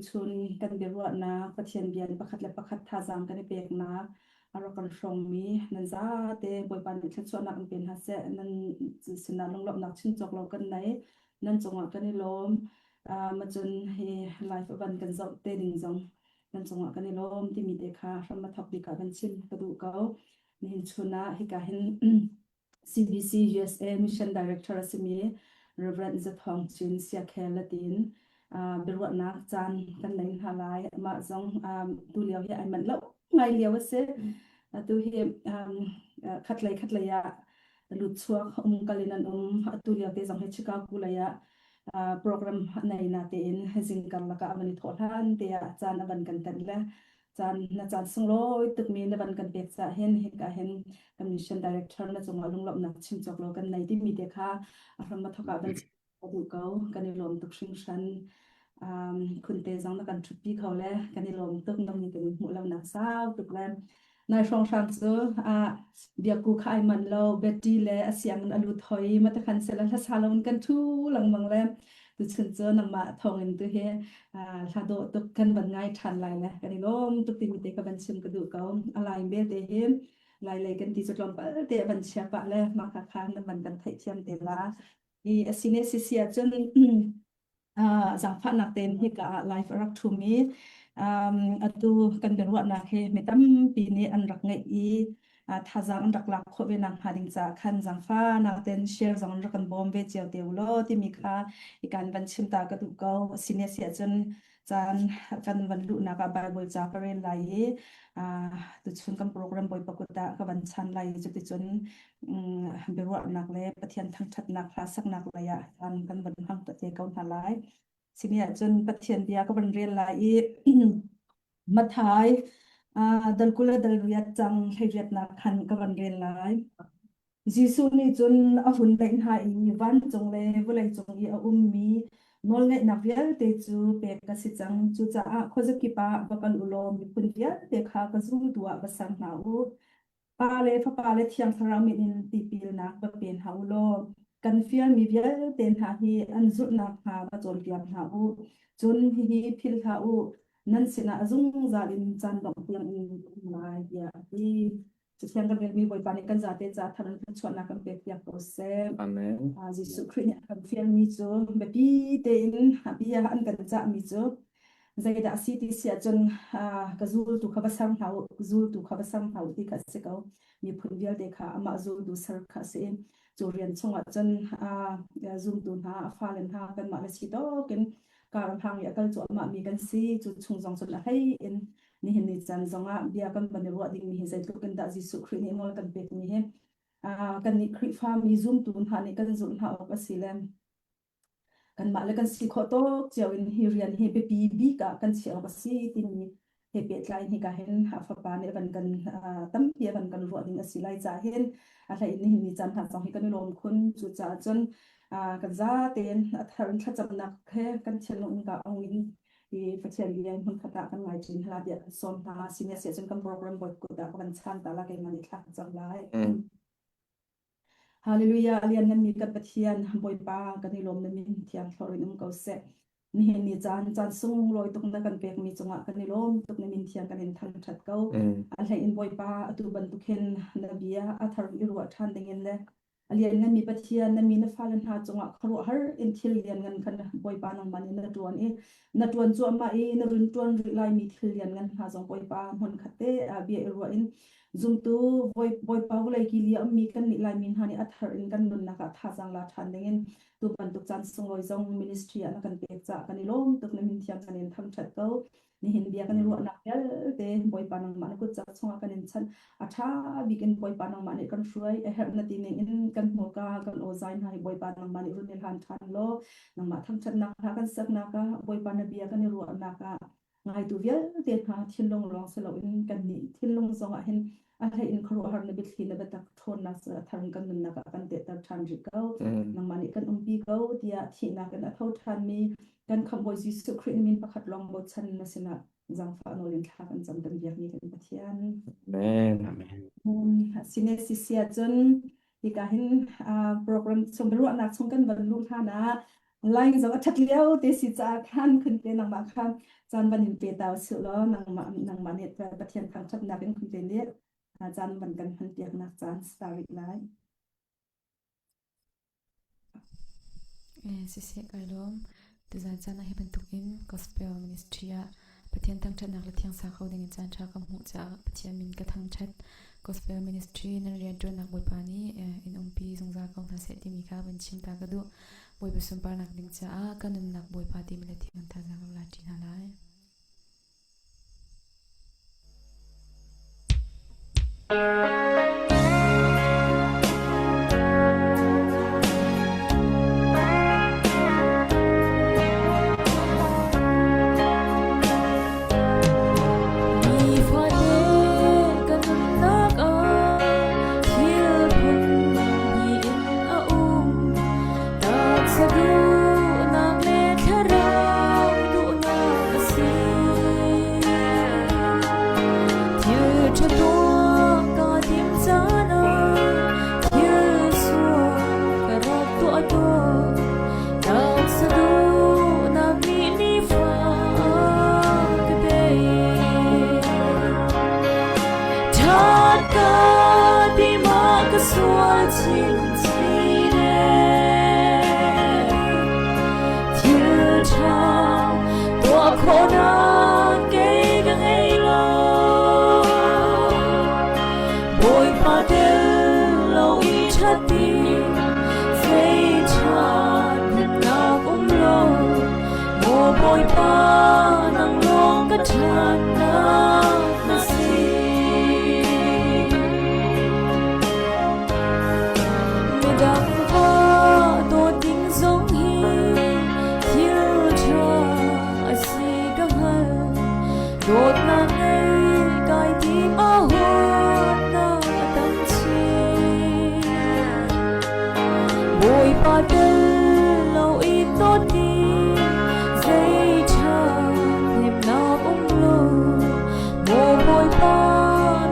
Tuchun kan biaruahnak Pathian bia in pakhat le pakhat thazaang kan i peknak a rak kan hrawngmi nan zate Bawipa nih thluachuahnak in pe hna seh. Nan sinah lunglawmhnak chim cawk lo kan nei. Nan cungah kan i lawm. Macun hi live van kan zoh te ding zong nan cungah kan i lawm timi te kha hram a thawk bik ah kan chim ka duh ko. Nihin chun ah hika hin CBC USA Mission Director a simi Reverend Zathawng Chin Siakhel Latin biaruahnak caan kan nei hna lai. Amah zong tu lio hi ai manh lo ngai lio a si. Atu hi khatlei khatlei ah lut chuak um kal in an um. Atu lio te zong hi Chicago lei ah program nei na tein zingkar lakah a van i thawh hlan te ah caan a van kan tenh le caan na caan sunglawi tukmi na van kan pek caah hin hika hin kan mission director na cungah lunglawmhnak chim cawk lo kan nei timi te kha a hram a thawk ah van chim ka duh ko. Kan i lawm tuk hringhran. Um, khunte zong na kan ṭhutpi kho le kan i lawm tuk nang ni kan i hmuh lo nak sau tuk le nai hrawnghrang cu ah biaku kha ai manh lo Betty le a sianginn a lut hoi ma te khan sela hlasa lo in kan ṭhu lengmang le tuchun cu nangmah thawngin tu hi hla dawh tuk kan van ngai ṭhan lai le kan i lawm tuk timi te ka van chim ka duh ko. A lai belte hi lai lei kan ti cu tlawmpal te a van chia pah le mah kha khan na van kan theihthiam te la. I a sine sisi ahcun zaangfahnak tein hika ah live a rak ṭhum i atu kan biaruahnak hi mi tampi nih an rak ngeih i thazaang an rak lak khawh ve nak hnga ding caah khan zaangfahnak tein share zong an rak kan bawm ve cio te u law timi kha ikan van chim ta ka duh ko. Sine si ahcun caan kan van luhnak ah Bible ca ka rel lai i tuchun kan program Bawipa kut ah ka van chan lai i cuticun biaruahnak le Pathian thangṭhatnak hla saknak lei ah caan kan van hmang te ko hna lai. Sini ahcun Pathian bia ka van rel lai i Matthai dal 20 le dal riat cang hleiriatnak khan ka van rel lai. Jesuh nih cun a hun naih hna i vancung le vawleicung i a ummi nawlngeihnak vialte cu pek ka si cang. Cucaah khuazakip ah va kal u law miphun vialte kha ka zultu ah va ser hna u. Pa le Fapa le Thiang Thlarau min in tipilnak va pe hna u law kan fialmi vialte hna hi an zulh nakhnga va cawnpiak hna u. Cun hihi philh hlah u, nan sinah a zungzal in caan dongh tiang in ka um lai, tiah a ti. Cathiang kan relmi Bawipa nih kan zate ca thar in thluachuahnak kan pek piak ko seh. Amen. Jesuh Khrih nih a kan fialmi cu biapi tein a bia an kan cahmi cu zeidah a si ti si ahcun ka zultu kha va ser hna u, zultu kha va ser hna u ti kha a si ko. Miphun vialte kha amah zultu ser kha a si. Cu rian chungah cun zumtu hna, a fale hna kanmah le si tawkin kar hlang i a kal cuahmah mi kan si. Cu chung zong cun a hlei in nihin ni caan zongah bia kan van i ruah dingmi hi zeitluk in dah Jesuh Khrih nih nawl kan pekmi hi kannih Khrihfami zumtu hna nih kan zulh hna awk a si le kanmah le kan si khawh tawk cio in hi rian hi biapi bik ah kan chiah awk a si timi he pehtlai in hika hin a fapa nih a van kan tampi a van kan ruah ding a si lai caah hin a hlei in nihin ni caan hna zong hi kan i lawm khun. Cucaah cun kan za tein a thar in thlacamnak he kan thinlung in ka ong in i Pathian bia hmunkhat ah kan ngai ṭin hna tiah kan sawm hna. Senior si ahcun kan program bawi kut ah ka van chan ta la keimah nih thla ka cam lai. Hallelujah, liannganmi kan Pathian Bawipa kan i lawm na min thiang thlor in um ko seh. Nihin ni caan caan sunglawi tuk na kan pekmi cungah kan i lawm tuk na min thiang kan in thangṭhat ko. A hlei in Bawipa atu bantuk hin na bia a thar i ruah ṭhan dingin le A liannganmi Pathian, na mi na fale hna cungah khuaruahhar in thil lianngan kha Bawipa nangmah nih na ṭuan i na ṭuan cuahmah i na run ṭuan rih laimi thil lianngan hna zong Bawipa hmunkhat te ah bia i ruah in zumtu Bawipa vawlei kili a ummi kannih Laimi hna nih a thar in kan nunnak ah thazaang la ṭhan dingin tu bantuk caan sunglawi zong ministry ah na kan pek caah kan i lawm tuk. Na min thiang kan in thangṭhat ko. Nihin bia kan i ruahnak vialte Bawipa nangmah na kutcak chungah kan in chanh. A ṭha bik in Bawipa nangmah nih kan hruai. A herh na ti ning in kan hmurka kan aw zai hna hi Bawipa nangmah nih run i hlan ṭhan law nangmah thangṭhatnak hla kan saknak ah Bawipa na bia kan i ruahnak ah ngaitu vialte hna thinlung lawng si loin kannih thinlung zongah hin a hlei in khuaruahhar na biathli na biatak ṭhawnnak cu a thar in kan nunnak ah kan tehter ṭhan rih ko. Nangmah nih kan umpi ko tiah thihnak in a tho ṭhanmi kan Khamhbawi Jesuh Khrih min pakhat lawng bochan na sinah zaangfah nawl in thla kan cam kan biakmi kan Pathian. Amen. Amen. Sine sisi ahcun hika hin program chung biaruahnak chung kan van luh hlan ah. Line zong a ṭhat lio te si caah khan khun te nangmah kha caan van in pe ta usih law nangmah nangmah nih Pathian thangṭhatnak in khun te nih caan van kan hman piaknak caan si ta rih lai. Siseh kai lawm. Tuzan caan ah hi bantukin Gospel Ministry ah Pathian thangṭhatnak le thiangsa kho dingin caan ṭha ka hmuh caah Pathian min ka thangṭhat. Gospel Ministry nan rianṭuannak Bawipa nih in umpi zungzal ko hna seh timi kha van chim ta ka duh. Bawipa sunparnak ding caah ka nunnak Bawipa timi le thiang thazaang ka la ṭi hna lai. Nifate ka nunnak ah thil phun hnih in a um. Taksa duhnak le thlarau duhnak a si. Thil ṭha tuah kaa tim caan ah thil sual ka rak tuah tawn. Taksa duhnak nih nifa a ka tei. Ṭhat ka ti ma ka sual chinchin ee. Thil ṭha tuah khawhnak kei ka ngei lo. Bawipa tel lo i ṭhat ding zei ṭhatnak um lo. Maw Bawipa nang lawng ka ṭhatnak na si. Midang va dawt ding zong hi thil ṭha a si ka hngal. Dawtnak ngei kai tim a huatnak a tam chin. Bawipa tel lo i dawt ding zei ṭha hnemnak um lo. Maw Bawipa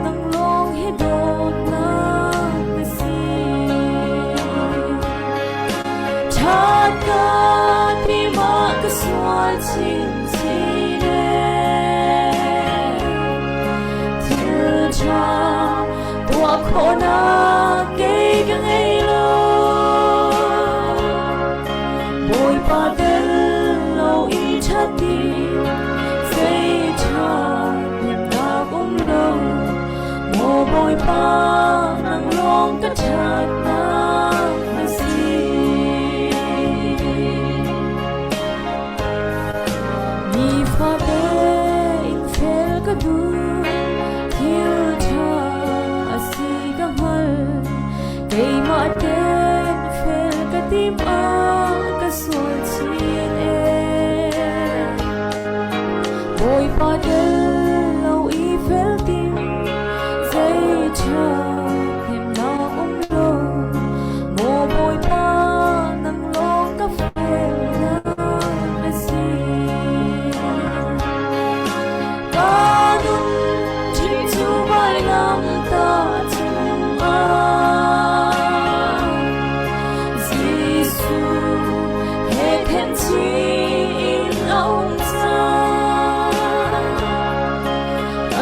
nang lawng hi dawtnak na si. Ṭhat ka ti ma ka sual chinchin ee. Thil ṭha tuah khawhnak kei ka ngei lo. Bawipa tel lo i ṭhat ding zei ṭha hnemnak um lo. Maw Bawipa nang lawng ka ṭhatnak na si. Nifate in fel ka duh, thil ṭha a si ka hngal. Keimah ten fel ka tim ah ka sual chin ee. Bawipa tel lo i fel tim, zei ṭha hnemnak um lo. Maw Bawipa nang lawng ka felnak na si. Ka nun ṭhing cu vailam ta cungah Jesuh he khen chin a um cang.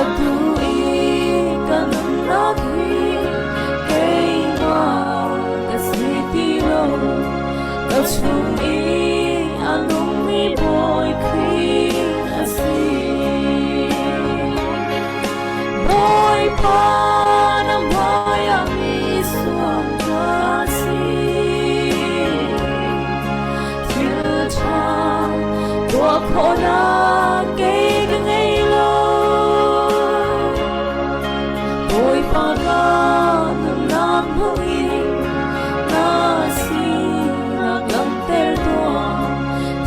Atu i ka nunnak hi keimah ka si ti lo. Ka chung i a nungmi Bawi Khrih a si. Bawipa na hmaiah mi suam ka si. Thil ṭha tuah khawhnak kei ka ngei lo. Bawipa ka nunnak hmangin na sinak langhter tuah.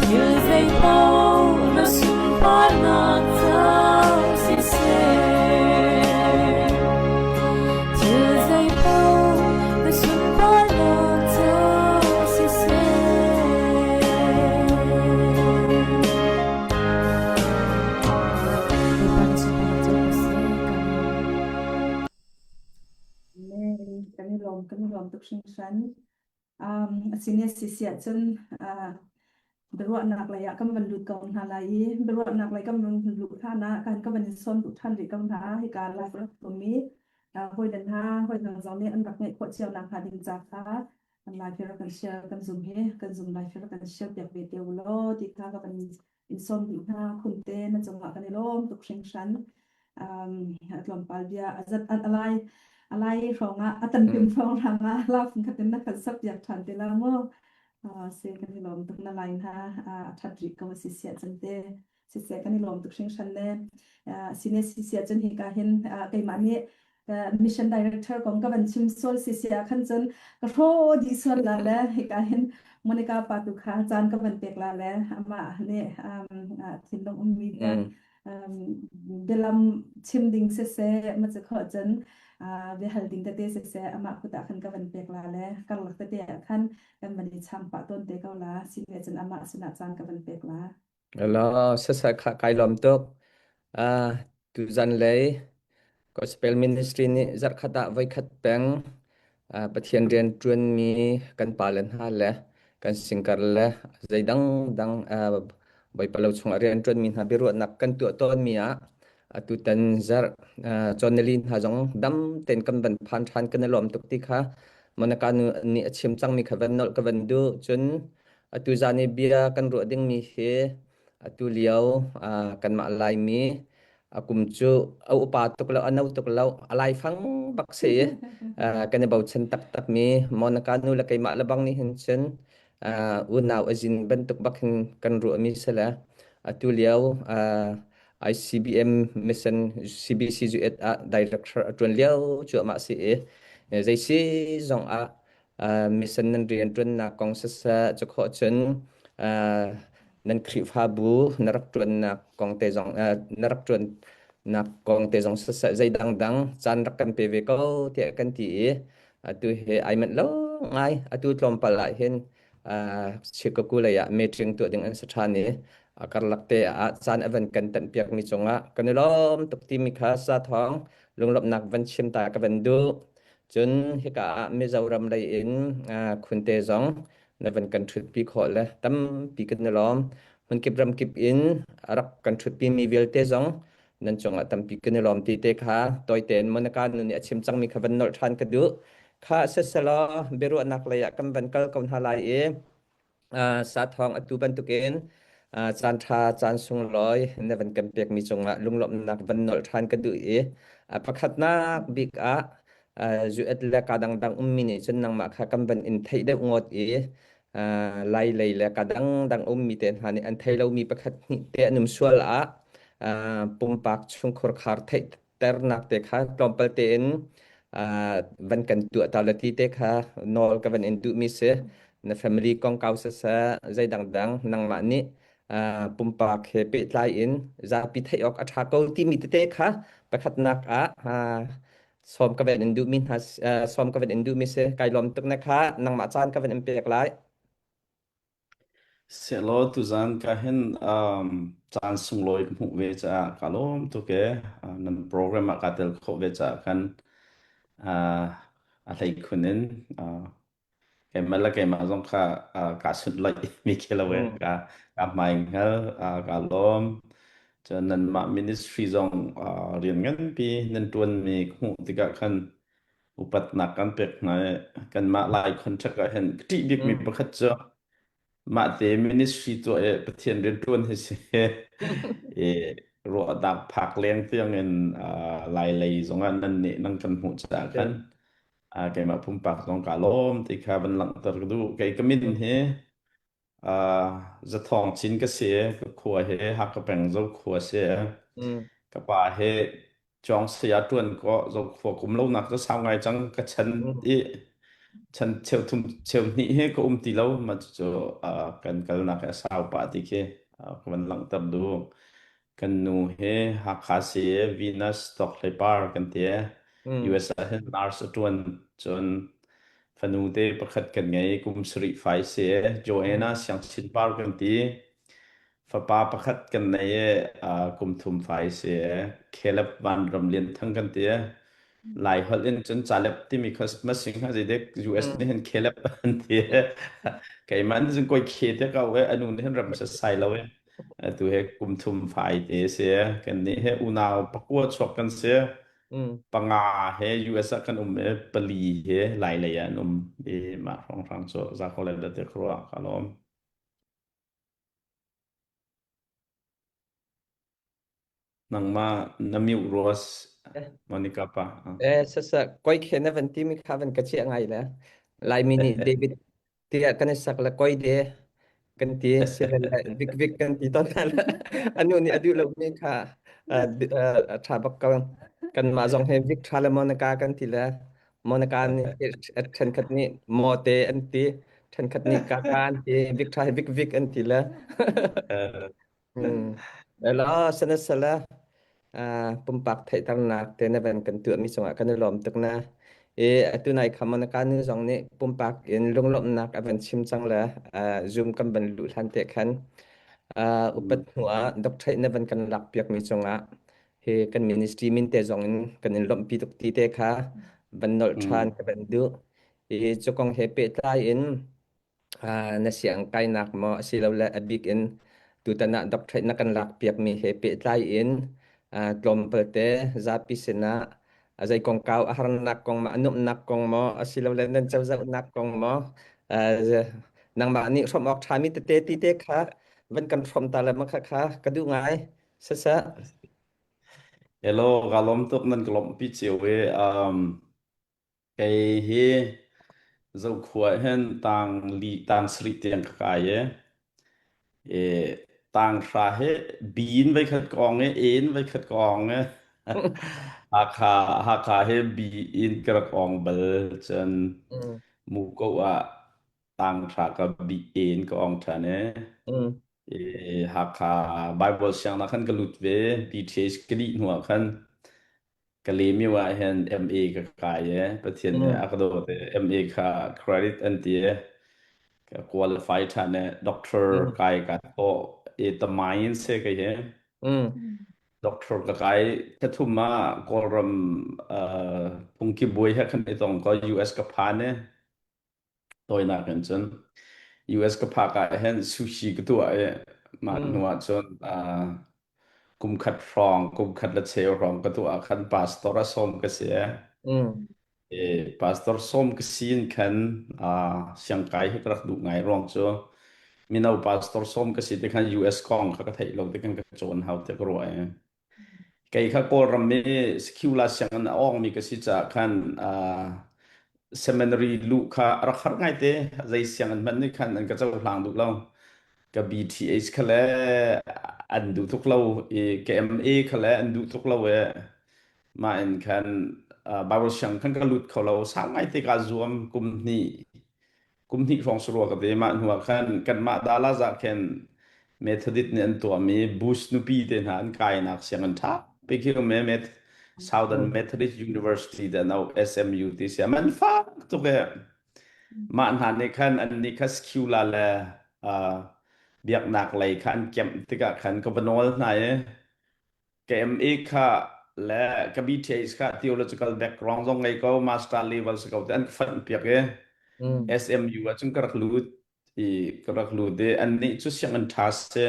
Thil zeipaoh na sunparnak ca siseh. Thil zeipaoh na sunparnak ca siseh. Bawipa na sunparnak ca siseh. Amen. Kan i lawm, kan i lawm tuk hringhran. A si ne si si ahcun uh, Biaruahnak lei ah kan van lut ko hna lai i biaruahnak lei kan van luh hlan ah kan ka van in sawm duh ṭhan rih ko hna. Hika live rak ummi hawi le hna hawi dang zong nih an rak ngeih khawh cio nak hnga ding ca kha kan live hi rak kan share kan zoom hi kan zoom live hi rak kan share piak ve te u law ti kha ka van in sawm duh hna. Khumte na cungah kan i lawm tuk hringhran. Tlawmpal bia azat alai alai hrawng ah atan pim hrawng rang ah laf khatin na kan sap piak ṭhan te la mu. Se kan i lawm tuk na line ha a ṭhat rih ko si sia cun te siseh kan i lawm tuk hringhran le sine si sia cun hika hin keimah nih mission director kong ka van chim sual si sia khan cun ka hro dih sual la le hika hin Monica pa tu kha caan ka van pek la le amah nih thinlung ummi bia bialam chim ding siseh ma cu khawh cun biahal ding tete siseh amah kut ah khan ka van pek la le karlak tete ah khan kan van i cham pah tawn te ko la sine cun amah sinah caan ka van pek la. Alo, sasa kha kai lawm tuk. Ah, tuzan lei Gospel Ministry nih zarhkhat ah voikhat peng Pathian rian ṭuanmi kan pale hna le kan singkar le zeidang dang Bawipa lo chungah rian ṭuanmi hna biaruahnak kan tuah tawnmi ah atutan zarh cawnali hna zong dam tein kan van phan ṭhan kan i lawm tuk ti kha Monica nu nih a chim cangmi kha van nolh ka van duh. Cun atu zan i bia kan ruah dingmi hi atu lio kanmah Laimi a kum cu a upa tuk lo a no tuk lo a laifang bak si i kan i bochan taktakmi Monica nu le keimah le bang nih hin cun unau a zin bantuk bak hin kan ruahmi si le atu lio ICBM mission CBC US ah director a ṭuan lio cuahmah si i zei si zong ah mission nan rian ṭuannak kong siseh cu khawh cun nan Khrihfabu na rak ṭuannak kong te zong na rak ṭuannak kong te zong siseh zei dangdang caan rak kan pe ve ko tiah kan ti i atu hi ai manh lo ngai atu tlawmpal ah hin Chicago lei ah meeting tuah ding an si ṭhan i a karlak te ah caan a van kan tanh piakmi cungah kan i lawm tuk timi kha sa thawng lunglawmhnak van chim ta ka van duh. Cun hika ah Mizoram lei in Khunte zong na van kan ṭhutpi khawh le tampi kan i lawm. Hmunkip ramkip in a rak kan ṭhutpimi vialte zong nan cungah tampi kan i lawm ti te kha tawi tein Monica nu nih a chim cangmi kha van nolh ṭhan ka duh. Kha siselaw biaruahnak lei ah kan van kal ko hna lai i Sathawng atu bantukin caan ṭha caan sunglawi na van kan pekmi cungah lunglawmhnak van nolh ṭhan ka duh i pakhatnak bik ah US le ka dangdang ummi nih cun nangmah kha kan van in theih deuh ngawt i Lai lei le ka dangdang ummi te hna nih an thei lomi pakhat hnih te an um sual ah pumpak chungkhur khar theih ternak te kha tlawmpal tein van kan tuah ta le ti te kha nawl ka van in duhmi si na family kongkau siseh zei dangdang nangmah nih pumpak he pehtlai in zapi theih awk a ṭha ko timi tete kha pakhatnak ah sawm ka van in duhmi hna sawm ka van in duhmi si kai lawm tuk na kha nangmah caan ka van in pek lai. Sehlaw tuzaan ka hin caan sunglawi ka hmuh ve caah kaa lawm tuk ee. Nan program ah kaa tel khawh ve caah khan a hleikhun in keimah le keimah zong kha kaa sunhlawih mi khi lo ee. Mm. Kaa hmai hngal, kaa lawm. Cun nanmah ministry zong rian nganpi nan ṭuanmi ka hmuh tikah khan upatnak kan pek hna i kanmah Lai contract ah hin ka ṭih bikmi Mm. pakhat cu mahte ministry tuah i Pathian rianṭuan hi si i ruahnak phak leng tiang in Lai lei zongah nan nih nan kan hmuh caah khan keimah pumpak zong kaa lawm ti kha van langhter ka duh. Kei ka min Mm. hi Zathawng chin ka si i ka khua hi Hakha peng Zokhua si. Mm. Ka pa hi Cawng saya ṭuan kaw Zokhua kum lonak cu sau ngai cang ka chan Mm. i chan cheu thum cheu hnih hi ka um ti lo mah cucu kan kalnak hi a sau pah ti khi ka van langhter duh. Kan nu hi Hakha si i Venus Tawkhlei Par kan ti i Mm. US ah hin nurse a ṭuan cun fanu te pakhat kan ngei kum sarih fai si i Mm. Joanna Siangchin Par kan ti. Fapa pakhat kan nei i kum thum fai si i Caleb Van Ram Lian Thang kan ti. Lai holh in cun calep timi kha masing ha zeidek US Mm. nih hin khelep an ti. Keimah nih cun koi khe te ko e anu nih hin ram sasai lo e. Atu he kum thum fai te si. Kan nih he unau pakua chuak kan si. Mm. Panga he US ah kan um e pali he Lai lei ah an um. I mah hrawnghrang cu za ko le da te khruah ka lawm. Nangmah na mute ruas Monica pa. Eh, sasa koi khe na van ti mi kha van ka chiah ngai le. Laimi nih David tiah kan i sak le koi de kan ti sile le vik vik kan ti ton hna le anu nih a duh lo mi kha tha bak ko. Kan mah zong he vik tha le Monica kan ti le Monica nih thenkhat nih Mote an ti thenkhat nih Kaka an ti vik tha he vik vik an ti le. Hmm. Ela sana sala pumpak theihternak te na van kan tuahmi cungah kan i lawm tuk na. I atu nai khamon ka nu zong nih pumpak in lunglawmhnak a van chim cang le Zoom kan van luh hlan te khan upat hnu ah doctorate na van kan lak piakmi cungah hi kan ministry min te zong in kan in lawmhpi tuk ti te kha van nolh ṭhan ka van duh. I cu kong he pehtlai in na siang kainak maw asilole a bik in tutan ah doctorate na kan lakpiakmi he pehtlai in tlawmpal te zapi sinah a zei kongkau a harnak kong maw a nuamhnak kong maw asilole nan cozahnak kong maw nangmah nih hrawmh awk ṭhami tete ti te kha van kan hrawm ta le ma kha kha ka duh ngai siseh. Hello, ka lawm tuk nan ka lawmhpi cio i um, Kei hi Zokhua hin tang li tang sarih tiang ka kai i, i tang hra hi B in voikhat ka ong i A in voikhat ka ong i Hakha Hakha hi B in ka rak ong bal cun Mm, Muko ah tang hra ka B A in ka ong ṭhan i mm, i Hakha Bible sianginn ah khan ka lut ve BTH ka dih hnu ah khan Kalymyo ah hin MA ka kai i Pathian nih mm, a ka dawt i MA kha credit an ti i ka qualify ṭhan i doctor mm, kai ka thawh i tamain se ka hi mm, doctor ka kai thlathum ah Kawlram uh, phungki buai he khan i tong ko US ka phan i Tawinak in cun US ka phak ah hin sushi ka tuah i mah mm, hnu ah cun uh, kum khat hrawng, kum khat le cheu hrawng ka tuah ah khan pastor a sawm ka si. mm, E, pastor sawm ka si in khan uh, siangkai hi ka rak duh ngai ruang cu mino pastor sawm ka si te khan US kong kha ka theih lo te khan ka cawn hau te ka ruah i Kei kha Kawlram i Secular sianginn a awngmi ka si caah khan uh, seminary luh kha a rak har ngaite. Zei sianginn hmanh nih khan an ka cohlang duh lo. Ka BTH kha le an duh tuk lo i ka MA kha le an duh tuk lo i mah in khan uh, Bible siang khan ka lut kho lo. Sau ngaite kaa zuam kum hnih kum hnih hrawng sarua ka te mah hnu ah khan kanmah Dallas ah khin Methodist nih an tuahmi Bush nupi te hna an kainak sianginn ṭha pi khi um e Met Southern mm, Methodist University te no SMU ti si man fak tuk e mah hna nih khan an nih kha secular le uh, biaknak lei kha an kemh tikah khan ka va nawl hna i Ka MA kha le ka BTH kha theological background zong ngei ko master level si ko te an ka fanh piak i mm, SMU ah cun ka rak lut i ka rak lut i an nih cu sianginn ṭha si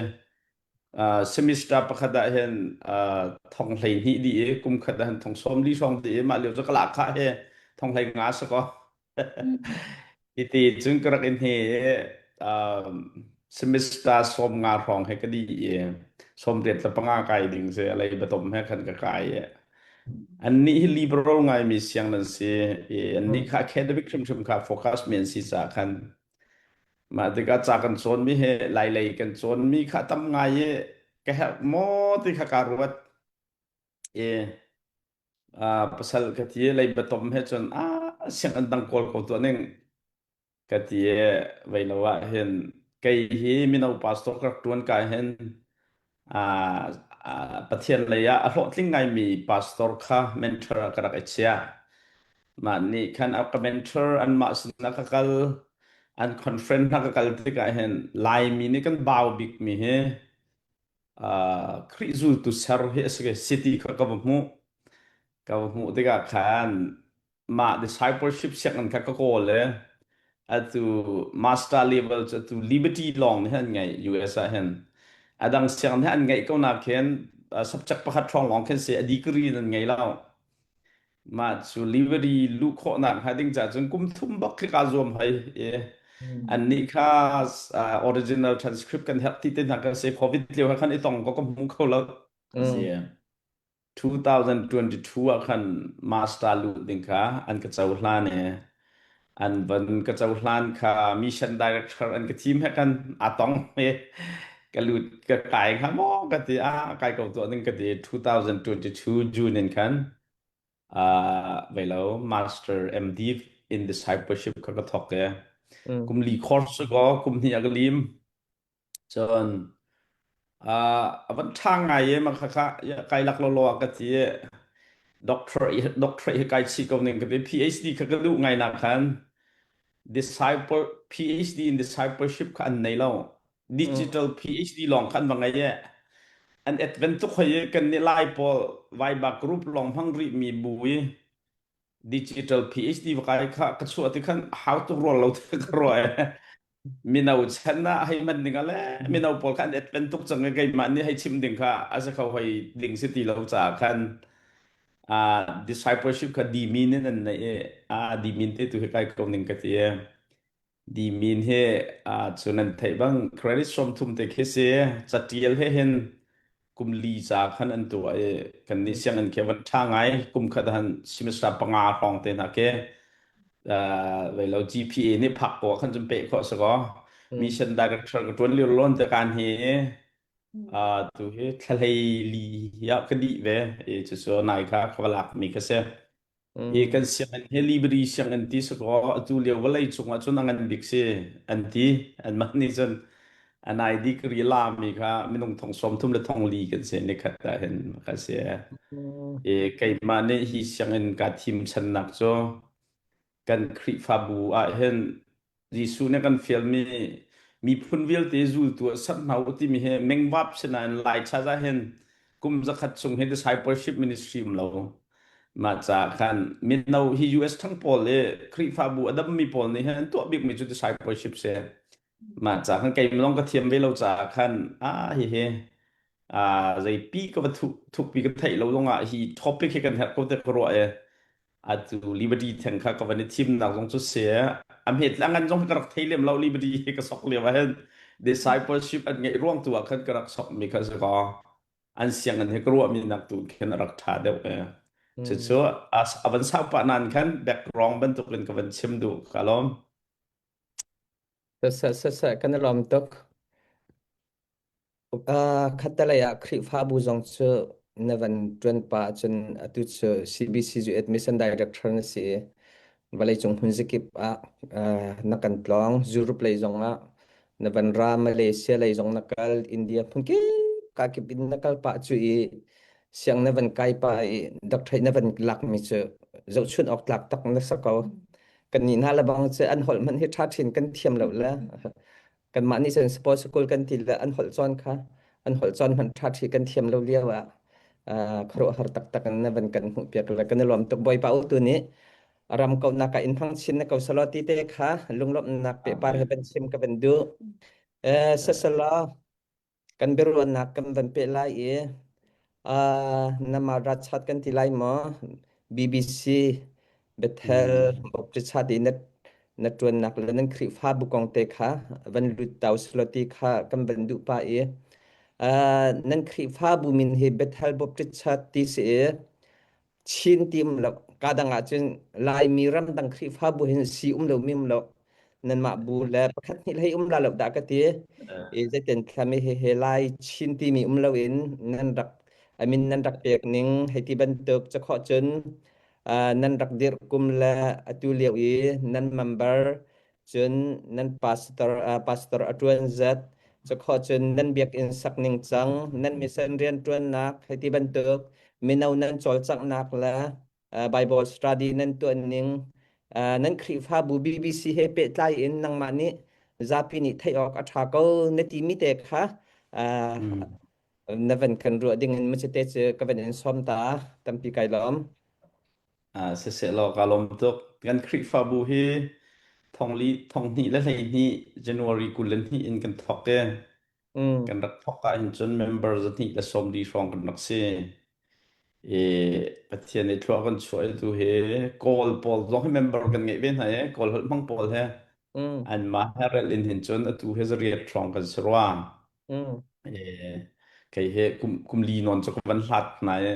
uh, semester pakhat ah hin uh, thong 12 dih i kum khat ah hin thong 40 hrawng dih i mah lio cu ka lahkhah he thong 15 si ko Hiti cun ka rak in he um, semester 15 hrawng he ka di i 85 kai ding si alei batom he khan ka kai i annih hi liberal ngaimi siang nan si i annih mm, kha academic hrimhrim kha focus mi an si caah khan mah tikah ca kan cawnmi he lailei kan cawnmi kha tam ngai i ka herh maw ti kha kaa ruat i Ah, pasal ka ti i leibatom he cun ah sianginn dang kawl ko tuah ning ka ti i vei lo ah hin kei hi mino pastor ka rak ṭuan ka hin ah, ah, Pathian lei ah a hlawhtling ngaimi pastor kha mentor ah ka rak i chiah. Mah nih khan a ka mentor anmah sinah ka kal an conference hna ka kal tikah hin Laimi nih kan bau bikmi hi Khrih zultu ser hi a si city kha ka va hmuh. Ka va hmuh tikah khan mah discipleship sianginn kha ka kawl i atu master level cu atu Liberty lawng nih an ngeih US ah hin. A dang sianginn hi an ngeih ko nak khin subject pakhat hrawng lawng khin si a degree in an ngei lo. Mah cu Liberty luh khawhnak hnga ding caah cun kum thum bak khi kaa zuam hoi i annih kha original transcript kan herh ti te hna kan si COVID lio he khan i tong ko ka hmu kho lo. Si. 2022 ah khan master luh ding kha an ka cohlan i an van ka cohlan kha mission director an ka thim he kan aa tong i ka lut ka kai kha maw ka ti ah kai ko tuah ding ka ti 2022 June in khan uh, vei lo master MD in discipleship kha ka thok i kum li course ko kum hnih a ka lim Cun a van ṭha ngai i mah khakha kai lak lawlaw ah ka ti i doctor doctor hi kai chih ko ning ka ti. PhD kha ka duh ngai nak khan disciple PhD in discipleship kha an nei lo. Digital PhD lawng kha an va ngei i an advent tuk hoi i kan nih Lai pawl Viber group lawng hmang rih mi bu i digital PhD va kai kha ka chuah ti khan hau tuk rual lo te ka ruah e. Mino chan ah hei man ding ah le mino pawl kha an et tuk cang i keimah nih hei chim ding kha a si kho hoi ding si ti lo caah khan uh, discipleship kha dimin in an nei i a dimin te tu hi kai ko ning ka ti e. Dimin hi uh, cu nan theih bang credit 30 te khi si catial he hin kum li ca khan an tuah i kan nih sianginn khi van ṭha ngai kum khat han semester panga hrawng te hna khi vei lo GPA nih phak ko khan cun peh khawh si ko mission director ka ṭuan lio lon te kan hi tu hi thla li ya ka dih ve i cu cu nai kha ka va lak mi ka si I kan sianginn hi Libri sianginn ti si kaw atu lio vawlei cung ah cun a ngan bik si an ti. Anmah nih cun an ID kari lami kha minung thong 30 le thong li kan si nikhat ah hin ka si. I keimah nih hi sianginn kaa thim channak cu kan Khrihfabu ah hin Jesuh nih a kan fialmi miphun vialte zultu ah ser hna u timi hi mengvap sinain Lai cha ah hin kum zakhat chung hi discipleship ministry um lo. Mah caah khan mino hi US thang pawl i Khrihfabu a dammi pawl nih hin an tuah bikmi cu discipleship si. Mah caah khan keimah lawng ka thiam ve lo caah khan ah hihi ah zeipi ka va thukpi ka theih lo zongah hi topic hi kan herh ko te ka ruah i atu Liberty theng kha ka van i thimnak zong cu si a hmet le a ngan zong ka rak thei lem lo Liberty hi ka sok lio ah hin discipleship an ngeih ruang tu ah khan ka rak sok mi kha si ko an sianginn hi ka ruah mi nak tu khin a rak tha deuh e cucu a van sau pah nan khan background bantuk in ka van chim duh ka lawm Sasa sasa kan i lawm tuk. Khattelei ah Khrihfabu zong cu na van ṭuan pah ahcun atu cu CBC cu admission director na si i vawleicung hmunzakip ah na kan tlawng. Europe lei zong ah na van ra, Malaysia lei zong na kal, India hmunkip kakip in na kal pah cu i siang na van kai pah i doctorate na van lakmi cu zohchunh awk tlak tak na si ko. Kannih hna lebang cu an holh hmanh hi ṭha ṭhin kan thiam lo le kanmah nih cun sport school kan ti le an holh cawn kha an holh cawn hmanh ṭha ṭhi kan thiam lo lio ah khuaruahhar taktak in na van kan hmuh piak le kan i lawm tuk Bawipa utu nih ram kauhnak ah in hmang chin na ko selaw ti te kha lunglawmhnak pehpar he van chim ka van duh. Sasalaw Kan biaruahnak kan van peh lai i uh, nama rachat kan ti lai maw? BBC Bethel Baptist i na na ṭuannak le nan Khrihfabu kong te kha van lut tau selaw ti kha kan van duh pah i uh, nan Khrihfabu min hi Bethel Baptist ti si i Chin ti um lo ka dang ah cun Laimi ramdang Khrihfabu hin si um lo mi um lo nanmah bu le pakhat hnih hlei um la lo dah ka ti i zeitin thlami he he Lai Chin timi um lo in nan rak amin nan rak pek ning hei ti bantuk cakhawh cun nan rak dirh kum le atu lio i nan member cun nan pastor pastor a ṭuan zat cakhawh cun nan biakinn sak ning cang nan mission rianṭuannak hei ti bantuk mino nan cawlcanghnak le Bible study nan tuah ning nan Khrihfabu BBC he pehtlai in nangmah nih zapi nih theih awk a ṭha ko na timi te kha na van kan ruah ding in macite cu ka van in sawm ta tampi kai lawm. Siseh law ka lawm tuk. Kan Khrihfabu hi thongli thonghnih le 12 January 22 in kan thawk i kan rak thawk ah hin cun member 240 hrawng kan rak si. I Pathian nih thlua kan chuah i tu hi Kawl pawl zong hi member kan ngeih ve hna i Kawl holh hmang pawl he anmah he relh in hin cun atu hi 800 hrawng kan si rua. Kei he kum kum li nawn cu ka van hlat hna i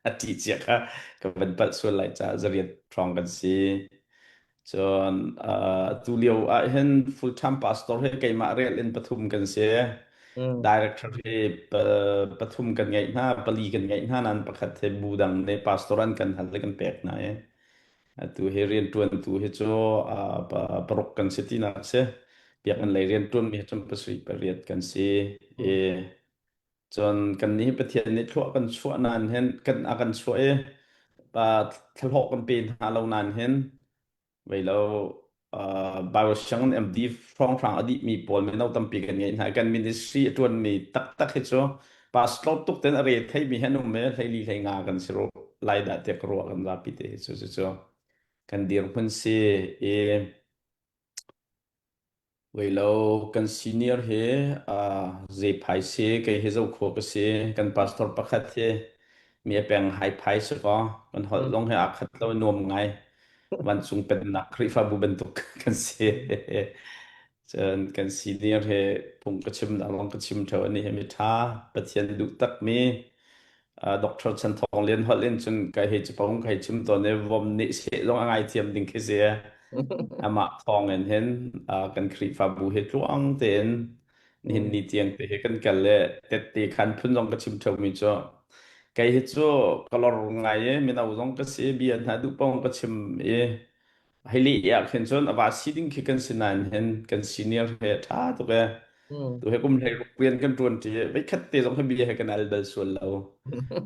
a ṭi cia kha ka van palh sual lai caah 800 hrawng kan si. Cun tu lio ah hin full time pastor he keimah rel in pathum kan si. Director hi pathum kan ngeih hna, pali kan ngeih hna nain pakhat he bu dang nih pastor an kan hal le kan pek hna i Atu hi rianṭuantu hi cu paruk kan si tinak a si. Biakinn lei rianṭuanmi hi cun pasarih pariat kan si. I cun kannih hi Pathian nih thlua kan chuah nain hin kan a kan chuah i pa thlahlawh kan pe hna lo nain hin vei lo Bible sianginn MD hrawnghrang a dihmi pawl mino tampi kan ngeih hna. Kan ministry a ṭuanmi taktak hi cu pastor tuk ten a re theimi hi an um i 14 15 kan si ru lai dah tiah ka ruah kan zapi te hi cu cu kan dirhmun si i Weilo kan senior hi zeiphai si kei hi zokhua ka si kan pastor pakhat hi mi a peng hai phai si kaw kan holh zong hi aa khat lo nuam ngai vancung pennak Khrihfabu bantuk kan si Cun kan senior he phung ka chim lawng ka chim theo ani hi mi tha Pathian duh takmi Dr. Chan Thawng Lian holh in cun kai hei chapong kai chim tawn i vom nih seh zong a ngai thiam ding khi si amah thawng in hin kan Khrihfabu he tluang tein nihin ni tiang te he kan kal le tette khan phun zong ka chim theo mi cu kei hi cu ka lor ngai i mino zong ka si bia hna duh pong ka chim i Hili ah khin cun a va si ding khi kan si nain hin kan senior he ṭha tuk e. Tu he kum hlei ruk rian kan ṭuan ṭi veikhat te zong hi bia he kan al bal sual lo.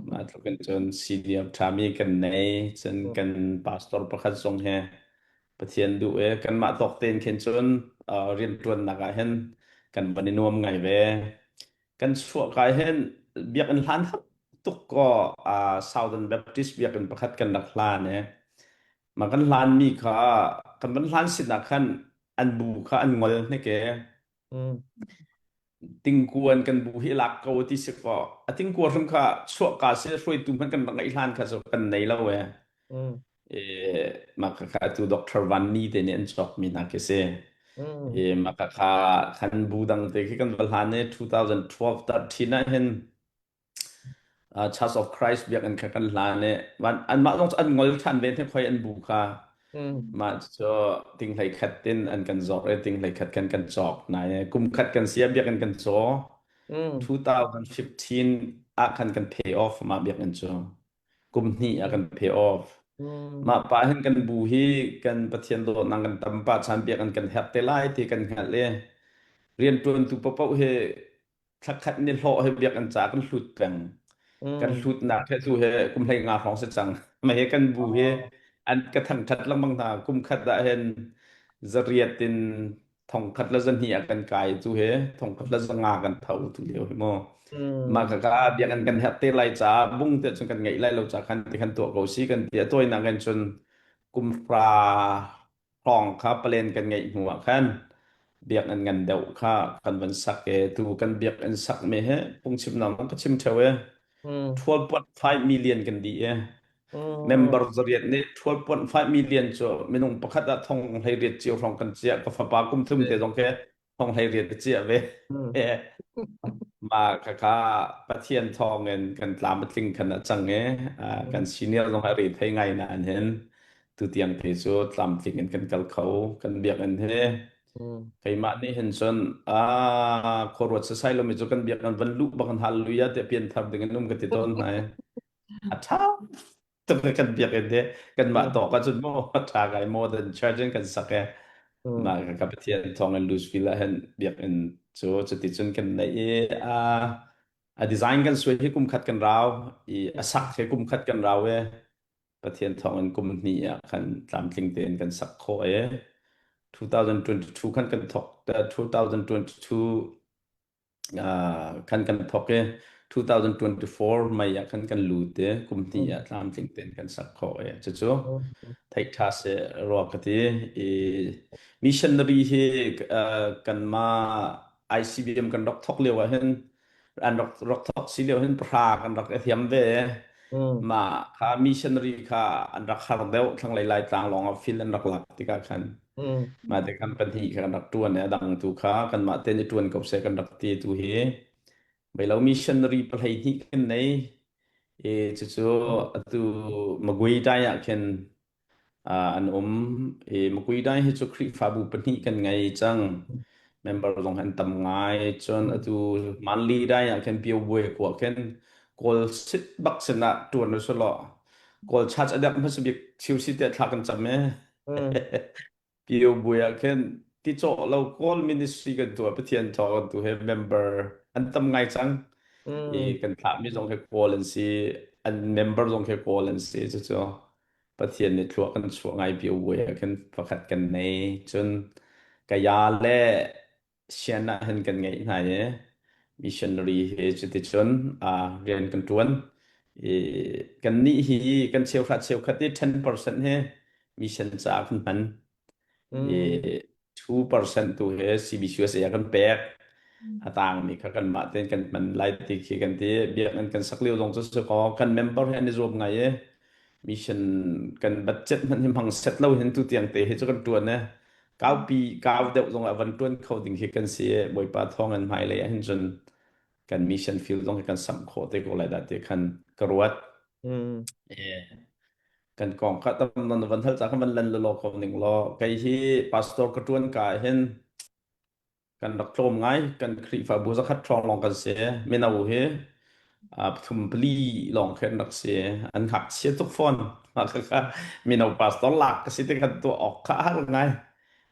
Mah tluk in cun senior ṭhami kan nei. Cun kan pastor pakhat zong he Pathian duh e kanmah tawk tein khin cun rian ṭuannak ah hin kan van i nuam ngai ve. Kan chuah kai hin biakinn hlan hap tuk kaw Southern Baptist biakinn pakhat kan rak hlan e. Mah kan hlanmi kha kan van hlan sinah khan an bu kha an ngol hnek e. Tingkuan kan bu hi lak ko ti si kaw a tingkua hrim kha chuahka si hruaitu hmanh kan rak ngeih hlan kha cu kan nei lo e. E mah kha kha atu Dr. Van Ni te nih an cawkmi hna khi si. E mah kha kha khan bu dang te khi kan va hlan i 2012 13 ah hin Church of Christ biakinn kha kan hlan i anmah zong cu an ngol ṭhan ve hnek hoi an bu kha. Mah cu ting 11 in an kan zawk i ting 11 kan kan cawk nai kum khat kan sia biakinn kan caw. 2015 ah khan kan pay off mah biakinn cu. Kum hnih ah kan pay off. Mah pa hin kan bu hi kan Pathian dawtnak kan tam pah chan biakinn kan herh te lai ti kan hngalh i rianṭuantu paohpaoh hi thlakhat ni hlawh he biakinn ca kan hlut peng kan hlutnak he tu he kum 15 hrawng si cang ma he kan bu he an ka thangthat lengmang hna kum khat ah hin 800 in 1000 le 200 ah kan kai tu he 1000 le 500 kan tho tu lio hi mu mah ka ka biakinn kan herh te lai ca bung te cun kan ngeih lai lo ca khan ti khan tuah ko si kan ti a tawinak in cun kum hra hrawng kha palen kan ngeih hnu ah khan biakinn ngan deuh kha kan van sak i tu kan biakinn sak mi hi phungchimnak zong ka chim theo i 12.5 million kan dih i member 800 nih 12.5 million cu minung pakhat ah 18,000 cio hrawng kan ciah ka fapa kum thum te zong khi 18,000 ka ciah ve. Mah khakha Pathian thawngin kan tlam a tling khan a cang i kan senior zong a re thei ngai nain hin tutiang te cu tlamtling in kan kal kho kan biakinn hi keimah nih hin cun a khuaruat sasai lomi cu kan biakinn van luh bak in hallelujah te pian thar ding in um ka ti tawn hna i a ṭha tuk kan biakinn hi kanmah tawk ahcun maw a ṭha ngai modern church in kan sak i mah ka Pathian thawng in Louisville ah hin biakinn cu cuticun kan neih i a a design kan suai hi kum khat kan rau i a sak hi kum khat kan rau i Pathian thawng in kum hnih ah khan tlamtling tein kan sak khawh i 2022 khan kan thawk 2022 khan kan thawk i. 2024 May ah khan kan lut i kum hnih Mm. ah tlamtling tein kan sak khawh i cucu Mm. theih ṭha seh rua ka ti. I missionary hi kanmah ICBM kan rak thawk lio ah hin an rak rak thawk si lio hin pahra kan rak i thiam ve. Mm. Mah kha missionary kha an rak har deuh thlanglei Laitlang lawng ah fil an rak lak tikah khan Mm. mah te khan pahnih kha kan rak ṭuan i a dang tu kha kanmah tein i ṭuan ko seh kan rak ti tu hi Beilo missionary pahlei hnih kan nei. I cucu atu Magui dai ah khin an um. I Magui dai hi cu Khrihfabu pahnih kan ngei cang. Member zong an tam ngai. Cun atu Manli dai ah khin Pio Buai khua khin Kawl sit bak sinah ṭuan u selaw Kawl church a dek hmasa bik chiu si tiah thla kan cam e. Mm. Pio Bui ah khin ticawh lo Kawl ministry kan tuah Pathian thawng kan tu he member an tam ngai cang. I Mm. kan thlahmi zong khi Kawl an si, an member zong khi Kawl an si. Cucu Pathian nih thlua kan chuah ngai Pio Bui ah khin pakhat kan nei. Cun kaya le sian ah hin kan ngeih hna i missionary he cuticun rian kan ṭuan. I kannih hi kan cheuhra cheukhat i 10% hi mission caah kan hman. I Mm. 2% tu he CBCUSA ah kan pek. A tangmi kha kanmah tein kan hman lai ti khi kan ti. Biakinn kan sak lio zong cu si kaw kan member he an i zuam ngai i mission kan budget hmanh hi hmang set lo hin tu tiang te hi cu kan ṭuan i kaupi kau deuh zong ah van ṭuan kho ding khi kan si i Bawipa thawng in hmailei ah hin cun kan mission field zong hi kan samh khawh te ko lai dah ti khan ka ruat. Mm. Eh, kan kong kha tam non van hal ca khan van lan lelaw ko ning law kei hi pastor ka ṭuan ka ah hin kan rak tlawm ngai kan Khrihfabu zakhat hrawng lawng kan si mino hi pathum pali lawng khi an rak si an ngakchia tuk fawn mah mino pastor lak ka si te khan tuah awk kha har ngai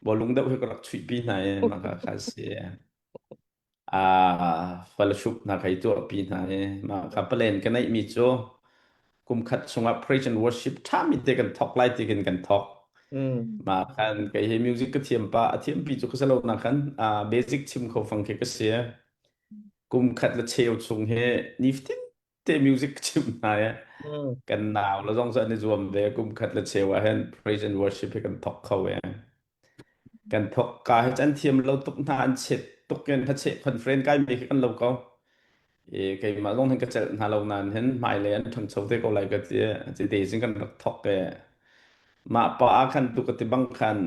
bawlung deuh hi ka rak chuihpi hna i mah kha kha si fellowship hna kai tuahpi hna i mah kha palen ka neih mi cu kum khat chungah praise and worship ṭhami te kan thawk lai ti khin kan thawk. Mm. Mah khan kei hi music ka thiam pa a thiam pi cu ka si lo na khan basic chim kho fang khi ka si. Kum khat le cheu chung hi nifatin te music ka chim hna i Mm. kan nau le zong cu an i zuam ve kum khat le cheu ah hin praise and worship hi kan thawk kho e. Kan thawk ka hi an thiam lo tuk hna an chet tuk in hacheh conference kai mi khi kan lo ko. I keimah zong hin ka celh hna lo nain hin hmailei an ṭhangcho te ko lai ka ti. Ci te sin kan rak thawk i mah pa ah khan tu ka ti bang khan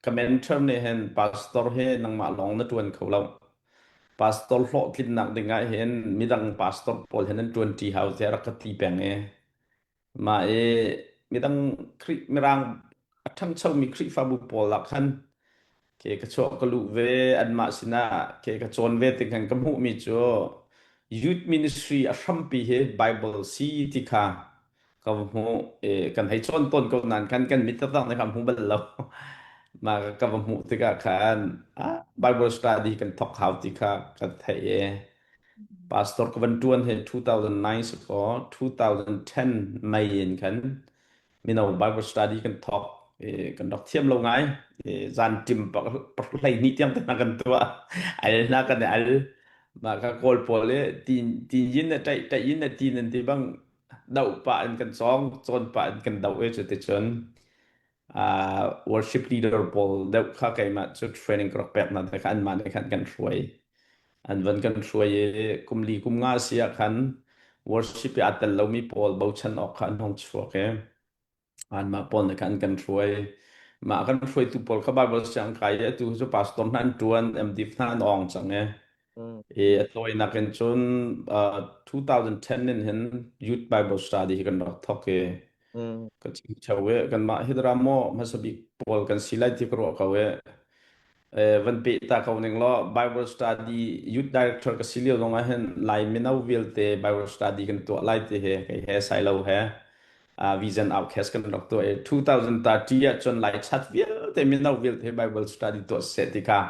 ka mentor nih hin pastor hi nangmah lawng na ṭuan kho lo. Pastor hlawhtlinnak ding ah hin midang pastor pawl hin an ṭuanṭi hau tiah rak ka ti peng i mah i midang Khrih Mirang a ṭhangchomi Khrihfabu pawl ah khan ke ka chuah ka luh ve anmah sinah ke ka cawn ve ti khan ka hmuhmi cu youth ministry a hrampi hi Bible si ti kha ka va hmuh i kan hei cawn tawn ko nain khan kan mit taktak nih khan hmu bal lo mah ka va hmuh tikah khan ah Bible study kan thawk hau ti kha ka theih i pastor ka van ṭuan hi 2009 si kaw 2010 May in khan mino Bible study kan thawk i kan rak thiam lo ngai i zan ṭim hleihnih tiang te hna kan tuah al hna kan i al mah kha kawl pawl i tin tin yin le ṭaih ṭaih yin le tin an ti bang doh pah in kan cawng cawn pah in kan doh i cuticun uh, worship leader pawl deuh kha keimah cu training ka rak pek hna te kha anmah nih khan kan hruai an van kan hruai i kum li kum nga si ah khan worship i aa tel lomi pawl bochan awk kha an hung chuak i anmah pawl nih khan an kan hruai mah kan hruaitu pawl kha Bible siang kai i atu cu pastor hna an ṭuan MDF hna an awng cang i Mm. i a tawinak in cun uh, 2010 in hin Youth Bible Study hi kan rak thawk i Mm. ka chim theo i kanmah hi dara maw hmasa bik pawl kan si lai ti ka ruah ko i van pe ta ko ning law Bible study youth director ka si lio zong ah hin Lai mino vialte Bible study kan tuah lai ti he kei he sai lo he vision outcast kan rak tuah i 2030 ah cun Lai chat vialte mino vialte Bible study tuah seh ti kha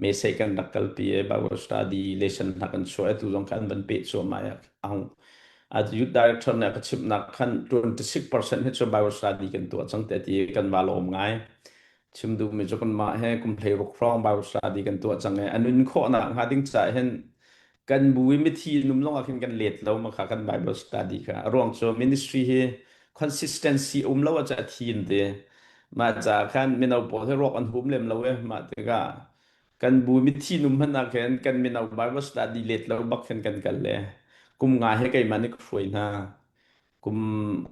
message kan rak kalpi i Bible study lesson hna kan chuah i tu zong khan van pe cuahmah i ahung a youth director nih a ka chimhnak khan 26% hi cu Bible study kan tuah cang te ti kan va lawm ngai chim duhmi cu kanmah he kum 16 hrawng Bible study kan tuah cang i a nun khawhnak hnga ding caah hin Kan bu i mithi num zong ah khin kan let lo ma kha kan Bible study kha. A ruang cu ministry hi consistency um lo ah thi in ti. Mah ca khan mino pawl hi ruak an hum lem lo e. Mah tikah kan bu mithi num hmanh ah khin kan mino Bible study let lo bak khin kan kal le kum nga he keimah nih ka hruai hna. Kum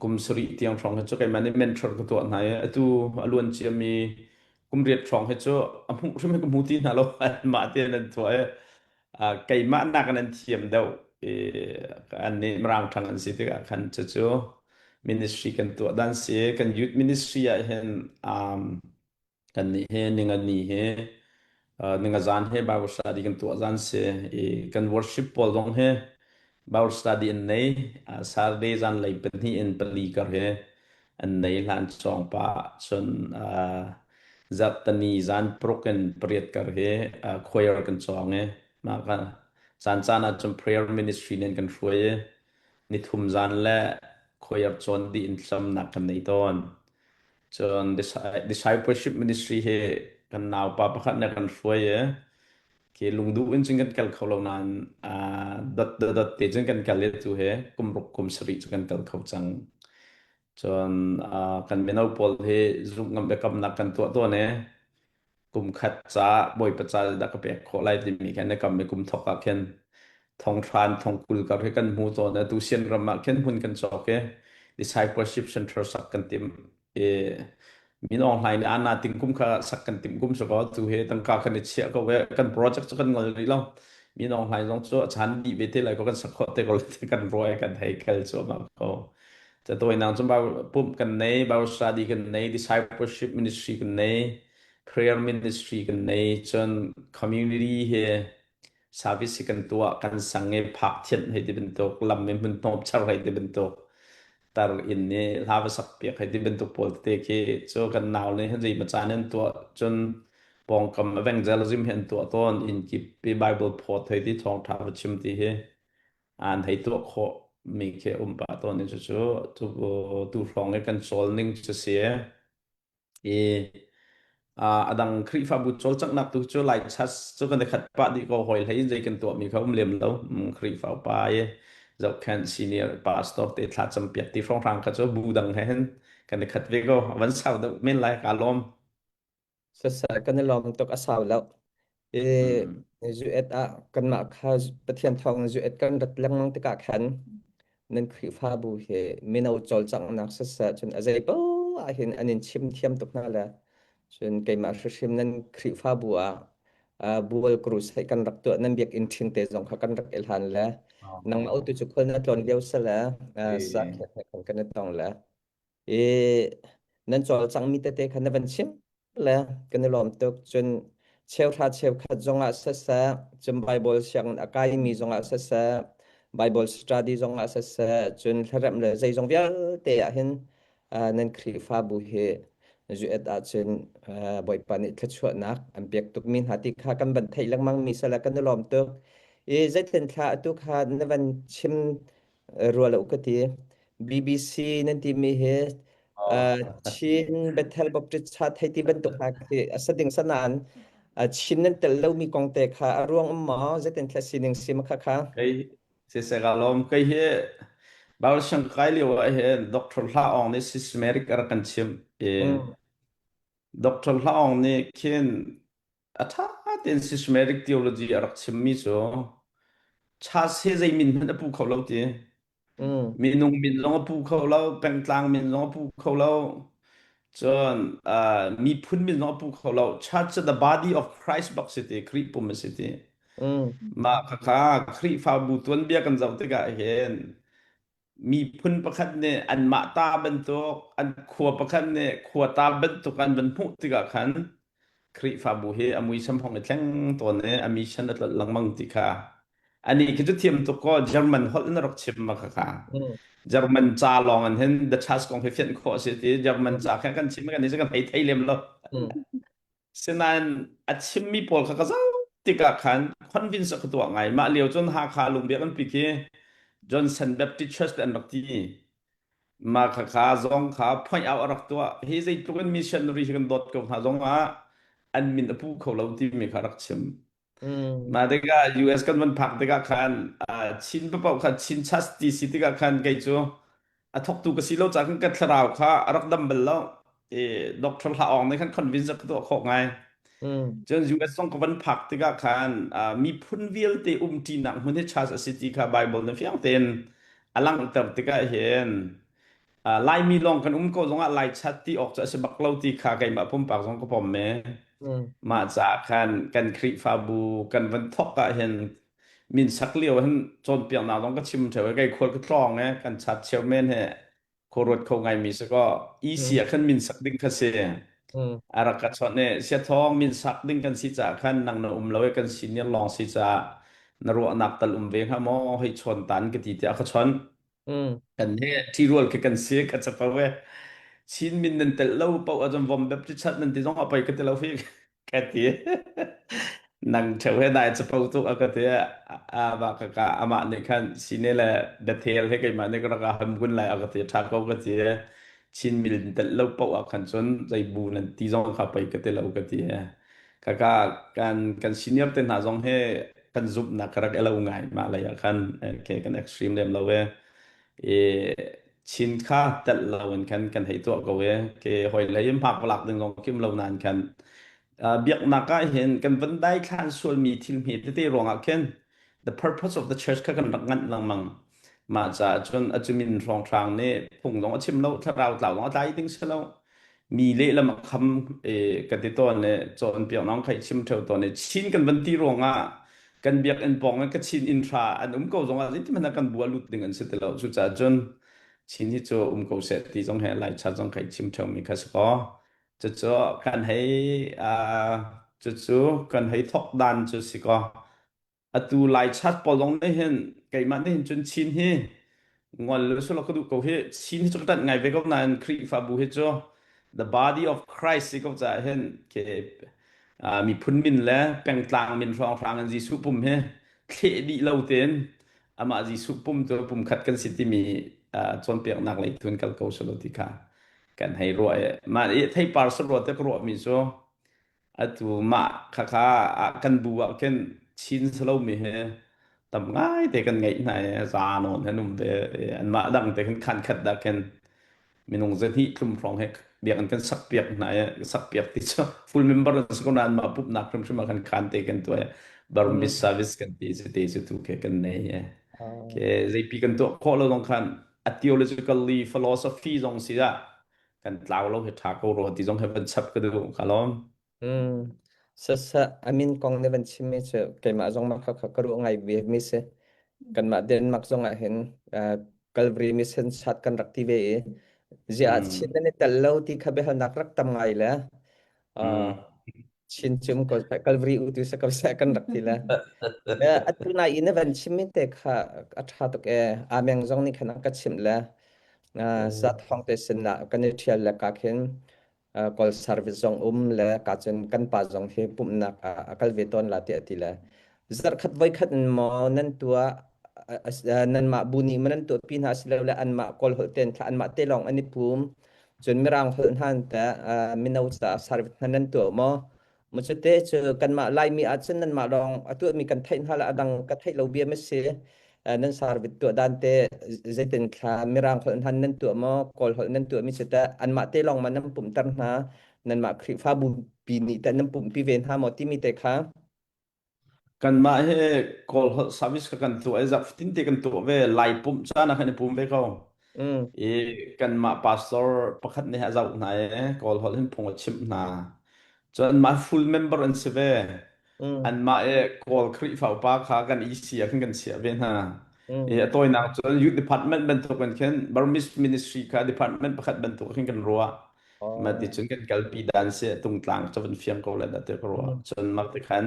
kum sarih tiang hrawng hi cu keimah nih mentor ka tuah hna i atu a luan ciami kum riat hrawng hi cu a hmuh hrim hi ka hmu ti hna lo anmah tein an tuah i keimah nak in an thiam deuh i an nih mirang ṭhang an si tikah khan cucu ministry kan tuah dan si kan youth ministry ah hin um, kan nih he ningani he ningazan he Bible study kan tuah zan si i kan worship pawl zong he Bible study an nei Saturday zan lei pahnih in pali kar he an nei hlan chawng pa cun zarhtani zan paruk in pariat kar he choir kan cawng i mah ka caan caan ah cun prayer ministry nen kan hruai i nithum zan le choir cawn dih in thlacamnak kan nei tawn. Cun discipleship ministry hi kan naupa pakhat nih a kan hruai i khi lungduh in cun kan kal kho lo nain dot dot te cun kan kal i tu hi kum ruk kum sarih cu kan kal kho cang. Cun kan mino pawl hi zumh ngam biakamnak kan tuah tawn i kum khat ca Bawipa ca dah ka pek khawh lai timi khan na kam i kum thok ah khin thong hran thong kul kar hi kan hmu tawn atu sian ram ah khin hmun kan cawk i discipleship center sak kan tim i min Aung Hlaing nih ana ting kum kha sak kan tim kum so ko tu he tangka kan i chiah ko ve kan project cu kan ngol rih lo min Aung Hlaing zong cu a chan dih ve te lai ko kan sak khawh te ko kan ruai kan hei kel cu ma ko ca tawi nang cu pump kan nei Bible study kan nei discipleship ministry kan nei prayer ministry kan nei cun community he service hi kan tuah kan sang i phak thianh hei ti bantuk lam i hmun hnawp char hei ti bantuk tar inn i hla va sak piak hei ti bantuk pawl tete khi cu kan nau nih zei ma caan an tuah cun pawngkam evangelism hi an tuah tawn inn kip i Bible phawt hei ti thawngtha va chim ti hi an hei tuah khawh mi khi um pah tawn i cucu tu tu hrawng i kan cawl ning cu si i a dang Khrihfabu cawlcanghnak tu cu Lai Church cu kan i khat pah dih ko hawi hlei in zei kan tuahmi kha um lem lo Khrihfa upa i zohkhenh senior pastor te thla campiak ti hrawnghrang kha cu bu dang he hin kan i khat ve ko van sau deuh men lai ka lawm. Sasa kan i lawm tuk a sau lo. I zuet ah kanmah kha Pathian thawng zuet kan rat lengmang tikah khan nan Khrihfabu hi mino cawlcanghnak siseh cun a zei poah ah hin an in chim thiam tuk hna le cun keimah hrimhrim nan Khrihfabu ah bual crusade kan rak tuah nan biakinn ṭhing te zong kha kan rak i hlan le nangmah utu cu khual na tlawn lio sale sa khan kan i tong le i nan cawlcangmi tete kha na van chim le kan i lawm tuk. Cun cheuhra cheukhat zongah siseh, cun Bible sianginn a kaimi zongah siseh, Bible study zongah siseh, cun hlaremh le zeizong vialte ah hin nan Khrihfabu hi zuet ahcun Bawipa nih thluachuahnak an pek tukmi hna ti kha kan van theih lengmangmi sala kan i lawm tuk. I zeitin thla atu kha na van chim rua lo ka ti. BBC nan timi hi Chin Bethel Baptist Church hei ti bantuk hna khi a sa ding sanan Chin nan tel lomi kong te kha a ruang um maw zeitin thla sining si ma kha kha Kei siseh ka lawm kei hi Bible siang kai lio ah hin Dr. Hla Aung nih systematic a rak kan chimh i Dr. Hla Aung nih khin a ṭha tein systematic theology a rak chimmi cu Chas he zei min hmanh a pu kho lo ti. Minung min zong a pu kho lo, pengtlang min zong a pu kho lo, cun uh, miphun min zong a pu kho lo. Church cu the body of Christ bak si ti, Khrih pum a si ti. Mah khakha Khrihfabu tuanbia kan zoh tikah hin miphun pakhat nih anmah ta bantuk, an khua pakhat nih khua ta bantuk an van hmuh tikah khan Khrihfabu hi a muisam hong i thleng tawn i a mission a tlolh lengmang ti kha ani khi cu thiam tuk kaw German holh in a rak chim ma kha kha German ca lawng in hin the church kong hi fianh khawh a si ti German ca kha kan chim kan ni kan thei thei lem lo Sinain a chimmi pawl kha ka zoh tikah khan convince a ka tuah ngai. Mah lio cun Hakha lungbiak an pi khi Johnson Baptist Church te an rak ti. Mah khakha zong kha point out a rak tuah. Hi zeitluk in missionary hi kan dawt ko hna zong ah an min a pu kho lo timi kha rak chim. Mm. Mah tikah US kan van phak tikah khan Chin papaoh kha Chin Church ti si tikah khan kei cu a thawktu ka si lo caah khan ka thlarau kha a rak dam bal lo. I Doctor Hla Awng nih khan convince a ka tuah khawh ngai. Mm. Cun US zong ka van phak tikah khan miphun vialte umṭinak hmun hi church a si ti kha Bible na fiang tein a langhter tikah hin Laimi lawng kan um ko zongah Lai chat ti awk cu a si bak lo ti kha keimah pumpak zong ka pom me. Mm. Mah caah khan kan Khrihfabu kan van thawk ah hin min sak lio hin cawnpiaknak zong ka chim theo i kei khual ka tlawng e kan chat cheu men he khuaruat kho ngaimi si kaw EC Mm. ah khan min sak ding kha si. Mm. A rak ka chawnh i siathawng min sak ding kan si caah khan nang na um lo i kan senior lawng si caah na ruahnak tal um ve hnga maw hei chawn tan ka ti tiah a ka chawnh. Mm. Kan he ṭhirual khi kan si ka capo e. Chin min nan telh lo paoh ahcun vom baptist chat nan ti zong a poi ka ti lo hi ka ti. Nang ṭheu he nai capo tuk a ka ti. A ba ka ka amah nih khan sine le Bethel he keimah nih ka rak ham kun lai a ka ti ṭha ko ka ti. Chin min telh lo paoh ah khan cun zei bu nan ti zong kha poi ka ti lo ka ti. Ka ka kan kan senior te hna zong he kan zumhnak ka rak elo ngai mah lei ah khan ke kan extreme lem lo e i chin kha telh lo in khan kan hei tuah ko e ke hoi lei in hmak lak ding zong kim lo nan khan biaknak ah hin kan van dai thlan sual mi thil hme tete ruangah khin the purpose of the church kha kan rak nganh lengmang mah caah cun acumin hrawnghrang nih phung zong a chim lo thlarau tlau zong a tlai ding si lo mi lehlam a kham ka ti tawn le cawnpiak nong khai chim theo tawn le Chin kan van ti ruangah kan biakinn pawng in ka Chin inn hra an um ko zongah zeitin hmanh ah kan bua lut ding an si ti lo cucaah cun Chin hi cu um ko seh ti zong he Lai cha zong khai chim theo mi kha si ko cucu kan hei cucu kan hei thok dan cu si ko Atu Lai chat pawl zong nih hin keimah nih hin cun Chin hi ngol le sula ka duh ko hi Chin hi cu ka ṭanh ngai ve ko nain Khrihfabu hi cu the body of Christ si ko caah hin ke miphun min le pengtlang min hrawnghrang in Jesuh pum hi thleh dih lo tein amah Jesuh pum cu pumkhat kan si timi cawnpiaknak lei thun kal ko selaw ti kha kan hei ruah i mah i theipar sarua te ka ruahmi cu Atu mah khakha ah kan bu ah khin Chin salomi he tam ngai te kan ngeih hna i za nawn han um ve i anmah dang te khin khan khat dah khin minung zahnih tlum hrawng he biakinn kan sak piak hna i sak piak ti cu full member an si ko nain mah pumhnak hrimhrim ah khan khan te kan tuah i Burmese Mm. service kan ti cu te cu tu ke kan nei i Ah. ke zeipi kan tuah khawh lo zong khan a theologically philosophy zong si ah kan tlau lo hi ṭha ko rua ti zong he van chap ka duh ka lawm. Mm. Sasa amin kong ne van chim mi cu keimah zong mah kha kha ka ruah ngai ve mi si. Kanmah Denmark zong ah hin uh, Calvary Mission chat kan rak ti ve i ziah Mm. Chin nan i tel lo ti kha biahalnak rak tam ngai le uh, Mm. Chin cum ko Calvary u tu sa ko sa kan rak ti le atu nai in van chim mi te kha a ṭha tuk e ameng zong nih khan an ka chimh le za thong te sin ah kan i ṭhial le ka khin kawl service zong um le ka cun kan pa zong hi pumhnak ah a kal ve tawn la tiah ti le zarkhat voikhat in maw nan tuah nanmah bu nih maw nan tuah pi hna silole anmah kawl holh ten thla anmah te lawng an i pum cun mirang holh hna ta mino caah service hna nan tuah maw Macute cu kanmah Laimi ahcun nanmah lawng a tuahmi kan theih hna le a dang ka theih lo bia ma si. Nan service tuah dan te zeitin thla Mirang holh hna nan tuah maw Kawl holh nan tuah mi si teh anmah te lawng ma nan pumhter hna nanmah Khrihfabu pi nih teh nan pumhpi ve hna maw timi te kha Kanmah hi Kawl holh service kha kan tuah i zarhfatin te kan tuah ve. Lai pumh caan ah khan i pum ve ko. mm I kanmah pastor pakhat nih a zoh hna i Kawl holh hin phung a chimh hna. Cun anmah full member an si ve. mm Anmah i Kawl Khrihfa upa kha kan EC ah khan kan chiah ve hna. mm I a tawinak cun youth department bantuk in khin Burmese ministry kha department pakhat bantuk khin kan ruah. Mah ti oh cun kan kalpi dan si tungtlang cu van fiang ko le dah ti ka ruah. mm Cun mah ti khan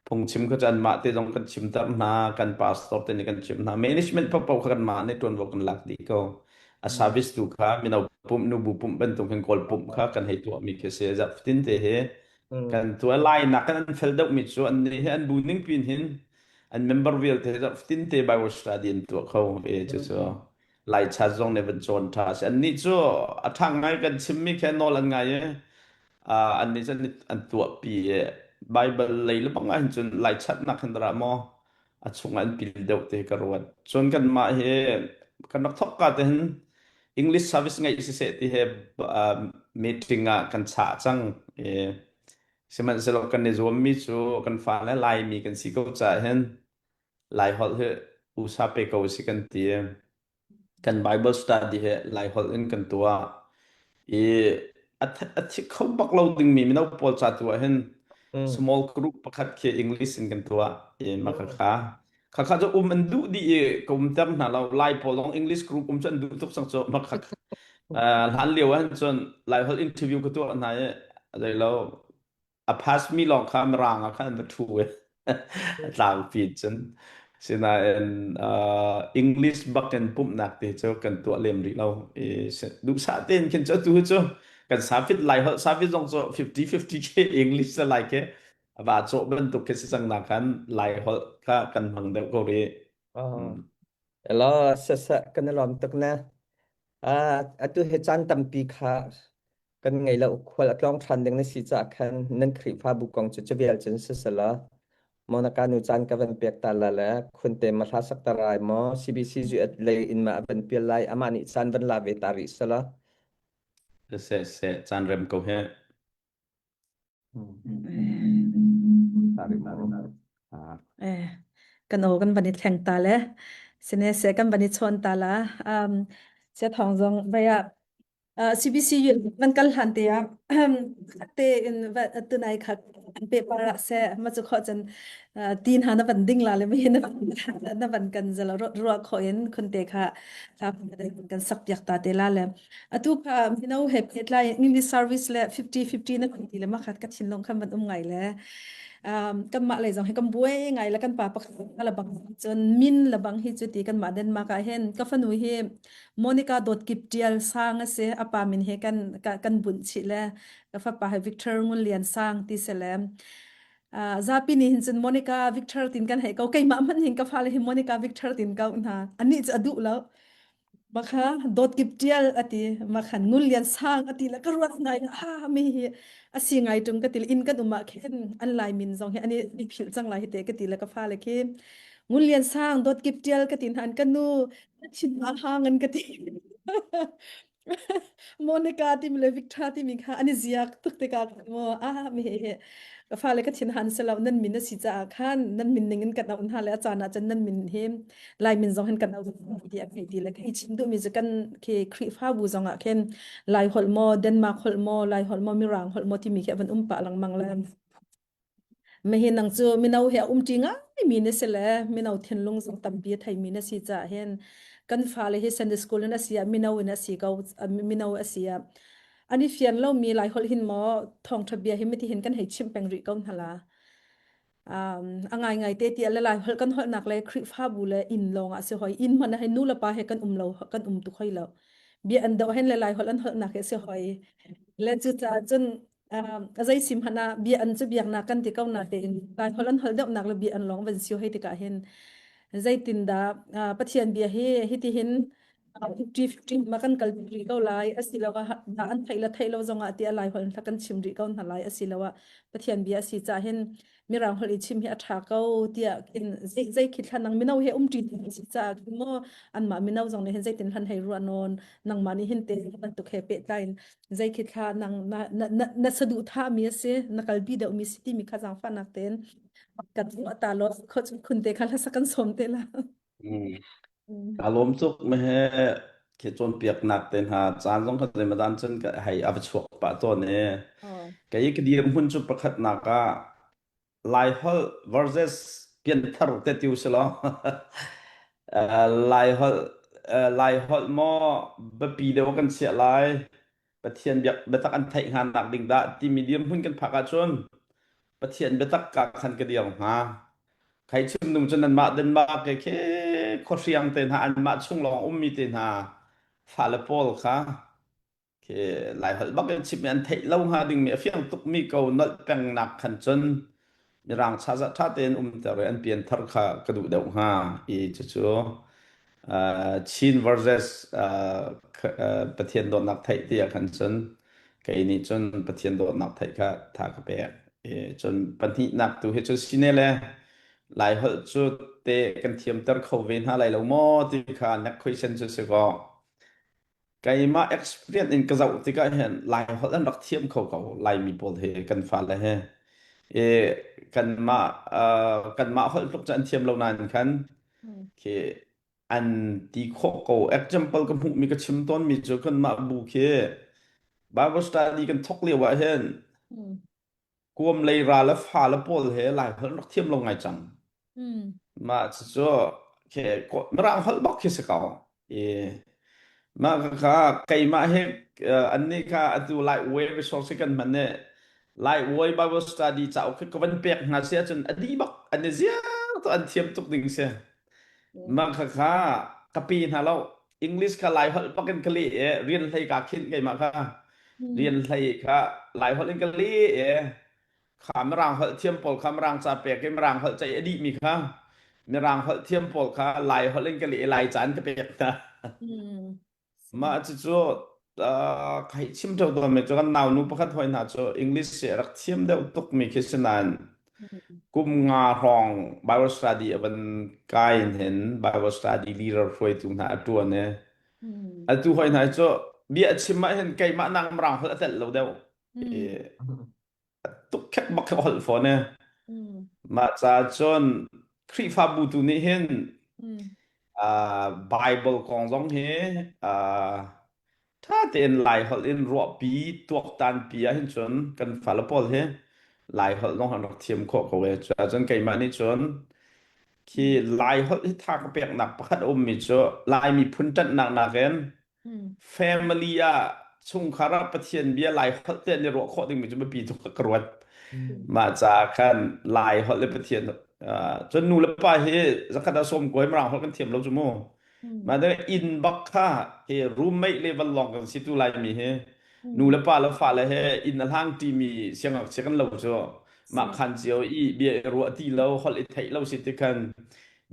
phungchim kha cu anmah te zong kan chimter hna, kan pastor te nih kan chim hna. Management paohpaoh kha kanmah nih ṭuanvo kan lak dih ko. A mm service tu kha mino pumh, nubu pumh bantuk hin kawl pumh kha kan hei tuahmi khi si. Zarhfatin te hi mm kan tuah lai nak kan an fel deuhmi cu an nih hi an bu ning pin hin an member vialte zarhfatin te Bible study an tuah kho ve cu mm cu. Laicha zong nih van cawn ṭha si. Annih cu a ṭha ngai kan chimmi khi nawl an ngai i annih cu an tuahpi i. Bible lei le bang ahhin cun Lai chatnak hin dara maw a chungah an pil deuh te ka ruat. Cun kanmah hi kan rak thawk ka te hin English service ngeih siseh ti he uh, meeting ah kan chah cang. I sihmanhsehlaw kan i zuammi cu kan fale Laimi kan si ko caah hin Laiholh hi usa pe ko si kan ti. Kan Bible study hi Laiholh in kan tuah. I a a thi kho bak lo dingmi mino pawl ca tu ah hin small group pakhat khi English in kan tuah. I mah kha kha kha cu um an duh dih i ka um ter hna lo. Lai pawl lawng English group um cu an duh tuk cang cu. Mah kha hlan lio ah hin cun Laiholh interview ka tuah hna i zei lo a pass mi lawng kha mirang ah khan an va ṭhu i a tlangpi cun sinain uh, English bak in pumhnak te cu kan tuah lem rih lo i duhsah tein khin cu atu cu kan safit lai holh safit zong cu 50-50 ke English le lai ke va cawh bantuk khi si cang na khan lai holh kha kan hmang deuh ko rih. Oh. Elo sasa kan i lawm tuk na. Ah atu he caan tampi kha kan ngei lo khual a tlawng ṭhan ding na si caah khan nan Khrihfabu kong cu cavial cun siselaw Monica nu caan ka van pek ta la le khunte ma hla sak ta rai maw CBC zu lei in ma a van pial lai amah nih caan van la ve ta rih selaw Se se caan rem ko he. Eh, kan aw kan van i thleng ta le sine se kan van i chawn ta la um sia thong zong vai ah CBC van kal hlan te ah te in tunai kha an pe para se ma chu kho chan tin ha na van ding la le mi na na van kan zalo ro kho in khun te kha kan sak piak ta te la le Atu kha mino he pehtlai English service le 50-50 na kan ti le makhat ka thinlung khan van um ngai le um, kanmah lei zong hi kan buai ngai le kan pa pakhat la bang cun min la bang hi cu ti kanmah Denmark ah hin ka fanu hi Monica Dot Kip Tial Sang a si apa min he kan kan bunh chih le ka fapa hi Victor Ngun Lian Sang ti se le Uh, zapi nih hin cun Monica Victor tin kan hei ko keimah hmanh hin ka fale hi Monica Victor tin ko hna ani cu a duh lo Makha dawtkip ṭial a ti. Makhan ngun lian sang a ti le ka ruat ngai ha mi hi a si ngai ṭung ka ti le inn kan um ah khin an lai min zong hi an i philh cang lai hi te ka ti le ka fale khi ngun lian sang dawtkip ṭial ka ti hna an ka nu na thin ma hang an ka ti. Monica timi le Victor timi kha an i ziak tuk tikah maw ah mi he ka fale ka thin han selo nan min a si caah khan nan min ning in kan auh hna le a caan ah cun nan min hi Lai min zong hin kan auh ti a thei ti le khi chim duhmi cu kan khi Khrihfabu zong ah khin Lai holh maw Denmark holh maw Lai holh maw Mirang holh maw timi khi a van um pah lengmang le Mahi nang cu mino he a umṭi ngaimi na si le mino thinlung zong tampi a theimi na si caah hin kan fale hi Sunday school in a si ah mino in a si ko mino a si ah an i fian lomi Lai holh hin maw thawngṭha bia hi miti hin kan hei chimh peng rih ko hna la. Um, a ngaingai te ti le Lai holh kan holhnak le Khrihfabu le inn lawng ah si hoi inn hmanh ah hin nu le pa he kan um lo kan um tuk hoi lo bia an doh hen le Lai holh an holhnak hi si hoi le cucaah cun a zei sim hmanh ah bia an cu biaknak kan ti ko na tein Lai holh an holh deuhnak le bia an lawng van sio hei tikah hin zeitindah Pathian bia hi hiti hin 50-50 ma kan kal rih ko lai asiloah an theih le theih lo zongah tiah Lai holh in kan chim rih ko hna lai asiloah Pathian bia a si caah hin mirang holh i chim hi a ṭha ko tiah khin zei zei khi thlan nang mino he umṭi si caah khin maw anmah mino zong nih hin zeitin hlan hei ruah nawn nangmah nih hin te bantuk he pehtlai in zei khi thla nang na na na, na saduhthah mi a si na kalpi deuh mi si timi kha zaangfahnak tein kan ruah ta law kho khun te kha hlasa kan sawm te la Mm. Ka lawm tuk me he khi cawnpiaknak te hna caan zong kha zeimadan cun ka hei a va chuak pah tawn e. Oh. Kei ka dirhmun cu pakhatnak ah Laiholh versus pianthar te ti usilaw Laiholh Laiholh maw biapi deuh kan chiah lai Pathian biak biatak an theih hnga nak ding dah timi dirhmun kan phak ahcun Pathian biatak ka khan ka dir hnga khai chim nung cun anmah Denmark ke khi khuahriang te hna anmah chung lawng ummi te hna fale pawl kha Khi Laiholh bak in chimmi an theih lo hnga dingmi a fiang tukmi ko nolh pengnak khan cun Mirang chazah ṭha tein umter i an pianthar kha ka duh deuh hnga i cucu uh, Chin versus uh, Pathian dawtnak theih ti ah khan cun kei nih cun Pathian dawtnak theih kha tha ka pek. Cun pahnihnak tu hi cu sine le Laiholh cu te kan thiamter kho ve hna lai lo maw ti kha next question cu si kaw keimah experience in ka zoh tikah hin Laiholh an rak thiam kho ko Laimi pawl hi kan fale he i kanmah kanmah holh tluk cu an thiam lo nain khan khi an ti khawh ko. Example ka hmuhmi ka chim tawnmi cu kanmah bu khi Bible study kan thawk lio ah hin kuam lei ra le fa le pawl he Lai holh rak thiam lo ngai cang. Mah cucu khi Mirang holh bak khi si ko. I mah kha keimah he annih kha atu Lai way resource kan hman i Lai way Bible study cauk khi ka van pek hna si ahcun a dih bak an i ziar tu an thiam tuk ding si. Mah khakha ka pe hna lo. English kha Lai holh bak in ka leh i rian hlei kaa khinh keimah kha. Rian hlei kha Lai holh in ka leh i kha Mirang holh thiam pawl kha Mirang ca pek i Mirang holh ceih a dihmi kha Mirang holh thiam pawl kha Lai holh in ka leh i Lai ca in ka pek hna. Mah cucu ka hei chim ṭheo tawnmi cu kan naunu pakhat hawi hna cu English hi a rak thiam deuh tukmi khi si nain kum nga hrawng Bible study a van kai in hin Bible study leader hruaitu hna a ṭuan i atu hawi hna cu bia a chim ah hin keimah nak mirang holh a telh lo deuh. I tuk khek bak khe holh fawn e. Mah ca cun Khrihfabu tu nih hin Bible kong zong hi ṭha tein Lai holh in ruahpi tuaktanpi ah hin cun kan fale pawl hi Lai holh zong an rak thiam khawh ko e. Cuahcun keimah nih cun khi Lai holh hi tha ka peknak pakhat a ummi cu Lai miphun ṭanhnak nakin family ah chungkhar ah Pathian bia Lai holh te an i ruah khawh dingmi cu biapi tuk ka ruat. Mah caah khan Lai holh le Pathian cun nu le pa hi zakhat ah sawm kuai mirang holh kan thiam lo cu mu. Mah ding inn bak kha hi roommate level lawng kan si tu Laimi hi nu le pa le fale he inn a hlang ṭimi siangngakchia kan lo cu mah khan cio i bia i ruah ti lo holh i theih lo si ti khan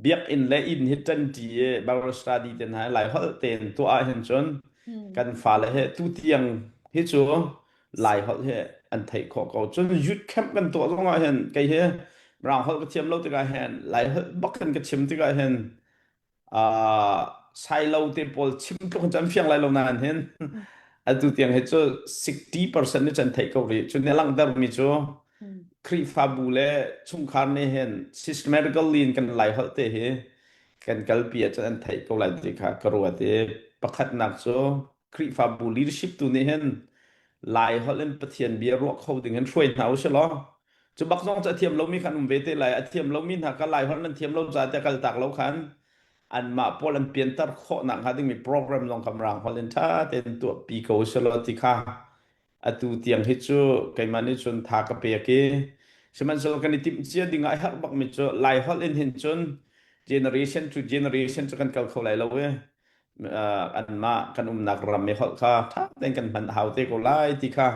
biakinn le inn hi ṭanṭi i Bible study te hna lai holh tein tuah ahhin cun kan fale he tutiang hi cu lai holh hi an theih khawh ko cun youth camp kan tuah zong ah hin kei hi Mirang holh ka thiam lo tikah hin lai holh bak in ka chim tikah hin sailo te pawl chim tluk in cu an fiang lai lo nain hin atu tiang hi cu 60% nih cun theih ko rih cu nih langhtermi cu Khrihfabu le chungkhar nih hin systematically in kan lai holh te hi kan kalpi ahcun an theih ko lai ti kha ka ruat i pakhatnak cu Khrihfabu leadership tu nih hin lai holh in Pathian bia ruah kho ding in hruai hna usih law cu bak zong cu a thiam lomi khan um ve te lai a thiam lomi hna kha lai holh nan thiam lo ca tiah kal tak lo khan anmah pawl an pianter khawh nak hnga dingmi program zong kha mirang holh in ṭha tein tuahpi ko usih law ti kha atu tiang hi cu keimah nih cun tha ka pek i sihmanhsehlaw kan i timh cia ding ah a herh bakmi cu lai holh in hin cun generation to generation cu kan kal kho lai lo i anmah kan umnak ram i holh kha ṭha tein kan hman hau te ko lai ti kha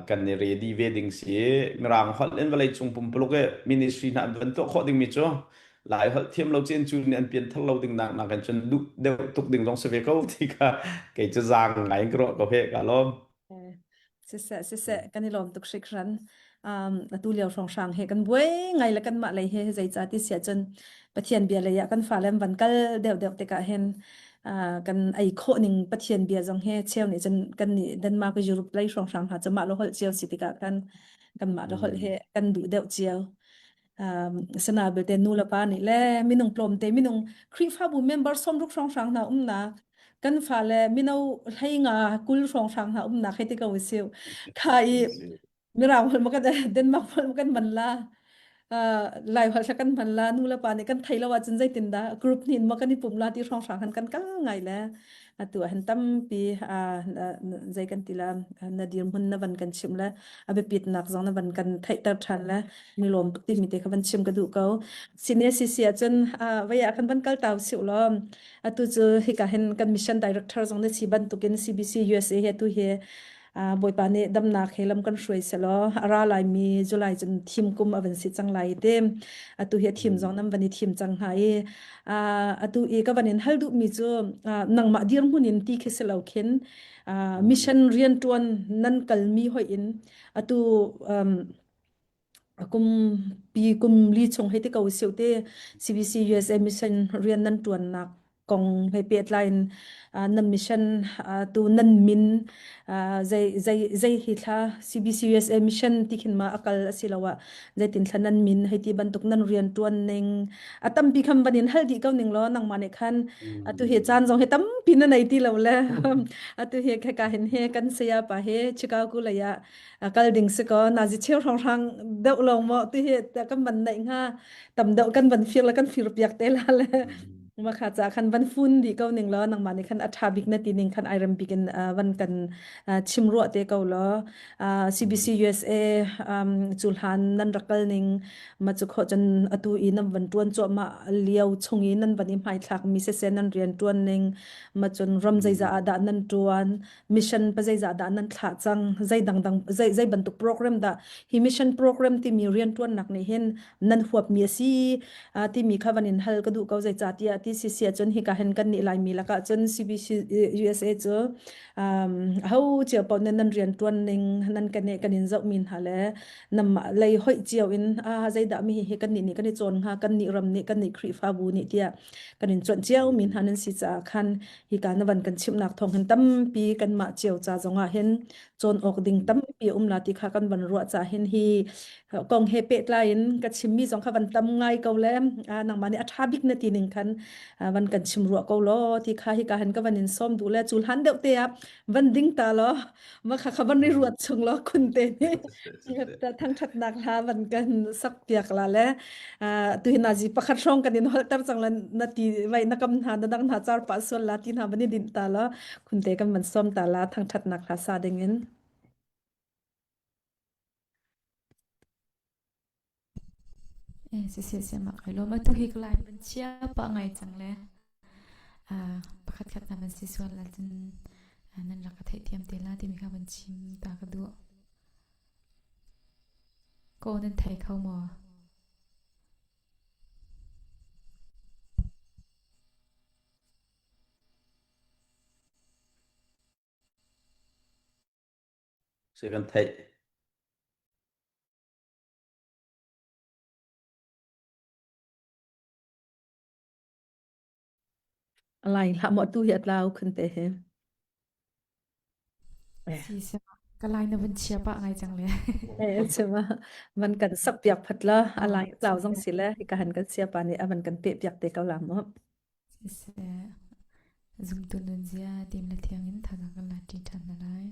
kan i ready ve ding si mirang holh in vawlei cung pumpuluk i ministry hna an van tuah khawh dingmi cu lai holh thiam lo cin cu nih an pian thar lo ding nak nakin cun duh deuh tuk ding zong si ve ko ti kha kei cu zaang ngai in ka ruah ko he ka lawm. Siseh siseh kan i lawm tuk hringhran. Um, atu lio hrawnghrang he kan buai ngai le kanmah lei he zeica ti siah cun Pathian bia lei ah kan fale an van kal deuh deuh tikah hin uh, kan ei khawh ning Pathian bia zong he cheu nih cun kan nih Denmark Europe lei hrawnghrang hna cu mah lo holh cio si tikah kan kanmah lo holh he kan duh deuh cio. Um, sana belte nu le pa nih le minung tlawmte minung Khrihfabu member 60 hrawnghrang hna umnak kan fale mino hleinga 20 hrawnghrang hna umnak hei ti ko siu kha i Mirang holh ma kan Denmark holh ma kan man la Lai holh kan hman la nu le pa nih kan thei lo ahcun zeitindah group hnin ma kan i pum la ti hrawnghrang han kan kal ngai le atu ah hin tampi zei kan ti la na dirhmun na van kan chimh le a biapitnak zong na van kan theihter ṭhan le mi lawm tuk timi te kha van chim ka duh ko. Sine sisi ahcun vei ah kan van kal tau siu law atu cu hika hin kan mission director zong na si bantukin CBC USA he tu hi Bawipa nih damnak he lam kan hruai selaw a ra laimi July cun thim kum a van si cang lai te atu hi a thim zong nan van i thim cang hnga i atu i ka van in hal duhmi cu nangmah dirhmun in ti khi si lo khin mission rianṭuan nan kalmi hoih in atu um, Kum pi kum li chung hei ti ko siu te CBC USA mission rian nan ṭuannak kong he pehtlai in nan mission tu nan min zei zei zei hi thla CBC USA mission ti khin ma akal asiloah zeitin thla nan min hei ti bantuk nan rian ṭuan ning a tampi kham banin hal dih ko ning law nangmah nih khan atu hi caan zong hi tampi na nei ti lo le atu hi kheka hin he kan saya pa he Chicago lei ah kal ding si ko nazi cheu hrang hrang deuh lawng maw ti hi kan van neih hnga tam deuh kan van fir le kan fir piak te la le ma kha cha khan van fun di ko ning lo nangmah nih khan a tha bik na ti ning khan ai rem bik in van kan chim ruah te ko lo CBC USA cu hlan nan rak kal ning ma chu kho chan atu i nan van tuan chuah ma liao chung i nan van i hmai thlak mi se se nan rian tuan ning ma chun ram zeiza ah dah nan tuan mission pa zeizah dah nan thlah cang zei dangdang zei zei bantuk program dah hi mission program timi riantuannak nih hin nan huapmi a si timi kha van in hal ka duh ko zei ca tiah ti si si ahcun hika hin kan nih Laimi lakah cun CBC USA cu um, ho cio paoh nih nan riantuan ning nan kan kan in zohmi hna le namah lei hoih cio in a zeidah mi hi kan nih nih kan i cawn hnga kan nih ram nih kan nih Khrihfabu nih tiah kan in cuanh cio mi hna nan si caah khan hika na van kan chimhnak thawng hin tampi kanmah cio ca zongah hin cawn awk ding tampi a um la ti kha kan van ruah ca hin hi kong he pehtlai in ka chimmi zong kha van tam ngai ko le nangmah nih a ṭha bik na ti ning khan van kan chim ruah ko law ti kha hika hin ka van in sawm duh le cu hlan deuh te ah van ding ta law ma kha kha van i ruat chung law khun te nih thangṭhatnak hla van kan sak piak la le tu hi nazi pakhat hrawng kan in holter cang la na ti vai na kam hna na dang hna char pa sual la ti hna van i dinh ta la khun te kan van som ta la thangṭhatnak hla sa ding in. Si si si mak kai lawm. Atu hi ka lai ban chia pa ngai cang le pakhat khat na ban si sual la cun nan rak ka theihthiam te la timi kha van chim ta ka duh. Ko nan thei kho maw? Si kan theih. Lai hlah maw tu hi a tlau khun te he. Si si ka lai na vun chia pah ngai cang le. Eh chima van kan sak piak phat la a lai tlau zong si le hi ka han kan sia pa nih a van kan pe piak te ko la mu. Siseh, zumtu nunzia tim le thiang in thazaang kan la ṭi ṭhan hna lai.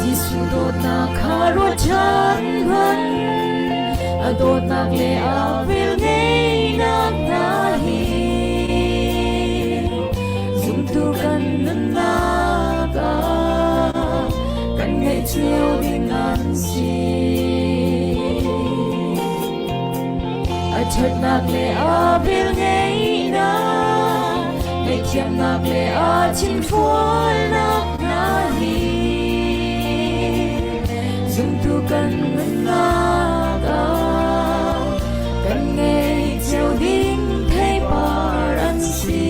Jesuh dawtnak kha ruat ṭhan hmanh, a dawtnak le a velngeihnak hna hi zumtu kan nunnak ah kan ngeih cio ding an si. A ṭhatnak le a velngeihnak, ngaihthiamnak le a thinfualnak hna hi zumtu kan nunnak ah kan ngei cio ding theipar an si.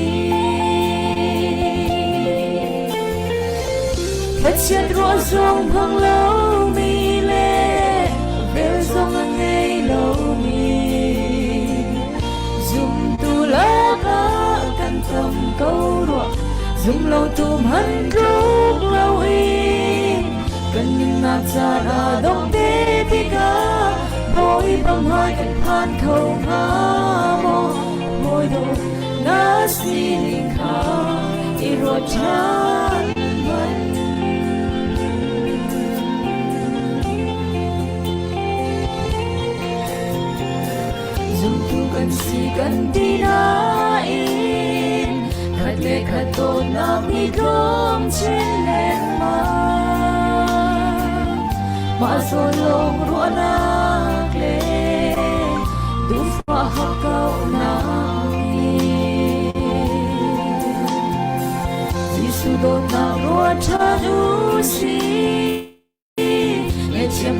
Thlachiat ruah zong hmang lomi le vel zong a ngei lomi zumtu lakah kan tam ko rua zum lo tu hman tluk lo in kan nunnak caan a dong te tikah Bawipa hmai kan phan kho hnga maw mawi dawh na sining kha i ruat ṭhan hmanh. Zumtu kan si kan ti nain khat le khat dawtnak nih tlawm chin lengmang. Mah zawn lawng ruahnak le duhfah hakkauhnak nih Jesuh dawtnak ruat ṭhan u sih. Ngaihthiamnak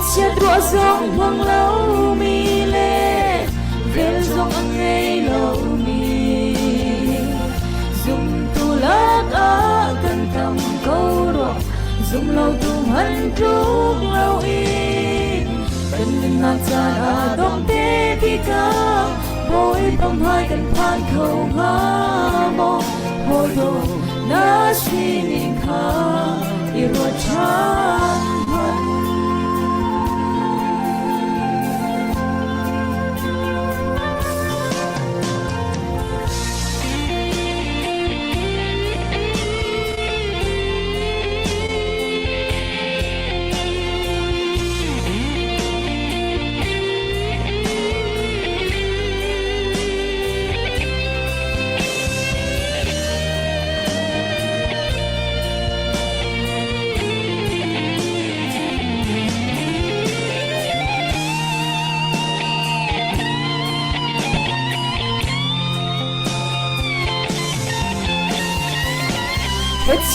Chiat ruah zong hmang lomi le vel zong a ngei lomi zumtu lakah kan tam ko rua zum lo tu hmanh tluk loin kan nunnak caan a dong te tikah Bawipa hmai kan phan kho hnga maw hawi dawt na sining kha i ruat ṭhan hmanh.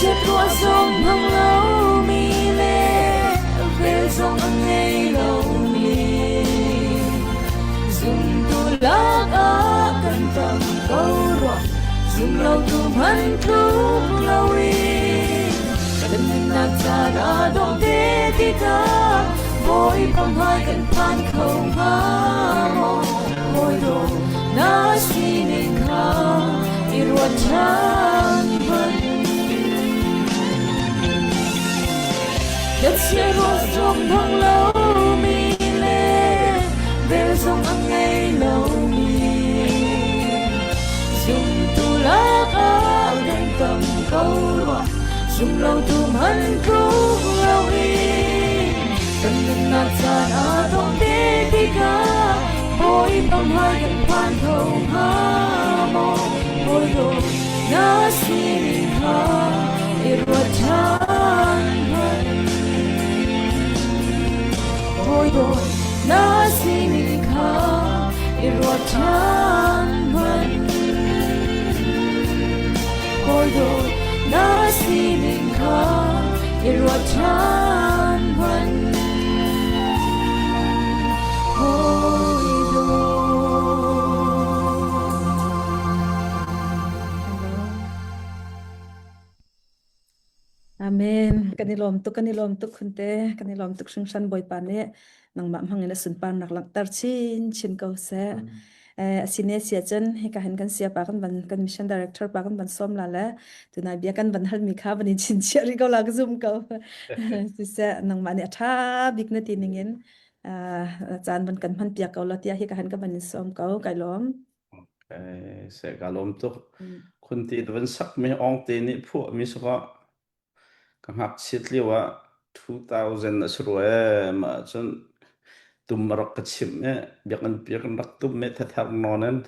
Chiat ruah zong hmang lomi le vel zong a ngei lomi Zumtu lakah kan tam ko rua zum lo tu hmanh tluk loin kan nunnak caan a dong te tikah Bawipa hmai kan phan kho hnga maw hawi dawt na sining kha i ruat ṭhan hmanh Chiat ruah zong hmang lomi le vel zong a ngei lomi zumtu lakah kan tam ko rua zum lo tu hmanh tluk loin kan nunnak caan a dong te tikah Bawipa hmai kan phan kho hnga maw hawi dawt na sining kha i ruat ṭhan hmanh. Hawi dawt na sining kha i ruat ṭhan hmanh. Hawi dawt na sining kha i ruat ṭhan hmanh. Hawi dawt. Amen. Kan i lawm tuk, kan i lawm tuk khunte, kan i lawm tuk hringhran Bawipa nih nangmah hmangin a sunparnak langhter chinchin ko seh. Eh, asine sia cun hika hin kan sia pa kan van kan mission director pa kan van sawm la le tunai bia kan van halmi kha van in chinchiah rih ko la ka zum ko. Siseh nangmah nih a ṭha bik na ti ningin ah caan van kan hman piak ko la tiah hika hin ka van in sawm ko kai lawm. Okay, se ka lawm tuk. Khun ti van sak mi ong te nih phuah mi saka ka ngakchiat lio ah 2000 a si rua e mah cun tum a rak ka chimh e biakinn pi kan rak tum me thathar nawn in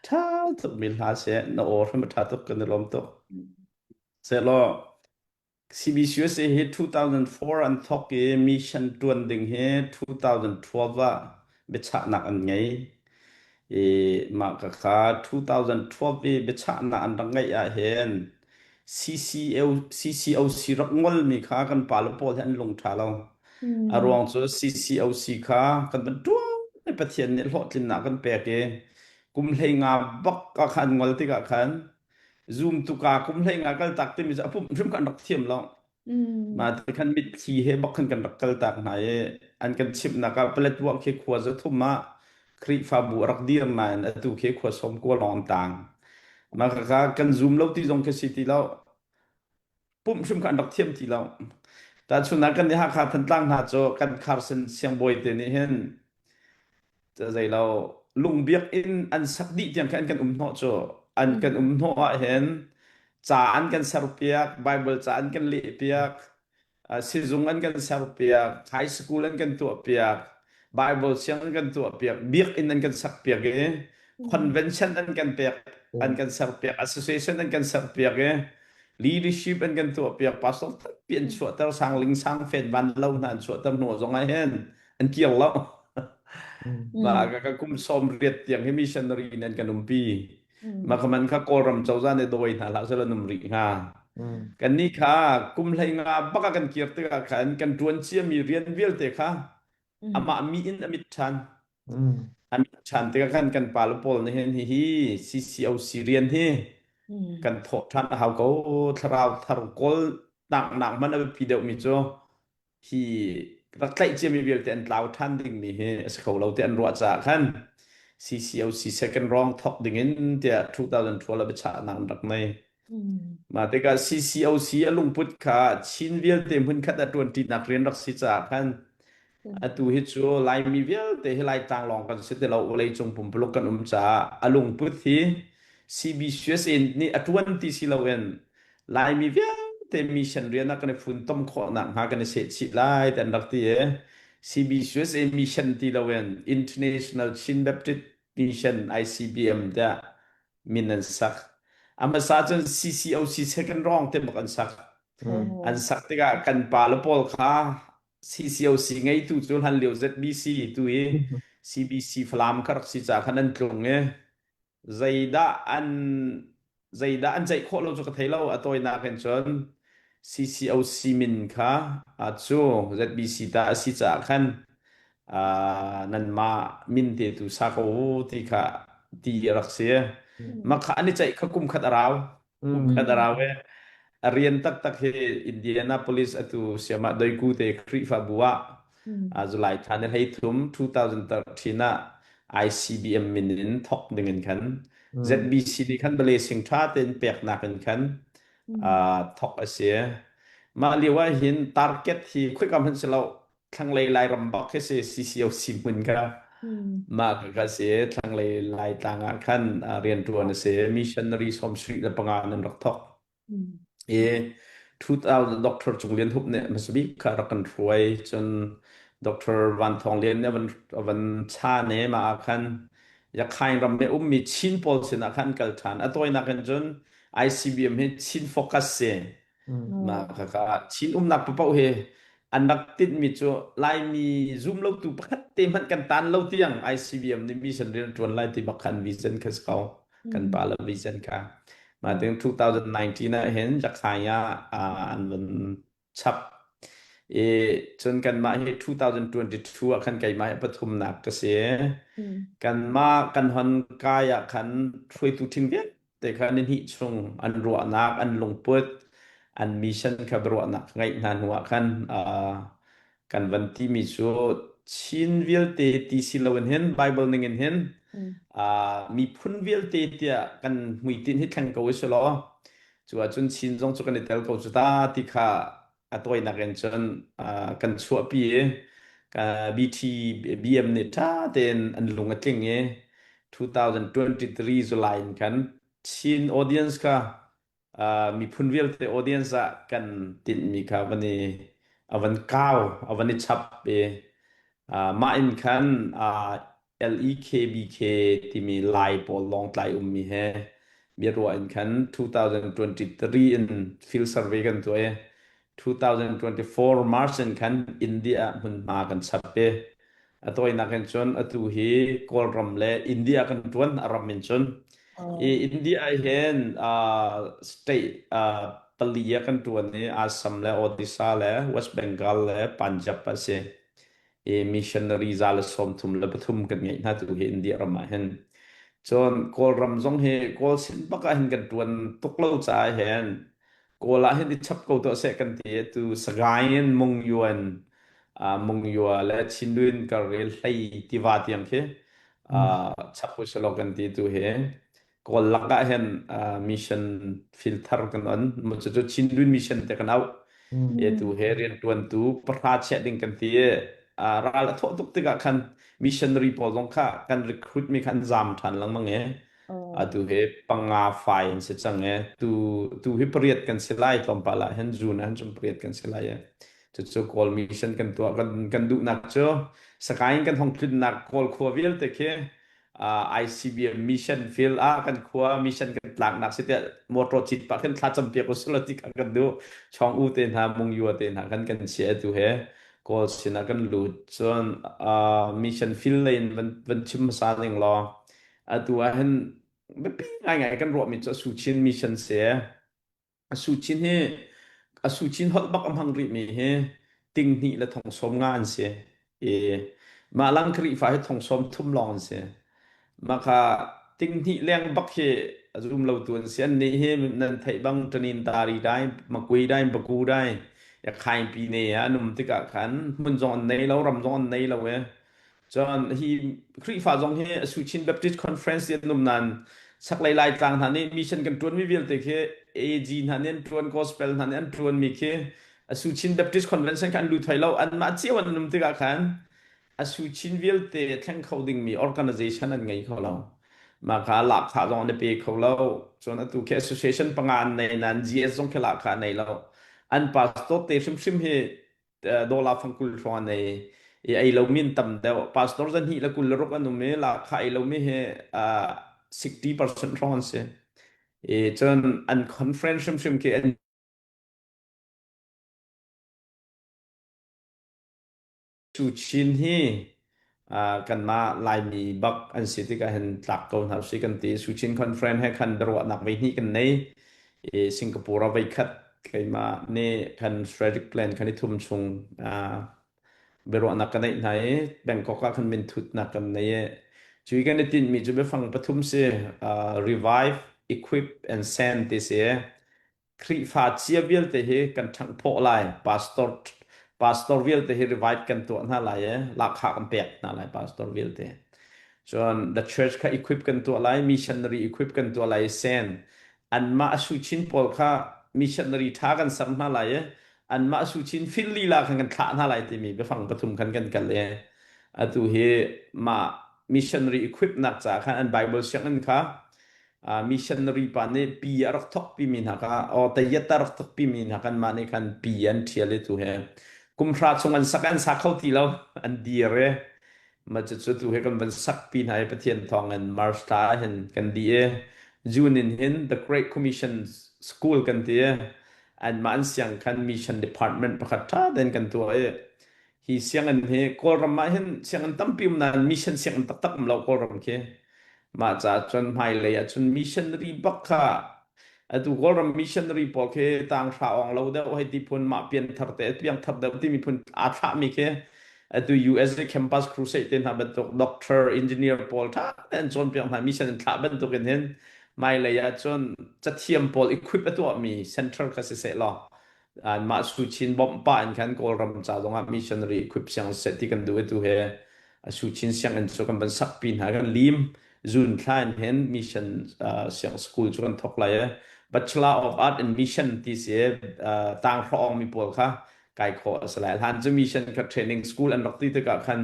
tha tuk mi hla se na aw hrim a tha tuk kan i lawm tuk. Se law CBCUSA hi 2004 an thawk i mission ṭuan ding hi 2012 ah biachahnak an ngei. I mah khakha 2012 i biachahnak an rak ngeih ahhin CCO, CCOC rak ngolmi kha kan pale pawl hi an lung ṭha lo. A ruang cu CCOC kha kan van ṭuan i Pathian nih hlawhtlinnak kan pek i kum 15 bak ah khan an ngol tikah khan Zoom tuka kum hlei nga kal tak timi cu a pumh hrim kha an rak thiam lo. Ma te khan mitthli he bak khan kan rak kal tak hna i an kan chimhnak ah Paletwa khi khua 300 ah Khrihfabu a rak dir nain atu khi khua 90 lawng an tang. Mah kha kan zoom lo ti zong khi si ti lo. Pumh hrim kha an rak thiam ti lo. Tahchunhnak kan nih Hakha Thantlang hna cu kan Carson siangbawi te nih hin zei lo lungbiak in an sak dih tiang khan an kan um hnawh cu an kan um hnawh ah hin ca an kan serpiak Bible ca an kan lehpiak sizung an kan serpiak high school an kan tuahpiak Bible siang an kan tuahpiak biakinn an kan sakpiak i convention an kan pek an kan serpiak association an kan serpiak i leadership an kan tuahpiak pastor tampi an chuahter sangling sangfen van lo hna an chuahter hnu zong ah hin an kir lo ma ka ka kum 80 tiang hi missionary in an kan umpi ma ka man kha kawlram cozah nih dawi hna hlah sela num rih hnga. Kannih kha kum 15 bak ah kan kir tikah khan kan ṭuan ciami rian vialte kha amah mi in a mit ṭhan. A mit ṭhan tikah khan kan pale pawl nih hin hihi CCOC rian hi kan thawh ṭhan a hau ko. Thlarau thar kawl nak nak hmanh a biapi deuhmi cu hi rak tlaih ciami vialte an tlau ṭhan dingmi hi a si kho lo ti an ruah caah khan CCOC second round thawk dingin tiah 2012 ah biachahnak an rak nei. Mah tikah CCOC a lungput kha Chin vialte hmunkhat ah ṭuanṭinak rian rak si caah khan atu hi cu Laimi vialte hi Laitlang lawng kan si ti lo vawleicung pumpuluk kan um caah a lungput hi CBCUSA nih a ṭuan ti si loin Laimi vialte mission rian ah kan i funtom khawh nakhnga kan i sehchih lai ti an rak ti i CBCUSA mission ti loin International Chin Baptist Mission ICBM tiah min an sak. A hmasa cun CCOC second wrong te bak an sak. An sak tikah kan pa le pawl kha CCOC ngeitu cu hlan lio ZBC tu i CBC Falam kha rak si ca khan an tlung i zeidah an zeidah an ceih khawh lo cu ka thei lo a tawinak in cun CCOC min kha cu ZBC ta a si caah khan nanmah min te tu sa ko u ti kha ti a rak si. Mah kha an i ceih kha kum khat a rau. Kum khat a rau i a rian taktak hi Indianapolis atu siamah Doiku te Khrihfabu ah July thla ni 13 2013 ah ICBM min in thawk ding in khan ZBC nih khan blessing ṭha tein peknak in khan thawk a si. Mah lio ah hin target hi khoika hmanh si lo thlanglei Lairam bak khi si CCOC hmun kha mah ka si thlanglei Laitlang ah khan rianṭuan a si missionary 75 nan rak thawk. I 2000 Doctor Cung Lian Hup nih hmasa bik kha rak kan hruai. Cun Doctor Van Thawng Lian nih a van, a van chan i mah ah khan Yakhain ram i ummi Chin pawl sinah khan kal ṭhan. A tawinak in cun ICBM hi Chin focus si. Mah khaka Chin umnak paoh hi an rak tinhmi cu Laimi zumlotu pakhat te hmanh kan tan lo tiang ICBM nih mission rian a ṭuan lai ti bak kha an vision kha si ko. Kan pa le vision kha. Mah ting 2019 ah hin Jakhai ah an van chap. I cun kanmah hi 2022 ah khan keimah hi pathumnak ka si. Kanmah kan hon kai ah khan hruaitu ṭhing vialte kha ni hnih chung an ruahnak, an lungput, an mission kha biaruahnak ngeih hna hnu ah khan kan van timi cu Chin vialte ti si loin hin Bible ning in hin miphun vialte tiah kan hmuitinh hi thleng ko u si law cu ahcun Chin zong cu kan i tel ko cu ta ti kha a tawinak in cun kan chuahpi i BT BM nih ṭha tein an lung a tling i 2023 July in khan Chin audience kha miphun vialte audience ah kan tinhmi kha van i a van kau a van i chap i mah in khan LEKBK timi Lai pawl Lawngtlai ummi he biaruah in khan 2023 in field survey kan tuah i 2024 March in khan India ah hmunhma kan chap i a tawinak in cun atu hi Kawlram le India kan ṭuan a ram in cun i India ah hin state pali ah kan ṭuan i Assam le Odisha le West Bengal le Punjab a si i missionary 133 kan ngeih hna tu hi India ram ah hin cun Kawlram zong hi Kawl sin bak ah hin kan ṭuan tuk lo caah hin Kawl ah hin i chap ko tuah seh kan ti tu Sagaing in Mungyuan Mungyua le Chindwin kar i hlei tiva tiang khi chap u selaw kan ti tu hi Kawl lak ah hin mission field thar kan on cucu Chindwin mission te kan auh e tu he riantuan tu pahra chiah ding kan ti i ral a thawh tuk tikah khan missionary pawl zong kha kan recruit mi kha an zam ṭhan lengmang i atu hi panga fai an si cang e tu tu hi pariat kan si lai tlawmpal ah hin June ah hin cun pariat kan si lai e cucu Kawl mission kan tuah kan kan duhnak cu Sagaing kan hong tlunnak Kawl khua vialte khi ICBM mission field ah kan khua mission kan tlaknak si tiah motor cit pah khin thla campiak usula ti kha kan duh chong u te hna mung yua te hna kan kan chia tu he Kawl sinah kan lut cun mission field lei in van van chim hmasa ning law atu ah hin biapi ngaingai kan ruahmi cu Suchin mission si. A suchin hi a suchin holh bak a hmang rihmi hi ting hnih le thong sawm nga an si. I mah lang Khrihfa hi thong sawm thum lawng an si. Mah kha ting hnih leng bak hi a zum lotu an si. Annih hi nan theih bang ṭanin tari dai, makui dai, baku dai, ya khaing pi ne ah an um tikah khan hmun zong an nei lo, ram zong an nei lo i Cun hi Khrihfa zong hi Suchin Baptist Conference ti an um nain chaklei Laitlang hna nih mission kan ṭuanmi vialte khi AG hna nih an ṭuan, Gospel hna nih an ṭuanmi khi Suchin Baptist Convention kha an lut thai lo. Anmah cio an um tikah khan a Suchin vialte thleng kho dingmi organization an ngei kho lo. Mah kha lahkhah zong an i pe kho lo. Cun atu khi association panga an nei nain GS zong khi lahkhah an nei lo. An pastor te hrimhrim hi dollar fangkul hrawng an ei i ei lomi an tam deuh pastor zan hnih le 26 an um i lahkhah ei lomi hi 60% hrawng an si i cun an conference hrimhrim khi an cu Chin hi kanmah Laimi bak an si tikah hin tlak ko hna usih kan ti. Suchin Conference he khan biaruahnak voi hnih kan nei. I Singapore ah voi khat keimah nih kan strategic plan kan i thum chung biaruahnak ka neih hna i Bangkok ah khan minthutnak kan nei i cui kan i tinhmi cu biafang pathum si revive, equip and send ti si. Khrihfa cia vialte hi kan ṭhanghphawh lai. Pastor pastor vialte hi revive kan tuah hna lai i lahkhah kan pek hna lai pastor vialte. Cun the church kha equip kan tuah lai, missionary equip kan tuah lai i sen. Anmah a suchin pawl kha missionary ṭha kan ser hna lai i anmah suchin fil lila khan kan thlah hna lai timi biafang pathum khan kan kal i atu hi mah missionary equip nak caah khan an Bible sianginn kha missionary pa nih pi a rak thok pimi hna kha aw tayat a rak thok pimi hna kan mah nih khan pi an ṭhial i tu he kum hra chung an sak an sa kho ti lo an dir i ma cucu tu he kan van sak pi hna i Pathian thawng in March thla ah hin kan di i June in hin The Great Commission School kan ti i anmah an siang khan mission department pakhat ṭha tein kan tuah i hi sianginn hi Kawlram ah hin sianginn tampi um nain mission sianginn taktak um lo Kawlram khi Mah caah cun hmailei ah cun missionary bak kha atu Kawlram missionary pawl khi tanghra awng lo deuh hei ti phun mah pianthar te piangthar deuh timi phun aa thlahmi khi atu USA Campus Crusade te hna bantuk doctor engineer pawl ṭha tein cawnpiak hna mission in thlah bantuk in hin hmailei ah cun cathiam pawl equip a tuahmi center kha si seh law mah Suchin bawmh pah in khan Kawlram ca zongah missionary equip siang seh ti kan duh i tu he Suchin sianginn cu kan van sakpi hna kan lim June thla in hin mission siang school cu kan thok lai i Bachelor of Art in Mission ti si tanghra mi pawl kha kai khawh a si lai hlan cu mission kha training school an rak ti tikah khan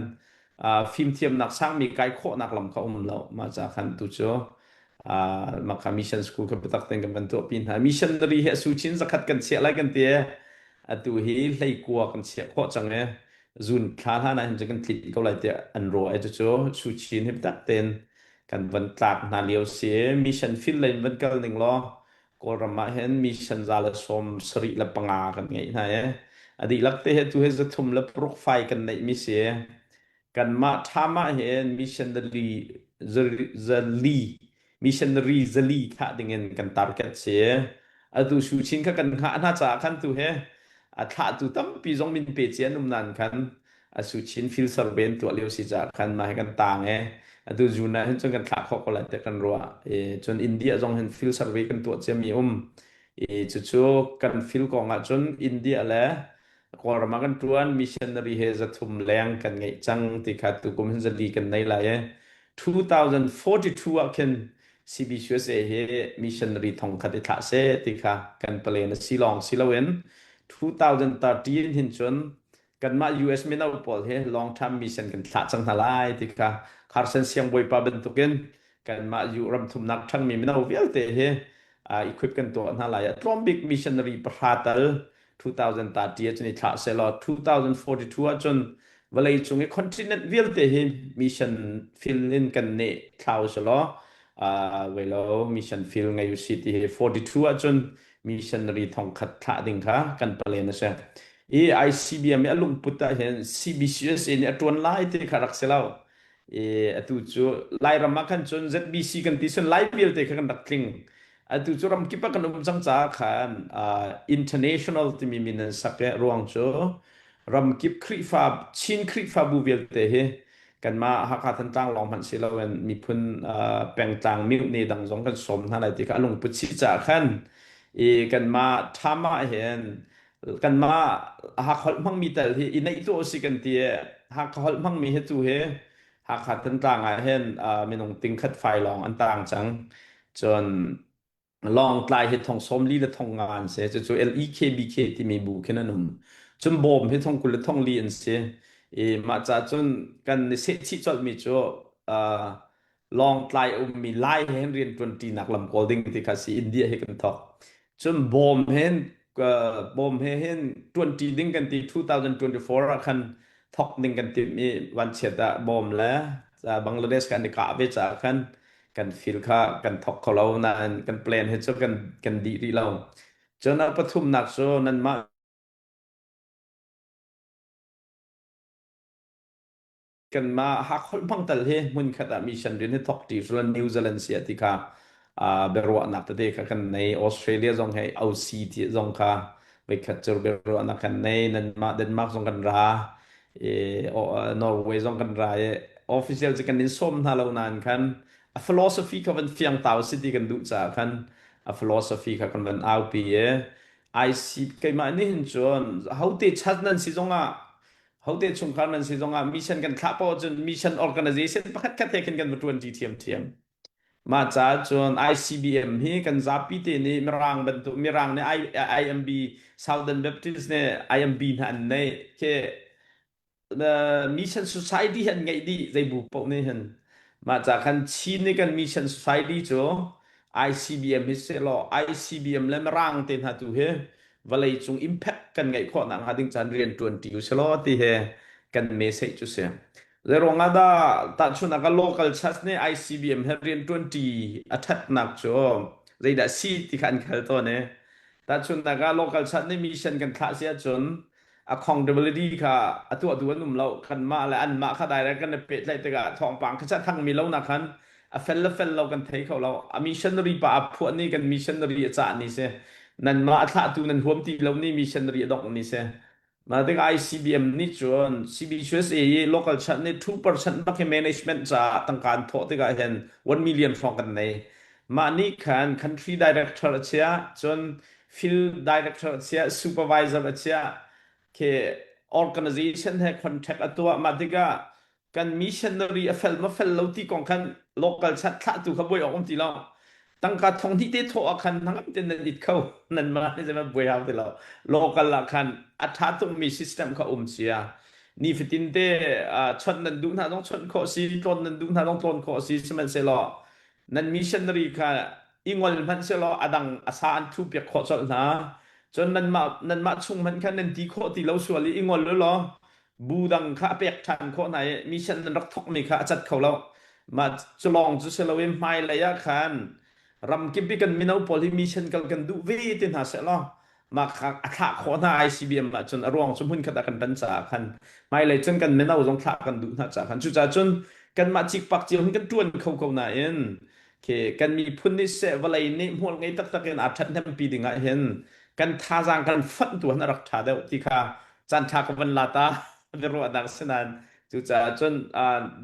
fimthiamnak sangmi kai khawhnak lam kha um lo mah ca khan tu cu mah kha mission school kha biatak tein kan van tuahpi hna missionary hi a suchin zakhat kan chiah lai kan ti atu hi hleikua kan chiah khawh cang i zun thla hlan ah hin cu kan tlit ko lai tiah an ruah i cucu suchin hi biatak tein kan van tlak hna lio si mission field lei in van kal ning law Kawlram ah hin mission 175 kan ngeih hna i a dihlak te hi tu hi 306 fai kan neih mi si kanmah ṭham ah hin missionary zali missionary zali thlah dingin kan target si atu Suchin kha kan hngah hna caah khan tu he a thlahtu tampi zong min pe cia an um nain khan a Suchin field survey an tuah lio si caah khan mah hi kan tang e atu June ah hin cun kan thlah khawh ko lai tiah kan ruah e cun India zong hin field survey kan tuah ciami um e cucu kan field kong ah cun India le Kawlram ah kan ṭuan missionary he 300 leng kan ngeih cang ti kha tukum hin 400 kan nei lai i 2042 ah khin CBCUSA hi missionary 1000 i thlah seh ti kha kan plan a si lawng si loin 2030 in hin cun kanmah US mino pawl hi long term mission kan thlah cang hna lai ti kha Carson siangbawipa bantukin kanmah U ram thumnak ṭhangmi mino vialte hi equip kan tuah hna lai a tlawm bik missionary pahra tal 2030 ah cun i thlah sehlaw 2042 ah cun vawlei cung i continent vialte hi mission field in kan neh thlau selaw velo mission field ngei usi ti hi 42 ah cun missionary 1000 thlah ding kha kan plan a si i ICBM i a lungput ah hin CBCUSA nih a ṭuan lai ti kha rak si lo i atu cu Lairam ah khan cun ZBC kan ti cun Lai vialte kha kan rak tling. Atu cu ramkip ah kan um cang caah khan uh, international timi min an sak i ruang cu ramkip Khrihfa Chin Khrihfabu vialte hi kanmah Hakha Thantlang lawng hmanh si loin miphun uh, pengtlang mihne dang zong kan sawm hna lai ti kha a lungput si caah khan i kanmah ṭham ah hin kanmah Hakha holh hmangmi tal hi i neih tuah usih kan ti i Hakha holh hmangmi hi tu hi Hakha Thantlang ah hin uh, minung tingkhat fai lawng an tang cang. Cun Lawngtlai hi thong 40 le thong nga an si. Cucu LEKBK timi bu khin an um. Cun Bawm hi thong 20 le thong li an si. I mah ca cun kan i sehchih colhmi cu uh, Lawngtlai a ummi Lai he hin rian ṭuanṭinak lam kawl ding ti kha si India hi kan thawk. Cun Bawm hin uh, Bawm he hin ṭuanṭi ding kan ti 2024 ah khan thawk ding kan timh i vanchiat ah Bawm le Bangladesh kan i kah ve caah khan kan fil kha kan thawk kho lo nain kan plan hi cu kan kan dih rih lo. Cun a pathumnak cu nanmah kanmah Hakholh hmang tal hi hmunkhat ah mission rian hi thawk ṭi sula New Zealand si ah ti kha uh, biaruahnak tete kha kan nei Australia zong hei OC ti zong kha voikhat cu biaruahnak kan nei nanmah Denmark zong kan ra i Norway zong kan ra i official cu kan in sawm hna lo nain khan a philosophy kha van fiang tau si ti kan duh caah khan a philosophy kha kan van aupi i IC keimah nih hin cun hote chat nan si zongah hote chungkhar nan si zongah mission kan thlah paoh cun mission organization pakhat khat he khin kan va ṭuan ṭi ṭhiamṭhiam. Mah caah cun ICBM hi kan zapi te nih Mirang bantuk Mirang nih IMB Southern Baptist nih IMB hna an neih khi Mission Society hi an ngeih dih zei bu paoh nih hin. Mah ca khan Chin nih kan Mission Society cu ICBM hi sehlaw ICBM le Mirang te hna tu hi vawleicung impact kan ngeih khawh nakhnga ding caan rian ṭuan ṭi usih law ti hi kan message cu si. Zeiruang ah dah tahchunhnak ah local church nih ICBM he rian ṭuan ṭi a ṭhatnak cu zeidah si ti kha an khal tawn i tahchunhnak ah local church nih mission kan thlah si ahcun accountability kha a tuahtu an um lo kanmah le anmah kha direct kan i pehtlaih tikah thawngpang kha thangmi lo nak khan a fel le fel lo kan thei kho lo a missionary pa a phuah ni kan missionary a cah ni si nanmah a thlahtu nan huam ti lo ni missionary a dongh ni si mah tik ICBM nih cun CBCUSA i local chat nih 2% bak hi management caah tangka an thawh tikah hin 1 million hrawng kan nei mah nih khan country director a chia cun field director a chia supervisor a chia khi organization he contract a tuah mah tikah kan missionary a fel ma fel lo ti kong khan local chat thlahtu kha buai awk um ti lo tangka thong hnih te thawh ah khan nangam ten nan it kho nan ma ni zema buai hau ti lo local ah khan a tha tuk mi system kha um sia ni fatin te chawnh nan duh hna zong chawnh khawh si tlawn nan duh hna zong tlawn khawh si sihmanhsehlaw nan missionary kha i ngol hmanh selaw a dang a sa an thu piak khawh colh hna cun nanmah nanmah chung hmanh khan nan ti khawh ti lo sual i i ngol u law bu dang kha a pek ṭhan khawh hna i mission nan rak thawkmi kha a cat kho lo mah cu lawng cu si loin hmailei ah khan ramkip i kan mino pawl hi mission kal kan duh ve ti hna seh law mah kha a thlah khawh hna ICBM ah cun a ruang cu hmunkhat ah kan tan caah khan hmailei cun kan mino zong thlah kan duh hna caah khan cucaah cun kanmah cikpak cio hin kan ṭuan kho ko nain khi kan miphun nih seh vawlei nih hmual ngei taktak in aa ṭhathnempi ding ah hin kan thazaang kan fonh tu han a rak ṭha deuh ti kha caan ṭha ka van la ta biaruahnak sinain cucaah cun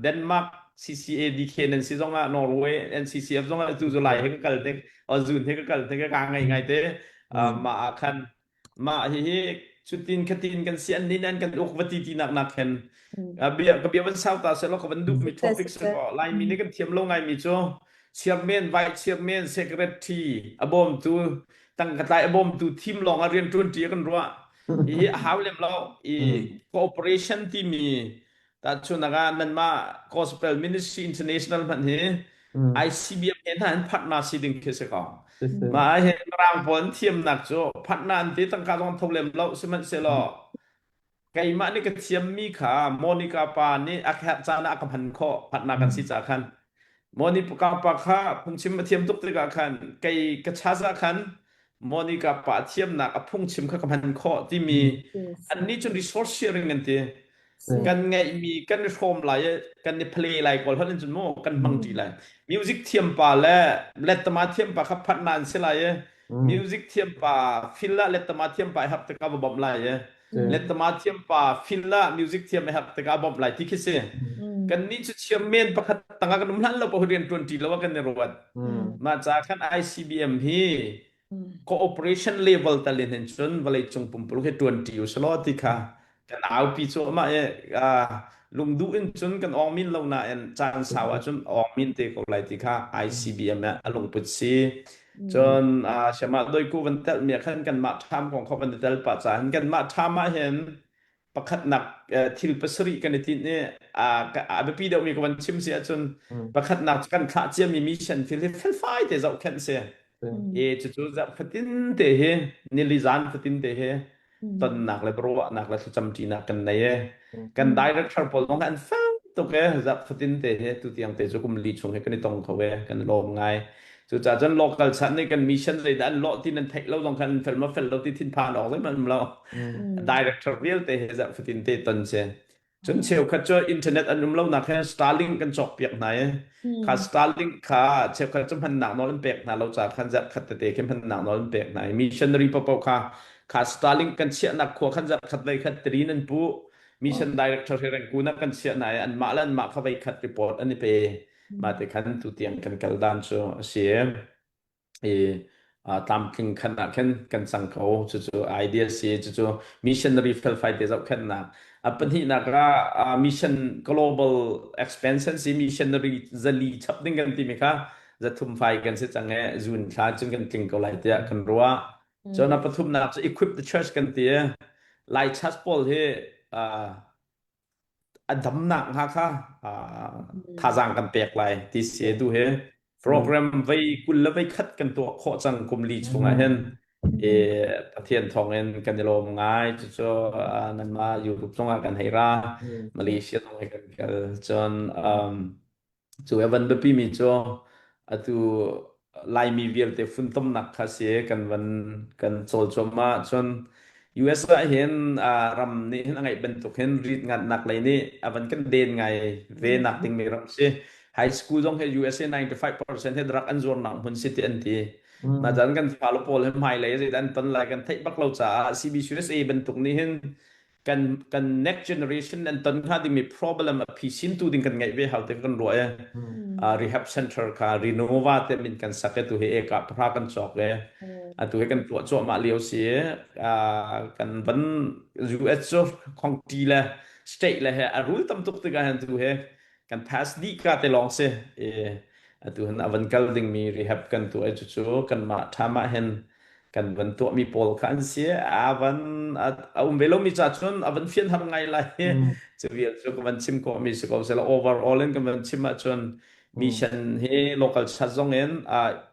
Denmark CCADK nan si zongah Norway NCCF zongah tu July he ka kal tik June he ka kal tik ka ngai ngai te mah ah khan mah hihi cutin khatin kan si an nin an kan uk va ti ti nak nak khan bia ka bia van sau ta se lo ka van duh mi topic se ko laimi nih kan thiam lo ngai mi cu chairman vice chairman secretary a bawmtu tangka tlai a bawmtu team lawng ah rian ṭuan ṭi kan ruah hihi a hau lem lo i cooperation timi tahchunak ah nanmah gospel ministry international hmanh hi ICBM he hna in partner si ding khi si ko mah ah hin mirang pawl an thiamnak cu partner an ti tangka zong an tho lem lo sihmanhsehlaw keimah nih ka thiammi kha Monica pa nih a herh caan ah a ka hman khawh partner kan si ca khan Monica pa kha phungchim a thiam tuk tikah khan kei ka charge ah khan Monica pa thiamnak a phungchim kha ka hman khawh timi annih cun resource sharing an ti. Kan ngeihmi kan i hrawm lai i kan i play lai kawl holh in cun mu kan hmang ṭi lai. Music thiam pa le lettama thiam pa kha phatna an si lai i music thiam pa fil ah lettama thiam pa i hak tikah va bawmh lai i lettama thiam pa fil ah music thiam i hak tikah bawmh lai ti khi si. Kan nih cu chiam men pakhat tangah kan um hlan lo pa rian ṭuan ṭi lo ah kan i ruat. Mah ca khan ICBM hi cooperation level tal in hin cun vawleicung pumpuluk hi ṭuanṭi u selaw ti kha kan aupi cuahmah i lungduh in cun kan awng min lo nain caan sau ahcun awng min te ko lai ti kha ICBM ah a lungput si. Cun siamah doiku van telh mi ah khan kanmah ṭham kong kha van i tel pah caah hin kanmah ṭham ah hin pakhatnak thil pasarih kan i tinh i a biapi deuhmi ka van chim si ahcun pakhatnak cu kan thlah ciami mission thil hi felfai te zohkhenh si. I cucu zarh fatin te hi nili zan fatin te hi tonnak le ruahnak le thlacamṭinak kan nei i kan director pawl zong an fel tuk e zarh fatin te hi tutiang te cu kum li chung hi kan i tong kho e kan lawm ngai. Cucaah cun local chan nih kan mission zeidah an lawh ti nan theih lo zong khan an fel ma fel lo ti thinphan awk zeihmanh um lo. Director vialte he zarh fatin te ton si. Cun cheukhat cu internet an um lonak he Starlink kan cawk piak hna i kha Starlink kha cheukhat cu hmannak nawl an pek hna lo caah khan zarh khat tete khi hmannak nawl an pek hna i missionary paohpaoh kha kha Starlink kan chiahnak khua khan zarh khat vei khat trin an pu mission director he rengkun ah kan chiah hna i anmah le anmah kha vei khat report an i pe. Mah te khan tutiang kan kal dan cu a si i tlamtling khan ah khin kan cang ko. Cucu idea si cucu missionary felfai te zohkhenhnak. A pahnihnak ah mission global expansion si missionary zali chap ding kan timi kha zathum fai kan si cang i June thla cun kan tling ko lai tiah kan ruah. Cun a pathumnak cu equip the church kan ti. Lai church pawl hi a damnak hnga kha thazaang kan pek lai ti si tu hi program vei 20 le vei khat kan tuah khawh cang kum li chungah hin i Pathian thawngin kan i lawm ngai cucu nanmah Europe zongah kan hei ra Malaysia zong hi kan kal cun Cu a van biapimi cu atu Laimi vialte funtomnak kha si kan van kan cawl cuahmah. Cun US ah hin ram nih hin a ngeih bantuk hin rit ngatnak lei nih a van kan den ngai ve nak dingmi ram si. High school zong hi USA 95% hi drug an zuarnak hmun si ti an ti. Mah caan kan fale pawl hi hmailei zeidah an ton lai kan theih bak lo caah CBCUSA bantuk nih hin kan kan next generation an ton hnga dingmi problem a phisin tu ding kan ngeih ve hau te kan ruah e rehab center kha renova te min kan sak e tu hi eka pra kan cawk e atu hi kan tuah cuahmah lio si kan van US cu county le state le he a rul tam tuk tikah hin tu he kan pass dih ka te lawng si e atu hin avan kal dingmi rehab kan tuah e cucu kanmah ṭham ah hin kan van tuahmi pawl kha an si a van a um ve lomi ca cun a van fian har ngai lai cu vial cu ka van chim khawhmi si ko sela overall in kan van chim ahcun mission hi local chat zong in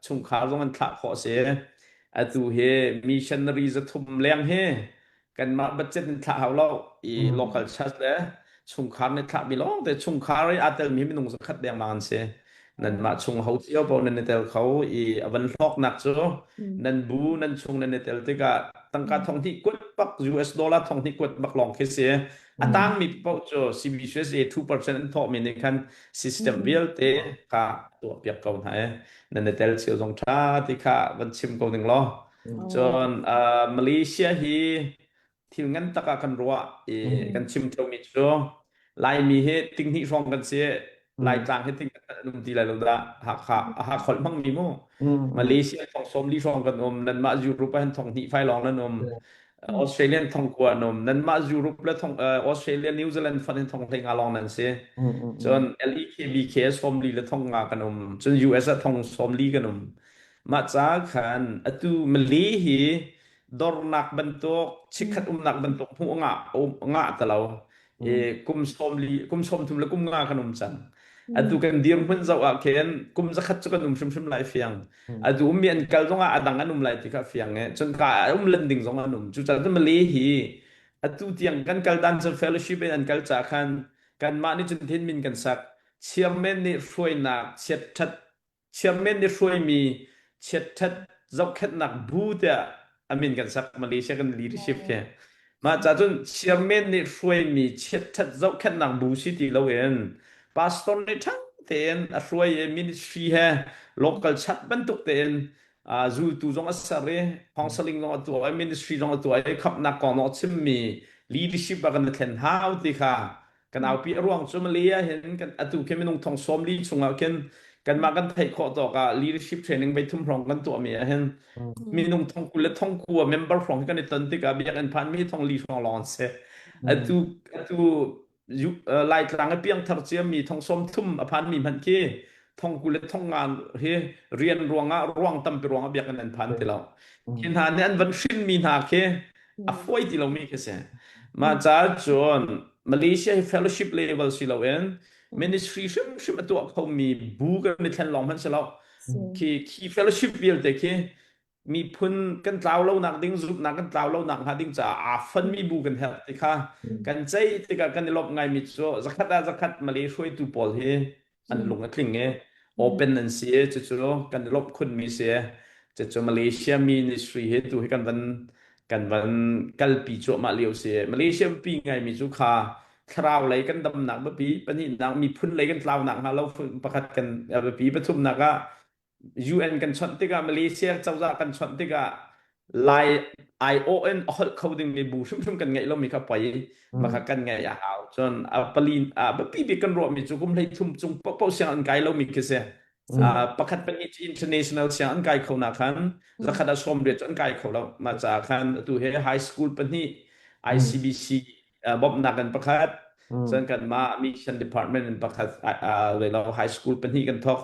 chungkhar zong in thlah khawh si atu hi missionary zathum leng hi kanmah budget in thlah hau lo i local church le chungkhar nih thlah mi lawng te chungkhar i aa telmi minung zakhat dengmang an si nanmah chung ho cio paoh nan i tel kho i a van hlawknak cu nan bu nan chung nan i tel tikah tangka thong hnih kuat bak US dollar thong hnih kuat bak lawng khi si a tangmi paoh cu CBCUSA 2% an thawhmi nih khan system vialte kha tuah piak ko hna e nan i tel cio zong tha ti kha van chim ko ning law Cun uh, Malaysia hi thil ngan tak ah kan ruah i kan chim ṭheumi cu Laimi hi tinghnih hrawng kan si. Laitlang hi ting an um ti lai lo dah. Hakha Hakholh hmangmi mu. Malaysia thong 40 hrawng kan um. Nanmah Europe ah hin thong hnih fai lawng nan um. Australian thong kua an um. Nanmah Europe le thong uh, Australia New Zealand fon hin thong 15 lawng nan si. Cun LEKBK 40 le thong nga kan um. Cun US ah thong 40 kan um. Mah ca khan atu Malay hi dornak bantuk chikkhat umnak bantuk hmuh ngah um ngah ta lo i kum 40 kum 30 le kum nga kan um cang. Atu kan dirhmun zoh ah khin kum zakhat cu kan um hrimhrim lai fiang. Atu ummi an kal zongah a dang an um lai ti kha fiang e. Cun ka um len ding zong an um. Cucaah cun Malay hi atu tiang kan kal dan cun fellowship in an kal ca khan kanmah nih cun thin min kan sak. Chairman nih hruainak chiat Chairman nih hruaimi chiatṭhat zohkhenhnak bu tiah a min kan sak Malaysia kan leadership khi. Mah ca cun chairman nih hruaimi chiatṭhat zohkhenhnak bu si ti loin pastor nih ṭha tein a hruai i ministry he local chat bantuk tein zultu zong a ser i counseling zong a tuah i ministry zong a tuah i khamhnak kong zong a chimmi leadership ah kan i thlen hau ti kha kan aupi a ruang cu Malay ah hin kan atu khi minung thong 40 chungah khin kanmah kan theih khawh tawk ah leadership training voi thum hrawng kan tuahmi ah hin minung thong 20 le thong kua member hrawng hi kan i ton tikah biakinn phan mi thong li hrawng lawng an si atu atu Laitlang i piangthar ciami thong 30 a phanmi hmanh khi thong 20 le thong nga hi rian ruangah ruang tampi ruangah biakinn an phan ti lo khi hna nih an van hrinmi hna khi a fawi ti lomi khi si. Mah caah cun Malaysia hi fellowship level si loin ministry hrimhrim a tuah khomi bu kan i thlen lawng hmanh si lo. Khi khi fellowship vialte khi miphun kan tlau lonak ding zumhnak kan tlau lonak hnga ding caah aa fonmi bu kan herh ti kha kan ceih tikah kan i lawmh ngaimi cu zakhat ah zakhat Malay hruaitu pawl hi an lung a tling i open an si i cucu kan i lawmh khunmi si. Cucu Malaysia ministry hi tu hi kan van kan van kalpi cuahmah lio si. Malaysia biapi ngaimi cu kha thlarau lei kan damnak biapi, pahnihnak miphun lei kan tlaunak hnga lo pakhat kan biapi, pathumnak ah UN kan chawnh tikah Malaysia cozah kan chawnh tikah Lai aiawh in a holh kho dingmi bu hrimhrim kan ngeih lomi kha poi maka kan ngeih a hau cun a pali a biapi bik kan ruahmi cu kum 13 cung paohpaoh siang an kai lomi khi si pakhat pahnih cu international siang an kai kho na khan zakhat ah 80 cu an kai kho lo mah caah khan atu he high school pahnih ICBC bawmhnak in pakhat cun kanmah mission department in pakhat lo high school pahnih kan thawk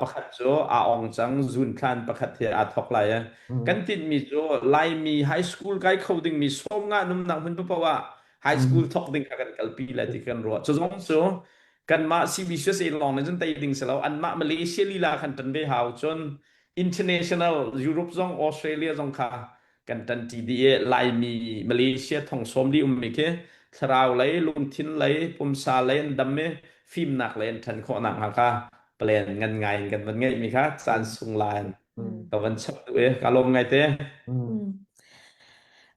pakhat cu aa ong cang zun thlan pakhat he aa thawk lai kan tinhmi cu Laimi high school kai kho dingmi 50 numnak hmun paoh ah high school thawk ding kha kan kalpi lai ti kan ruah cu zong cu kanmah CBCUSA lawng nih cun tei ding si lo anmah Malaysia lila khan ṭan ve hau cun international Europe zong Australia zong kha kan ṭanṭi dih i Laimi Malaysia thong 40 ummi khi thlarau lei, lungthin lei, pumsa lei an dam i fimnak lei an ṭhan khawh nakhnga kha plan ngan ngai in kan van ngeihmi kha caan sung la in ka van chap duh i ka lawm ngai te.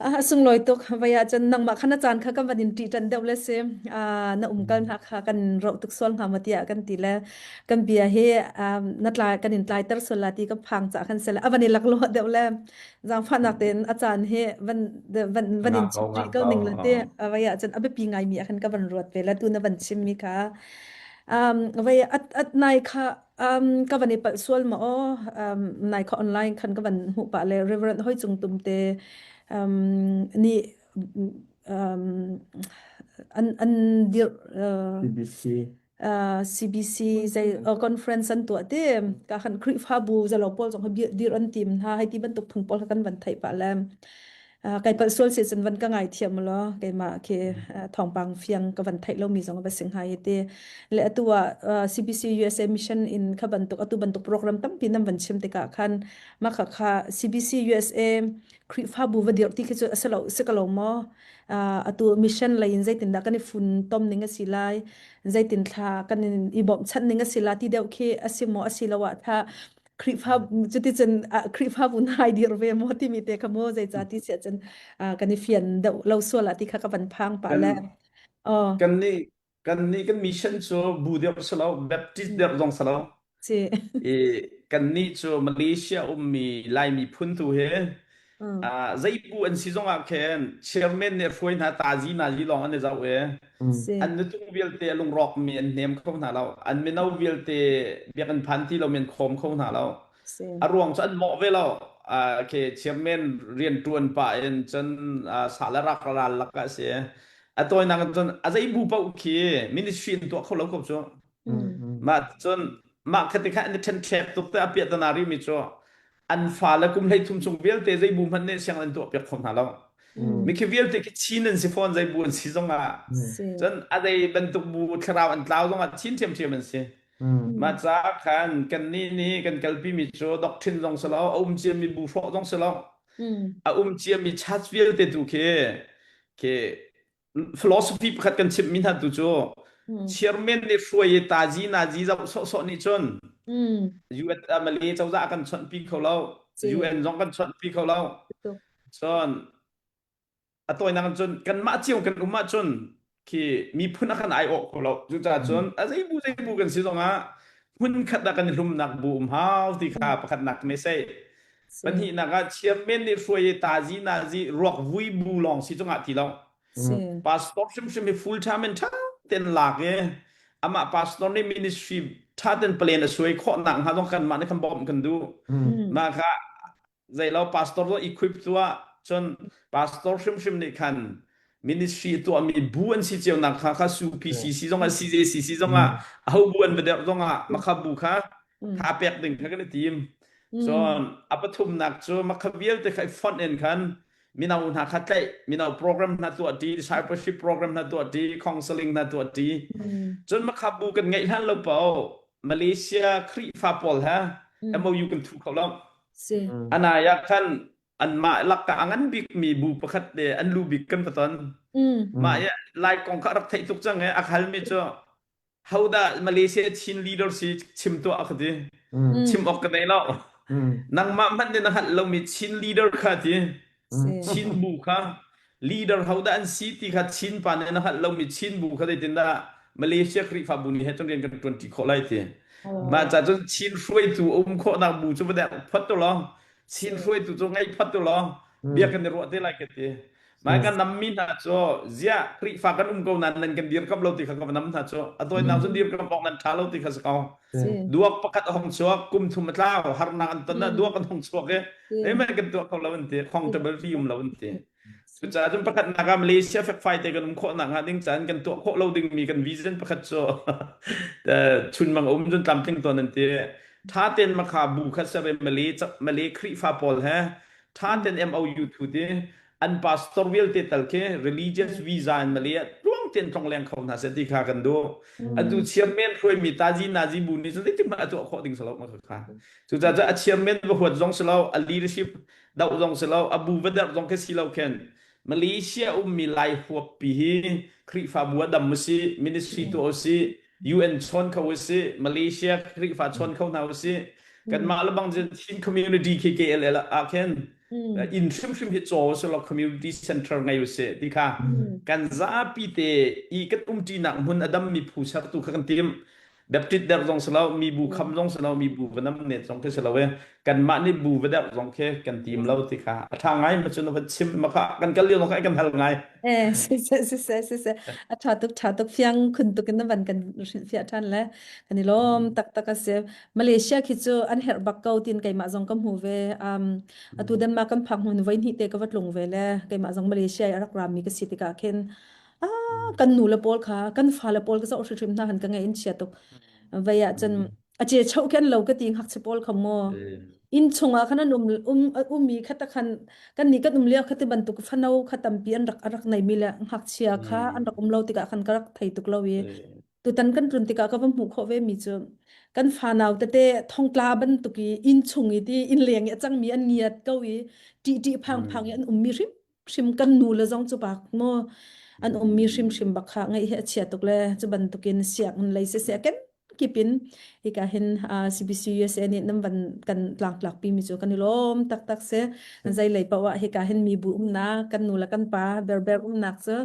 A sunglawi tuk vai ah cun nangmah kha na caan kha kan van in ṭih ṭan deuh le si na umkal hna kha kan roh tuk sual hnga maw tiah kan ti le kan bia hi na tlai kan in tlaiter sual la ti ka phang ca khan sele a van i laklawh deuh le zaangfahnak tein a caan hi van van van in Ngah ko chim ngah rih ko ko. ning la ti vai ah cun a biapi ngaimi ah khan ka van ruat ve la tu na van chim mi kha um vai at at nai kha um ka van i palh sual ma aw um nai kha online khan ka van hmuh pah le Reverend Hoi Cung Tum te um ni um an an dir uh, CBC CBC zei conference an tuah te ka khan Khrihfabu zalo pawl zong dir an tim hna hei ti bantuk phung pawl kan van theih pah le kai palh sual si cun van ka ngai thiam lo keimah khi thawngpang fiang ka van theih lomi zong va sing hai te le atu ah CBC USA mission in kha bantuk atu bantuk program tampi nan van chim tikah khan ma kha kha CBC USA Khrihfabu va dir ti khi cu asalo si ka lo maw atu mission lei in zeitindah kan i fun tom ning a si lai zeitin thla kan i bawmhchanh ning a si la ti deuh khi a si maw a si lo ah tha Khrihfa cuticun Khrihfabu nai dir ve maw timi te kha maw zeica ti siah cun kan i fian deuh lo sual ah ti kha ka van phang pah le oh kan nih kan nih kan mission cu bu deuh si lo Baptist deuh zong si lo si i kannih cu Malaysia ummi Laimi phun tu hi zei bu an si zongah khin chairman nih hruai hna tazi nazi lawng an i zoh i si an nutung vialte a lungrawkmi an hnem kho hna lo an mino vialte biakinn phan ti lomi an khawm kho hna lo si a ruang cu an mawh ve lo okay chairman rian ṭuan pah in cun sa le rak ral lakah a si a tawinak in cun a zei bu paoh khi ministry in tuah kho lo ko cu Mah cun mah kha ti kha an i ṭhenṭhek tuk te a piahtana rimi cu an fale kum 13 chung vialte zei bu hmanh nih sianginn an tuah piak kho hna lo. Mikhi vialte khi Chin an si fawn zei bu an si zongah cun a zei bantuk bu thlarau an tlau zongah Chin ṭhiamṭhiam an si. Mah caah khan kannih nih kan kalpimi cu doctrine zong si lo, a um ciami bu hrawh zong si lo, a um ciami church vialte tu khi khi philosophy pakhat kan chimhmi hna tu cu chairman nih hruai i tazi nazi zoh sawhsawh nih cun UN Malay cozah kan chawnhpi kho lo UN zong kan chawnhpi kho lo cun. A tawinak in cun kanmah cio kan um ahcun khi miphun a kan aiawh kho lo. Cucaah cun a zei bu zei bu kan si zongah hmunkhat ah kan i hlumnak bu um hau ti kha pakhatnak me sei. Si. Pahnihnak ah chairman nih hruai i tazi nazi ruak vui bu lawng si cungah ti lo. Si. Pastor hrimhrim hi full time in ṭha tein lak i amah pastor nih ministry ṭha tein plan a suai khawh nak hnga zong kanmah nih kan bawmh kan duh. Mm. Mah kha zeilo pastor zong equip tuah cun pastor hrimhrim nih khan ministry tuahmi bu an si cio nak kha kha su PCC zong ah CJCC zong ah aho bu an va derh zong ah makha bu kha tha pek ding kha kan i tim cun a pathumnak cu makha vialte kha i fonh in khan mino hna kha tlaih mino program hna tuah ti discipleship program hna tuah ti counseling hna tuah ti cun makha bu kan ngeih hlan lo pao Malaysia Khrihfa pawl he MOU kan thu kho lo Si. Anai ah khan anmah lakka a ngan bikmi bu pakhat le an lu bik kan va ton. Mm. Mah i Lai kong kha rak theih tuk cang i a halmi cu hodah Malaysia Chin leader si chim tuah ka ti. Mm. Chim awk ka nei lo. Nangmah hmanh nih na hngalh lomi Chin leader kha ti. Si. Chin bu kha leader hodah an si ti kha Chin pa nih na hngalh lomi Chin bu kha zeitindah Malaysia Khrihfabu nih he cun rian kan ṭuanṭi khawh lai ti. Oh. Mah ca cun Chin hruaitu a um khawhnak bu cu va dek phot tu law Chin hruaitu cu ngei phot tu law bia kan i ruah te lai ka ti. Mah kan nammi hna cu ziah Khrihfa kan um ko nain nan kan dirkamh lo ti kha ka va nam hna cu a tawinak cu dirkamh awk nan ṭha lo ti kha si ko. Duak pakhat a hong chuak kum thum a tlau harnak an ton ah duak an hong chuak i zeihmanh kan tuah kho lo an ti accountability um lo an ti. Cucaah cun pakhatnak ah Malaysia fekfai te kan um khawh nakhnga ding caan kan tuah khawh lo dingmi kan vision pakhat cu chunmang a um cun tlamtling tawn an ti. Tha ten makha bu kha ser i Malay Malay Khrihfa pawl he tha ten MOU thu ti an pastor vialte tal khi religious visa in Malay ah tluang ten tlong leng kho hna seh ti kha kan duh. Atu chairman hruaimi tazi nazi bu nih cun zeitik hmanh a tuah khawh ding si lo ma kha. Cucaah a chairman va huat zong si lo, a leadership doh zong si lo a bu va derh zong khi si lo khin Malaysia ummi Lai huappi hi Khrihfabu a dam usih ministry tuah usih UN chawn kho usih Malaysia Khrihfa chawn kho hna usih kanmah le bang Chin community khi KLL ah khin inn hrimhrim hi caw usih law community center ngei usih ti kha kan zapi te i kan umṭinak hmun a dammi phu sertu kha kan tim Baptist der zong si lo, mi bu kham zong si lo, mi bu va nam net zong khi si lo e. Kanmah nih bu va der zong khi kan tim lo ti kha a ṭha ngai ma cun va chim ma kha kan kal lio zong kha kan hal ngai. Eh, si se si se si se a ṭha tuk ṭha tuk fiang khun tuk in na van kan hrilhfiah ṭhan le kan i lawm taktak a si. Malaysia khi cu an herh bak ko tin keimah zong ka hmu ve. Um, atu Denmark kan phak hmun voi hnih te ka va tlung ve le keimah zong Malaysia i a rak rami ka si tikah khin ah kan nu le pawl kha kan fale pawl ka zoh hrimhrim hna han ka ngai in chia tuk vei ah cun a che chau khen lo ka ti ngakchia pawl kha mo in chungah khan an um um ummi kha ta khan kan ni kan um lio kha ti bantuk fano kha tampi an rak rak nei mi le ngakchia kha an rak um lo tikah khan ka rak thei tuk lo i tutan kan tlun tikah ka va hmuh khawh ve mi cu kan fanau tete thongtla bantuk i inn chung i ti inn leng i a cangmi an ngiat ko i ṭih ṭih phang phang i an ummi hrim hrim kan nu le zong cu bak maw an ummi hrimhrim bak kha ngaih hi a chia tuk le cu bantukin sianginn lei siseh ken kipin hika hin CBC USA nih nan van kan tlangtlak pi mi cu kan i lawm taktak si zei lei paoh ah hika hin mi bu umnak kan nu le kan pa berber umnak cu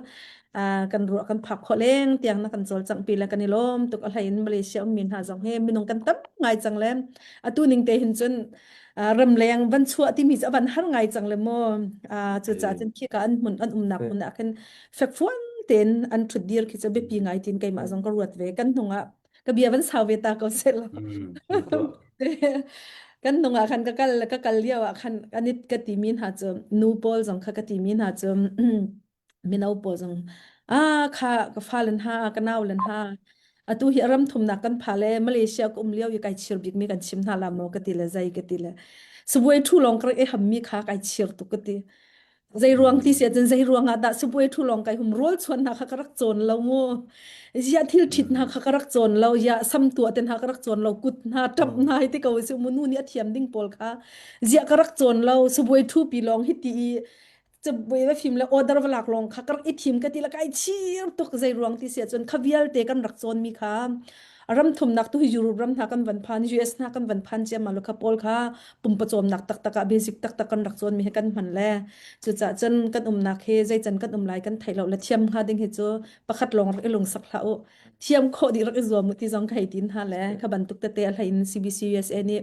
kan ruah kan phak khawh leng tiang na kan cawlcangh pi le kan i lawm tuk a hlei in Malaysia ummi hna zong hi minung kan tam ngai cang le atu ning te hin cun ramleng van chuah timi cu a van har ngai cang le mu cucaah cun khika an hmun an umnak hmun ah khin fekfuan tein an ṭhut dir khi cu biapi ngai tin keimah zong ka ruat ve kan hnung ah ka bia van sau ve ta ko seh law kan hnung ah khan ka kal ka kal lio ah khan anit ka timi hna cu nu pawl zong kha ka timi hna cu mino pawl zong ah kha ka fale hna ka nau le hna atu hi ram thumnak kan pha le Malaysia ka um lio i kai chir bik mi kan chim hna la maw ka ti le zai ka ti le subuai thu long ka rak i ham mi kha kai chir tuk ka ti zei ruang ti sia cun zei ruang ah dah subuai thu long kai hum rawl chuan hna kha ka rak cawn lo mu ya thil thit hna kha ka rak cawn lo ya sam tua ten hna ka rak cawn lo kut hna tap hna hi ti ko si mu nu nih a thiam ding pawl kha zia ka rak cawn lo subuai thu pi long hi ti i cabuai va fim le order va lak lawng kha ka rak i thim ka ti la kai chir tuk zei ruang ti si ahcun kha vialte kan rak cawn mi kha. Ram thumnak tu hi Europe ram hna kan van phan, US hna kan van phan ciammam lo kha pawl kha pumpawcawmnak taktak ah basic taktak kan rak cawn mi hi kan hman le cucaah cun kan umnak hi zeican kan um lai kan theih lo le thiam hnga ding hi cu pakhat lawng rak i lungsak hlah u thiam khawh dih rak i zuam u ti zong ka hei tin hna le kha bantuk tete a hlei in CBC USA nih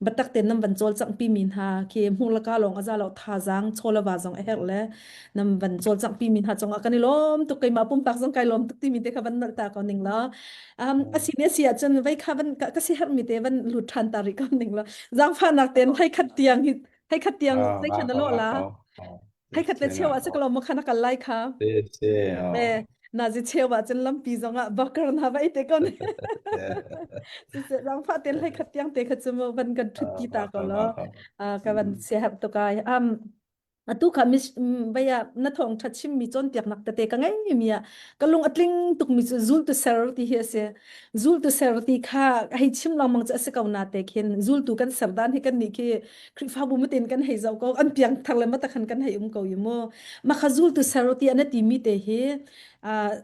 batak ten nam van cawlcangh pi mi hna khi hmuh laka lawng a za lo thazaang chawlava zong a herh le nam van cawlcangh pi mi hna cungah kan i lawm tuk keimah pumpak zong kai lawm tuk timi te kha van nolh ta ko ning la um, a si ahcun vei kha van ka, ka si herhmi te van lut ṭhan ta rih ko ning la zaangfahnak ten hei khat tiang hi hei khat tiang Ah, zei nga khan na ko lawh nga la ko. hei khat le cheu ah si ko mo khan a kal lai kha Si si. e na zi cheu ah cun lampi zong ah bakar na vai te kon si se zaangfah ten hei khat tiang te kha chu mo van kan ṭhut ti ta ko lo ka van sia herh tuk ai um Atu kha mis vei ah na thawngṭha chimmi cawnpiaknak tete ka ngeimi ah ka lung a tling tukmi cu zultu ser ti hi a si. Zultu ser ti kha hei chim lengmang cu a si ko na te khin zultu kan ser dan hi kannih khi Khrihfabu matin kan hei zoh ko an piangthar le matakhan kan hei um ko i mu. Mah kha zultu ser ti an timi te hi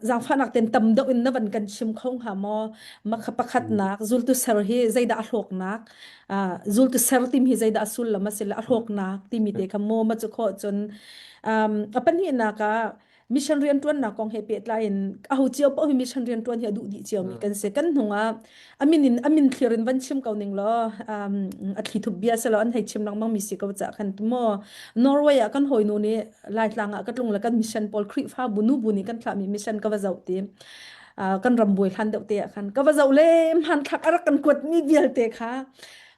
zaangfahnak ten tam deuh in na van kan chim kho hnga maw? Mah kha pakhatnak zultu ser hi zeidah a hlawknak? Zultu ser timi hi zeidah a sullam a si le a hlawknak timi te kha maw ma cu khawh cun a pahnihnak ah mission rian ṭuannak kong he pehtlai in aho cio paoh hi mission rian ṭuan hi a duh dih ciomi kan si kan hnung ah a min in a min thlir in van chim ko ning law a thli thup bia selaw an hei chim lengmang mi si ko ca khan maw Norway ah kan hawinu nih Laitlang ah ka tlung le kan mission pawl Khrihfabu nu bu nih kan thlahmi mission ka va zoh ti kan ram buai hlan deuh te ah khan ka va zoh le hmanthlak a rak kan kuat mi vialte kha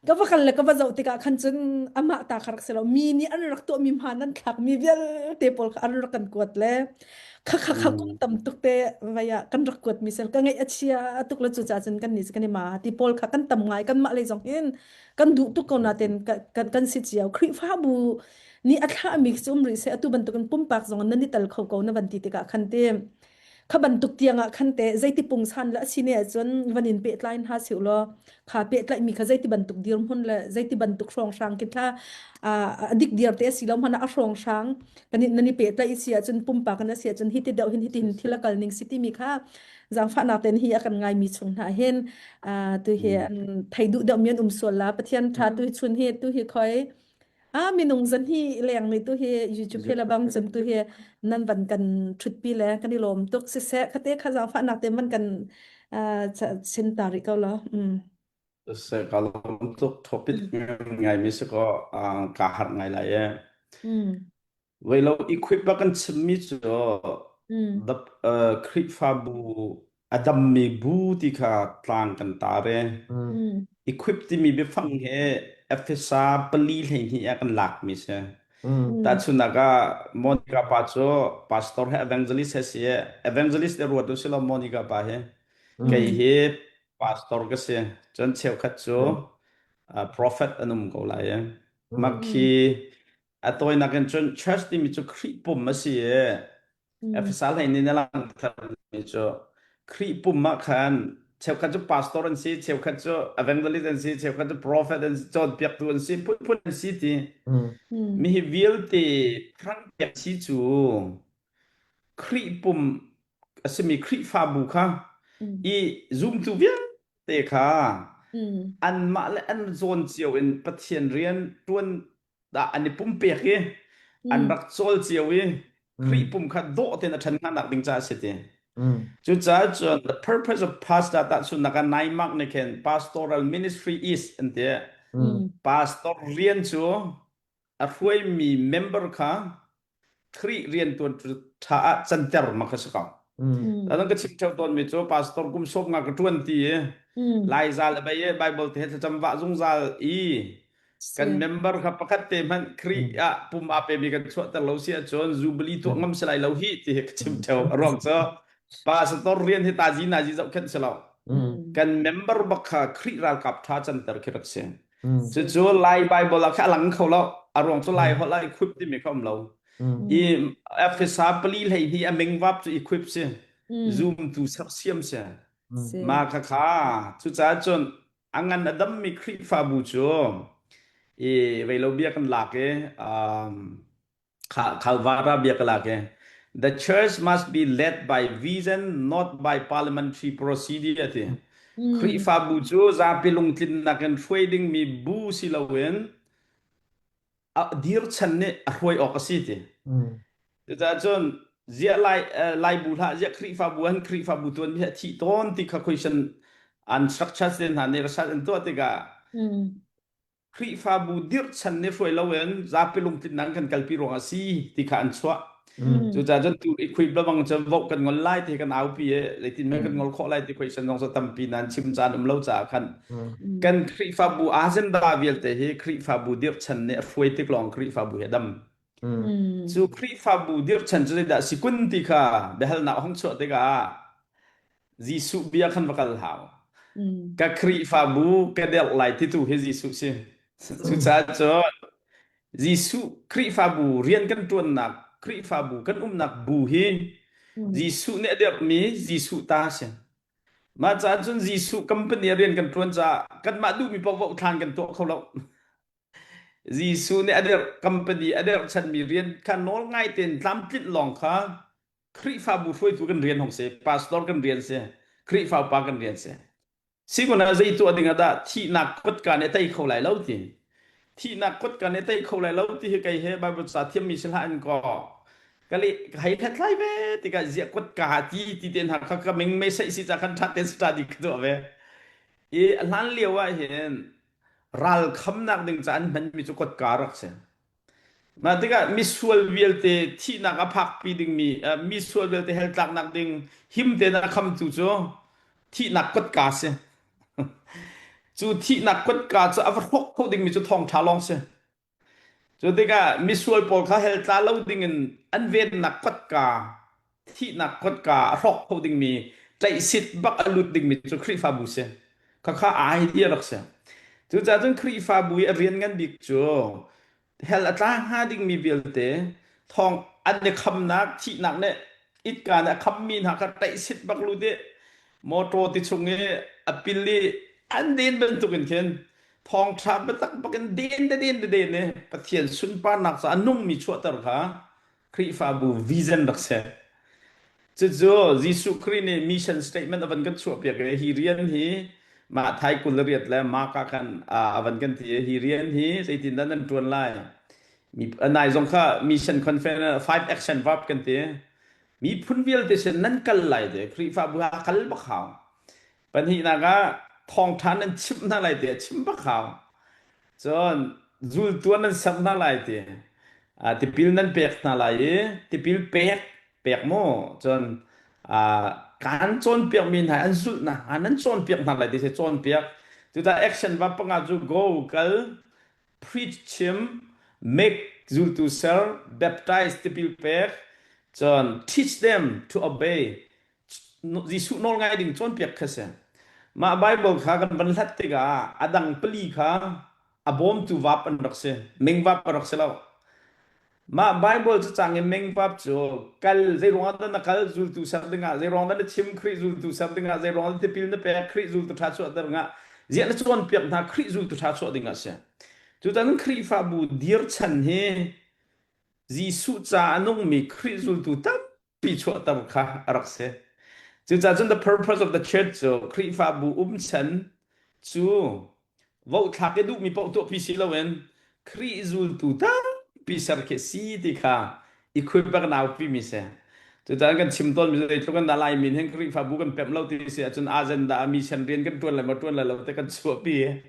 ka va kal le ka va zoh tikah khan cun amah ta kha rak si lo mi nih an rak tuah mi hmaan an thlak mi vialte pawl kha an rak kan kuat le kha kha kha kum tam tuk te vai ah kan rak kuat mi sel ka ngaih a chia tuk le cu ca cun kan ni kan i ma ti pawl kha kan tam ngai kan mah lei zong hin kan duh tuk ko na ten kan kan si cio Khrihfabu nih a thlah mi cu um rih seh atu bantukin pumpak zong nan i tal kho ko na van ti tikah khan te Kha bantuk tiang ah khan teh zeiti pungsan le a si ne ahcun van in pehtlai hna sih law kha pehtlaihmi kha zeiti bantuk dirhmun le zeiti bantuk hrawnghrang khi thla a dik diar te a si lo hmanh ah a hrawnghrang kan nan i pehtlaih si ahcun pumpak in a si ahcun hiti deuh hin hiti hin thil a kal ning si timi kha zaangfahnak ten hi a kan ngaimi chung hna hin tu hi an thei duh deuh mi an um sual la Pathian tha tu hi chun hi tu hi khoi Ah minung zan hi leng mi tu hi YouTube he lebang cun tu hi nan van kan thutpi le kan i lawm tuk siseh khate kha zaangfahnak te man kan chin ta rih ko lo. Mm. Se ka lawm tuk topic ngai mi si ko ka har ngai lai e. Mm. Voi lo equip ba kan chimmi cu Mm. the Khrihfabu a dammi bu ti kha tlang kan tar e. Mm. Equip timi biafang he Efesa 4 12 ah kan lakmi si. Mm. Tahchunhnak ah Monica pa cu pastor he evangelist he si evangelist te ruat u silo Monica pa hi. Kei hi pastor ka si. Cun cheukhat cu prophet an um ko lai e. Mak khi A tawinak in cun church timi cu Khrih pum a si i Efesa hlei nih na langhtermi cu Khrih pum ah khan cheukhat cu pastor an si, cheukhat cu evangelist an si, cheukhat cu prophet an si, cawnpiaktu an si, phunphun an si ti. Mi hi vialte pranpiak si cu Khrih pum a simi Khrihfabu kha i zumtu vialte kha anmah le an zawn cio in Pathian rian ṭuan dah an i pumpek i an rak cawl cio i Khrih pum kha dawh tein a ṭhan hnganak ding caah a si ti. Cucaah cun the purpose of pastor tahchunhnak ah Naimark nih khin pastoral ministry is an ti. Pastor rian cu a hruaimi member kha Khrih riantuan ṭha ah canter ma kha si ko. Tadang ka chim ṭheo tawnmi cu pastor kum sawm nga ka ṭuan ti i Laizal a bei i Bible te he thlacam vah zungzal i kan member kha pakhat te hmanh Khrih ah pum aa pemi kan chuahter lo si ahcun Jubilee tuah ngam si lai lo hi ti hi ka chim ṭheo. A ruang cu pastor rian hi tazi nazi zohkhenh si lo. Kan member bak kha Khrih ralkap ṭha canter khi rak si. Cucu Lai Bible ah kha a lang kho lo. A ruang cu Lai holh ah equip timi kha um lo. I Efesa 4 12 a mingvap cu equip si. Zumtu sersiam si. Ma kha kha cucaah cun a ngan a dammi Khrihfabu cu i veilo bia kan lak i um, Khalvara bia ka lak i The church must be led by vision, not by parliamentary procedure ti. Khrihfabu cu zapi lungtlinnak in hruai dingmi bu si loin a dirchan nih a hruai awk a si ti. Cucaah cun ziah lai Laibu hlah ziah Khrihfabu an Khrihfabu tuan mi a thih tawn ti kha question an structure te hna nih research an tuah tikah Khrihfabu dirhchan nih hruai loin zapi lungtlinnak kan kalpi ruangah a si ti kha an chuah. Cucaah cun tu i khuip lebang cun vote kan ngol lai ti kan aupi i zeitin men kan ngol khawh lai ti question zong cu tampi nan chim caan um lo caah khan kan Khrihfabu agenda vialte hi Khrihfabu dirhchan nih a hruai tik lawng Khrihfabu hi a dam. Cu Khrihfabu dirhchan cu zeidah si kun ti kha biahalnak a hung chuah tikah Jesuh bia khan va kal hau. Ka Khrihfabu ka derh lai titu hi Jesuh si. Cucaah cun Jesuh Khrihfabu rian kan ṭuannak Khrihfabu kan umnak bu hi Jesuh nih a derhmi Jesuh ta si. Mah caah cun Jesuh company ah rian kan ṭuan caah kanmah duhmi paohpaoh thlan kan tuah kho lo. Jesuh nih a derh company a derhchanmi rian kha nawl ngai tein tlamtlinh lawng kha Khrihfabu hruaitu kan rian hong si, pastor kan rian si, Khrihfa upa kan rian si. Sikun ah zei tuah ding ah dah thihnak kutka nih a tei kho lai lo ti. Thihnak kutka nih a tei kho lai lo ti hi kei he Bible ca thiammi si hlah in kaw ka le ka hei hlathlai ve tikah ziah kutka ti ti te hna kha ka ming mei saih si ca khan ṭha tein study ka tuah ve. I a hlan lio ah hin ral khamnak ding ca an hmanmi cu kutka rak si. Mah tikah misual vialte thihnak a phakpi dingmi misual vialte hell tlaknak ding him tein a khamtu cu thihnak kotka si. Cu thihnak kotka cu a va hrawk kho dingmi cu thawngṭha lawng si. Cu tikah misual pawl kha hell tla lo dingin an vennak kotka thihnak kotka a hrawk kho dingmi tlaihsit bak a lut dingmi cu Khrihfabu si. Khakha idea rak si. Cucaah cun Khrihfabu i a rian ngan bik cu hell a tla hnga dingmi vialte thawng an i khamnak thihnak nih itka nih a khammi hna kha tlaihsit bak lut i motor ti chung i a pil i an den bantukin khin thawngṭha biatak bakin den de den de den i Pathian sunparnak ca a nungmi chuahter kha Khrihfabu vision rak si. Cucu Jesuh Khrih nih mission statement a van kan chuahpiak i hi rian hi mah thai 28 le Mark ah khan a van kan ti i hi rian hi zeitindah nan ṭuan lai? Mi nai zong kha mission conference five action verb kan ti. Miphun vialte sin nan kal lai te Khrihfabu ha kal bak hau. Pahnihnak ah thawngṭha nan chimh hna lai ti a chim bak hau. Cun zultu nan ser hna lai ti tipil nan pek hna lai i tipil pek pek mu cun kaan cawnpiakmi hna an zulh nakhnga nan cawnpiak hna lai ti si cawnpiak. Cucaah action va panga cu go kal preach chim make zultu ser baptize tipil pek cun teach them to obey Jesuh nawl ngai ding cawnpiak kha si. Mah Baibal kha kan van hlat tikah a dang pali kha a bawmtu vap an rak si. Mingvap a rak si lo. Mah Baibal cacang in mingvap cu kal zeiruang ah dah na kal zultu ser dingah zeiruang dah na chim Khrih zultu ser dingah zeiruang dah tipil na pek Khrih zultu ṭha chuah dingah ziah na cawnpiak hna Khrih zultu ṭha chuah dingah si. Cutan Khrihfabu dirchan hi Jesuh ca a nungmi Khrih zultu tam pi chuahter kha a rak si. Cucaah cun the purpose of the church cu Khrihfabu umchan cu vohthlak i duhmi paoh tuahpi si loin Khrih zultu tampi ser khi si ti kha i khuibak naupi mi si. Cucaah kan chim tawnmi cu zeitluk in dah Laimi hin Khrihfabu kan pemh lo ti si ahcun agenda ah mission rian kan ṭuan lai maw ṭuan lai lo te kan chuahpi.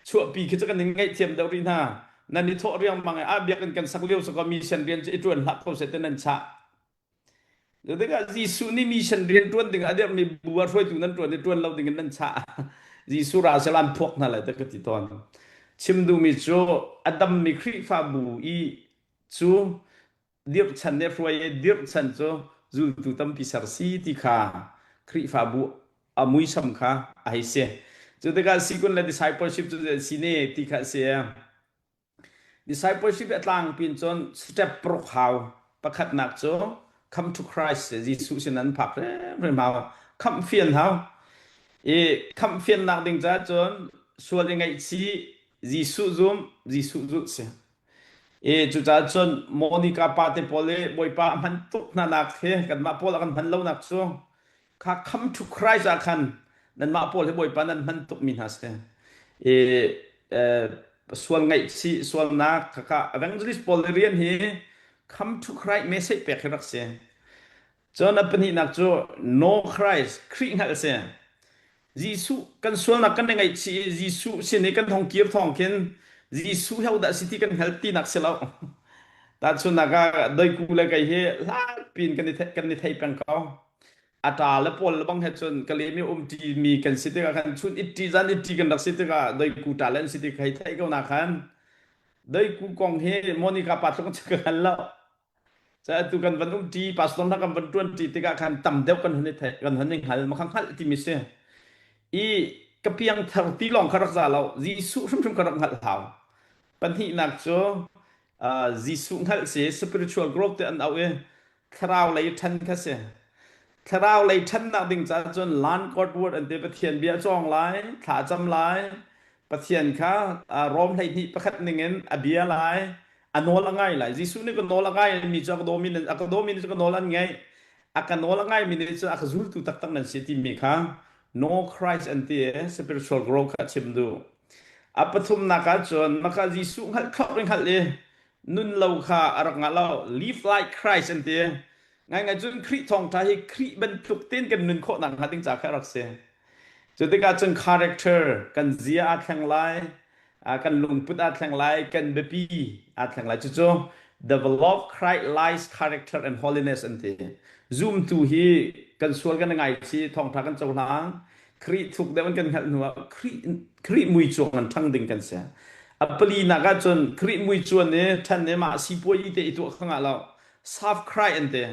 Chuahpi khi cu kan in ngaihthiam deuh rih hna. Nan i thawh riangmang i ah biakinn kan sak lio sakaw mission rian cu i ṭuan hlah ko seh ti nan chah. Tikah Jesuh nih mission rian ṭuan ding a dirhmi bu ah hruaitu nan ṭuan i ṭuan lo ding in nan chah. Jesuh ra seh an phuak hna lai ti ka ti tawn. Chim duhmi cu a dammi Khrihfabu i cu dirhchan nih hruai i dirhchan cu zultu tampi ser si ti kha Khrihfabu a muisam kha a hei si. Cu tikah sikun le discipleship cu si ne ti kha a si. Discipleship a tlangpi in cun step paruk hau. Pakhatnak cu come to Christ Jesuh sin an phak hrimhrim hau. Khamh fian hau. I khamh fiannak ding caah cun sual i ngaihchih Jesuh zum, Jesuh zulh si. I cucaah cun Monica pa te pawl i Bawipa a hman tuk hna nak hi kanmah pawl a kan hman lonak cu kha come to Christ ah khan. Nanmah pawl hi Bawipa nan hman tukmi hna si. I sual ngaihchih sualnak khakha evangelist pawl nih rian hi come to Christ message pek hi rak si. Cun a pahnihnak cu know Christ Khrih hngalh si. Jesuh kan sualnak kan i ngaihchih i Jesuh sin i kan hong kir thawng khin Jesuh ho dah si ti kan hngal tinak si lo. Tahchunhnak ah doiku le kei hi hlat piin kan i kan i thei peng ko. A ṭa le pawl le bang he cun ka lem i um ṭi mi kan si tikah khan chun it ṭi zan it ṭi kan rak si tikah doiku ṭa le an si ti hei theih ko na khan doiku kong hi Monica pa tluk ka hngal lo. Atu kan van umṭi, pastor hna kan van ṭuanṭi tikah khan tam deuh kan hun i theih, kan hun i hngal, ma kha hngalh timi si. I ka piangthar ti lawng kha rak za lo, Jesuh hrimhrim kha rak hngalh hau. Pahnihnak cu uh, Jesuh hngalh si, spiritual growth te an auh i thlarau lei ṭhan kha si. Thlarau lei ṭhannak ding caah cun Lan God word an ti Pathian bia cawng lai, thla cam lai, Pathian kha uh, Rom 12 pakhat ningin a bia lai, a nawl a ngai lai Jesuh nih ka nawl a ngai mi cu a ka dawmi a ka dawmi nih cu ka nawl an ngaih a ka nawl a ngaimi nih cu a ka zultu taktak nan si timi kha no Christ an ti i spiritual growth kha chim duh a pathumnak ah cun maka Jesuh hngalh kho ring hngalh i nun lo kha a rak ngah lo live like Christ an ti ngaingai cun Khrih thawngṭha hi Khrih bantuk tein kan nun khawh nak hnga ding ca kha rak si cu tikah cun character kan zia aa thleng lai kan lungput aa thleng lai kan biapi aa thleng lai cucu develop Christ lies character and holiness an ti zumtu hi kan sual kan ngaichi thawngtha kan cohlang Khrih thuk deuh in kan hngalh hnu ah Khrih Khrih mui cuang an ṭhang ding kan si a pali nak ah cun Khrih mui cuan i ṭhan i mah sipuai te i tuah kha ngah lo serve Christ an ti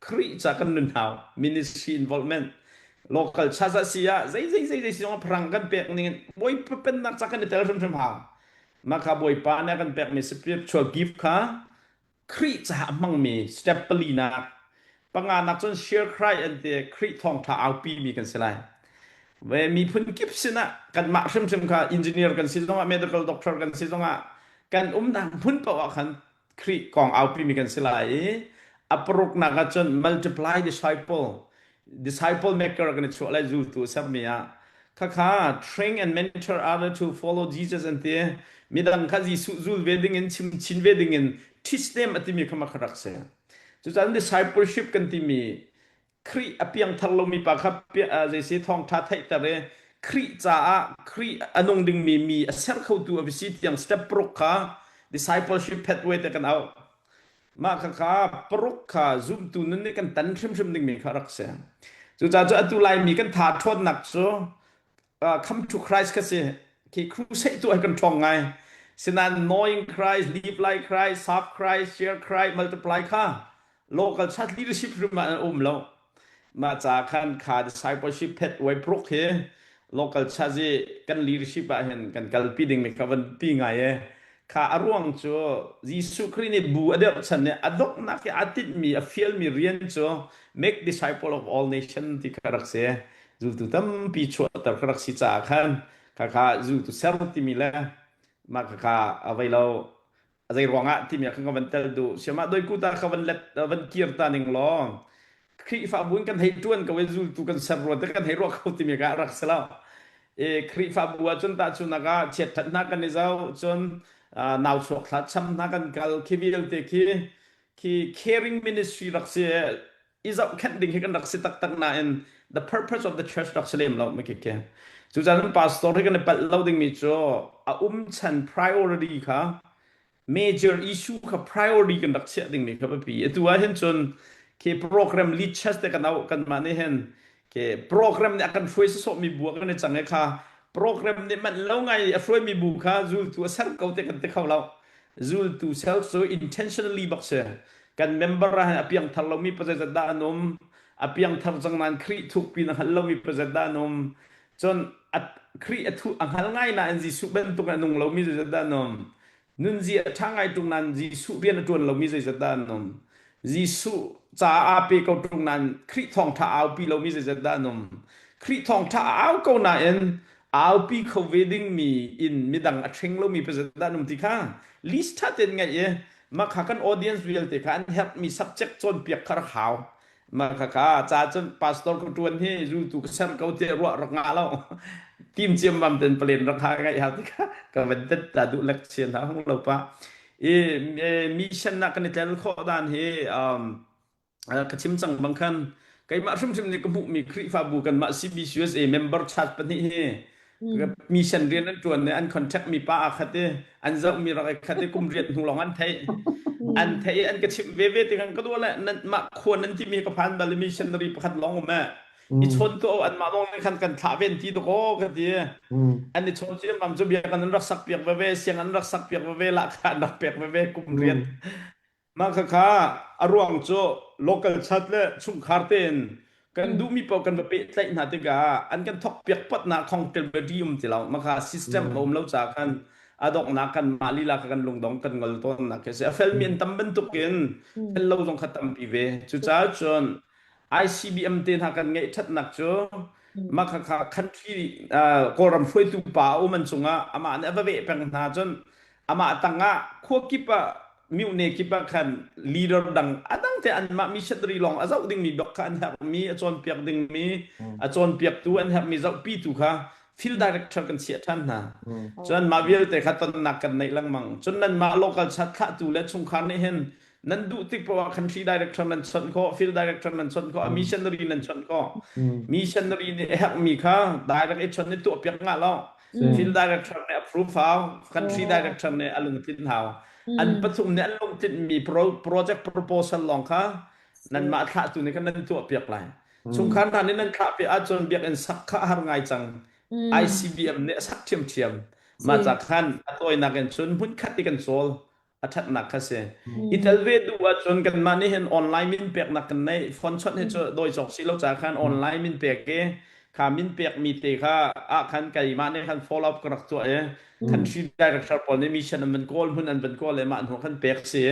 Khrih ca kan nun hau ministry involvement local church ah si ah zei zei zei zei si zong phrang kan pek ning in Bawipa pennak ca kan i tel hrimhrim hau mah kha Bawipa nih a kan pekmi spiritual gift kha Khrih caah a hmangmi step palinak panganak cun share Christ an ti Khrih thawngtha aupi mi kan si lai ve miphun kip sinah kanmah hrimhrim kha engineer kan si zongah medical doctor kan si zongah kan umnak hmun paoh ah khan Khrih kong aupimi kan si lai i a paruknak ah cun multiply disciple disciple maker kan i chuah lai zultu sermi ah khakha train and mentor other to follow Jesus an ti midang kha Jesuh zul ve ding in chim chin ve ding in teach them a timi kha ma rak si cucaah discipleship kan timi Khrih a piangthar lomi pa kha zeisi thawngṭha theihter i Khrih caah Khrih a nung dingmi mi a ser khotu a si tiang step paruk kha discipleship pathway te kan auh. Mah khakha paruk kha zumtu nun nih kan tan hrimhrim dingmi kha rak si. Cucaah cu atu Laimi kan tha ṭhawnnak cu uh, come to Christ kha si khi crusade tu ai kan ṭhawng ngai sinain knowing Christ live like Christ serve Christ share Christ multiply kha local church leadership hrim ah an um lo mah ca khan kha discipleship phet way pruk hi local church i kan leadership ah hin kan kalpi ding mi kha van pi ngai e kha a ruang cu Jesuh Khrih nih bu a deuh chan nih a donghnak i aa tinhmi a fialmi rian cu make disciple of all nation ti kha rak si zultu tampi chuahter ka rak si caah khan khakha zultu ser timi le mah khakha a vei lo a zei ruangah timi khan ka van tel duh siamah doi kuta ka van let van kir ta ning law Khrihfabu in kan hei ṭuan ko i zultu kan ser rua te kan hei ruah kho timi ka rak si lo i Khrihfabu ah cun tahchunak ah chiatṭhat hna kan i zoh cun nau chuak thla cham hna kan kal khi vialte khi khi caring ministry rak si i zohkhenh ding hi kan rak si taktak nain the purpose of the church rak si lem lo mi khi cucaah pastor hi kan i palh lo dingmi cu a um chan priority kha major issue kha priority kan rak chiah dingmi kha biapi atu ah hin cun khi program lead church te kan au kan mah nih hin ke program nih a kan hruai sawsawh mi bu kan i cang i kha program nih manh lo ngai a hruai mi bu kha zultu a ser ko te kan ti kho lo Zultu self cu intentionally bak si. Kan member ah hin a piangthar lomi pazat dah an um. A piangthar cang nain Khrih thukpi na hngal lomi pazat dah an um. Cun a Khrih a thu a hngal ngai nain Jesuh bantuk in a nung lomi zeizat dah an um. Nunzia a ṭha ngai ṭung nain Jesuh rian a ṭuan lomi zeizat dah an um. Jesuh caah aa pe ko ṭung nain Khrih thawngṭha aupi lomi zeizat dah an um. Khrih thawngṭha a au ko nain aupi kho ve dingmi in midang a ṭhing lomi pazat dah an um ti kha list ṭha tein ngaih i mah kha kan audience vialte kha an herhmi subject cawnpiak kha rak hau. Mah khakha ca cun pastor ka ṭuan hi zultu ka ser ko tiah ruah rak ngah lo. Tim ciammam ten palen rak ha ngaih hau tikah ka van tet ta duh lek chian ha hung lo pa. I mission na kan i tel khawh dan hi um, ka chim cang bang khan keimah hrimhrim nih ka hmuhmi Khrihfabu kanmah CBCUSA member church pahnih hi mission rian an ṭuan i an contact mi pa aa khat i an zohmi rak i khat i kum riat hnu lawng an theih an theih i an ka chimh veve ti kan ka duh le nan mah khua nan timi ka phan bal i missionary pakhat lawng um eh i chawn tu an mah lawng nih khan kan thlah ven ti dawk aw ka ti an i chawn ciammam cu bia kan an rak sak piak veve siang an rak sak piak veve lahkhah an rak pek veve kum riat Mah khakha a ruang cu local chat le chungkhar tein kan duhmi paoh kan va pehtlaih hna tikah an kan thawkpiak patnak accountability um ti lo. Mah kha system a um lo caah khan a donghnak kan mah lila kha kan lungdong kan ngol tawnnak khi a si. A felmi an tam bantukin fel lo zong kha tampi ve. Cucaah cun ICBM te hna kan ngeih ṭhatnak cu mah khakha country Kawlram hruaitu pa a um an cungah amah nih a va veh peng hna cun amah tangah khua kip ah myone kip ah khan leader dang a dang te anmah missionary lawng a zoh dingmi bak kha an herhmi a cawnpiak dingmi a cawnpiaktu an herhmi zohpitu kha field director kan chiah ṭhan hna cun mah vialte kha tonnak kan neih lengmang cun nanmah local chat thlahtu le chungkhar nih hin nan duh tik poah country director nan chawnh khawh field director nan chawnh khawh a missionary nan chawnh khawh missionary nih a herhmi kha direct i chawnh i tuahpiak ngah lo field director nih approve hau country director nih a lungtlin hau an pathum nih an lungtlinmi project proposal lawng kha nanmah thlahtu nih khan nan tuahpiak lai chungkhar hna nih nan thlahpiak ahcun biakinn sak kha a har ngai cang ICBM nih a sak ṭhiamṭhiam mah ca khan a tawinak in cun hmunkhat i kan cawl a ṭhatnak kha si. I tel ve duh ahcun kanmah nih hin online min peknak kan neih. Phone chawnh hi cu dawi cawk si lo caah khan online min pek i kha min pekmi te kha ah khan keimah nih khan follow up ka rak tuah i country director pawl nih mission an van kawl hmun an van kawl i mah hnu khan pek si.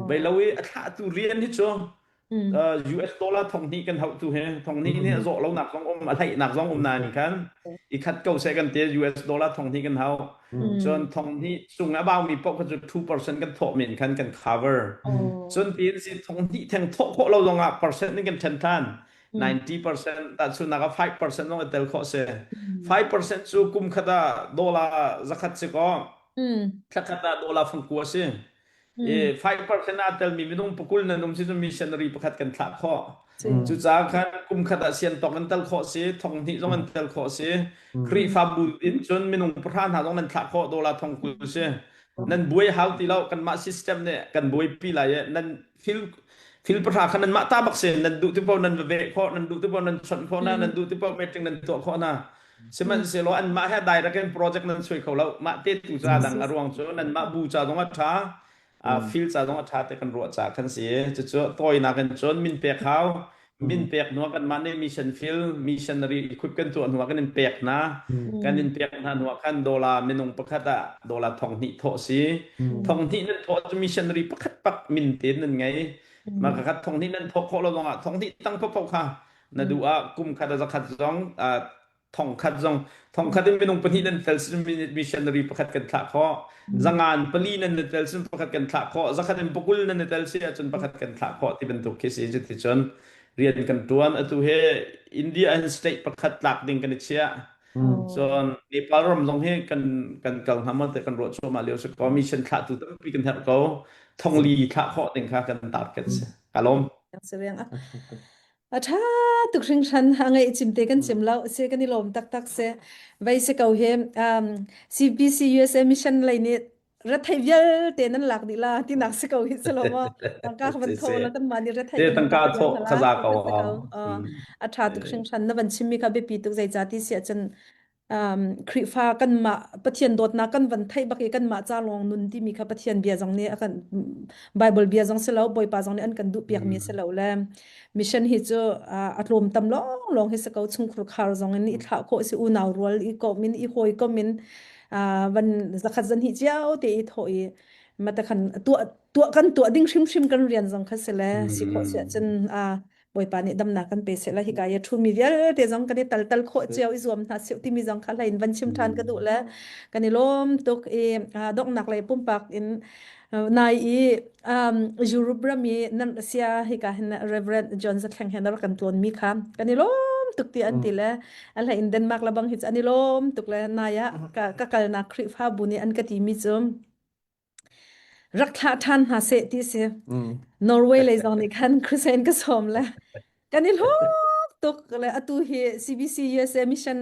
Bei lo i a thlahtu rian hi cu US dollar 2000 kan hauh tu hi 2000 nih a zawh lonak zong um a hleihnak zong um nain khan i khat ko seh kan ti US dollar 2000 kan hau cun 2000 cung a baumi paoh kha cu 2% kan thawh men khan kan cover cun tiin si 2000 theng thawh khawh lo zong ah percent in kan then than 90% tahchunnak ah 5% zong i tel khawh si 5% cu kum khat ah dollar zakhat si kaw thla khat ah dollar fangkua si I 5% aa telmi minung pakul nan um si cu missionary pakhat kan thlah khawh. Cucaah khan kum khat ah sian tawk an tel khawh si, thong hnih zong an tel khawh si. Khrihfabu in cun minung pahra hna zong nan thlah khawh dollar thong 20 si. Nan buai hau ti lo kanmah system nih kan buaipi lai i nan fil fil pahra kha nanmah ta bak si nan duh ti paoh nan va veh khawh nan duh ti paoh nan chawnh khawh na nan duh ti paoh meeting nan tuah khawh na Sihmanhsehlaw anmah he direct in project nan suai kho lo. Mah te tu ca dang a ruang cu nanmah bu ca zong a ṭha, field ca zong a ṭha te kan ruah ca khan si. Cucu tawinak in cun min pek hau. Min pek hnu ah kanmah nih mission field, missionary equip kan tuah hnu ah kan in pek hna. Kan in pek hna hnu ah khan dollar minung pakhat ah dollar 2000 thawh si. 2000 nan thawh cu missionary pakhat pak min tein nan ngei. Mah kakhat 2000 nan thawh khawh lo zong ah 2000 tang paohpaoh kha na duh ah kum khat a zakhat zong thong khat zong thong khat in minung pahnih nan tel sin missionary pakhat kan thlah khawh zangan pali nan na tel sin pakhat kan thlah khawh zakhat in pakul nan na tel si ahcun pakhat kan thlah khawh ti bantuk khi si cuti cun rian kan tuan atu he India hin state pakhat tlak ding kan i chiah cun Nepal ram zong hi kan kan kal hnga maw te kan ruah cuahmah lio si ko mission thlahtu tampi kan herh ko thongli thlah khawh ding kha kan target si ka lawm A ṭha tuk hringhran a ngaih cim te kan cim lo si kan i lawm taktak si vei si ko hi um, CBC USA mission lei nih rethei vialte nan lak dih la tinak si ko hi si lo maw tangka ka van tho la kan mah nih rethei Te kan tangka lak thawh la khaza ko si ko a ṭha tuk hringhran na van chimmi kha biapi tuk zeicah ti si ahcun um, Khrihfa kanmah Pathian dawtnak kan van theih bak i kanmah ca lawng nun timi kha Pathian bia zong nih a kan Bible bia zong si lo Bawipa zong nih an kan duh piakmi si lo le mission hi cu a tlawm tam lawng lawng hi si ko chungkhur khar zong in i thlah khawh si unau rual i kom in i hawi kom in van zakhat zan hi cio te i thawh i mata khan tuah tuah kan tuah ding hrimhrim kan rian zong kha si le si khawh si ahcun Bawipa nih damnak kan pe seh la hika i a ṭhumi vialte zong kan i tal tal khawh cio i zuam hna sih timi zong kha hlei in van chim ṭhan ka duh le kan i lawm tuk i donghnak lei pumpak in. Nai i um, Europe ram i nan sia hika hin Reverend John Zathleng he na rak kan tlawn mi kha kan i lawm tuk ti an ti le a hlei in Denmark la bang hi cu an i lawm tuk le nai ah ka ka kalnak Khrihfabu nih an ka ti mi cu rak thlah ṭhan hna seh ti si. Norway lei zong nih khan crusade ka sawm le kan i hlawk tuk le atu hi CBC USA mission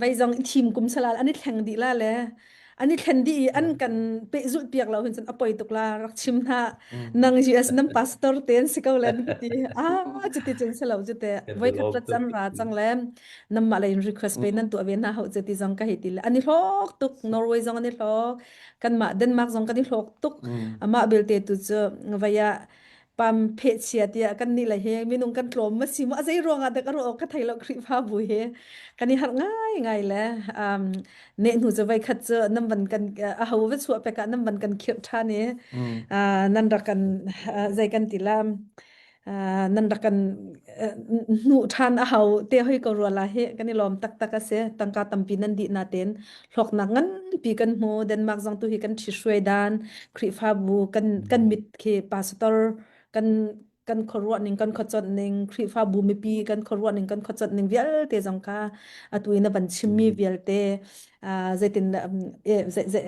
vei zong i thim kum salal an i thleng dih la le an i thlen dih i an kan pehzulh piak lo hin cun a poi tuk la rak chim hna nang US nan pastor te an si ko le nan ti ah cuti cun si lo cute voi khat rat cang ra cang le namah lei in request pe nan tuah ve hna hau cuti zong ka hei ti le an i hlawk tuk Norway zong an i hlawk kanmah Denmark zong kan i hlawk tuk amah belte tu cu vai ah pam phehchia tiah kan nih le hi minung kan tlawm ma si mu a zei ruangah dak a ruah awk ka thei lo Khrihfabu hi kan i harh ngai ngai le um, ne hnu cu voi khat cu nan van kan a ho va chuah pek ah nan van kan khirh ṭhan i nan rak kan zei kan ti la nan rak kan hnuh ṭhan a hau te hoi ko rua la hi kan i lawm taktak a si tangka tampi nan dih natein hlawknak nganpi kan hmu Denmark zong tu hi kan ṭhihruai dan Khrihfabu kan kan mit khi pastor kan kan khuaruah ning kan khuaconh ning Khrihfabu mipi kan khuaruah ning kan khuaconh ning vialte zong kha atu in a van chimmi vialte zeitin zei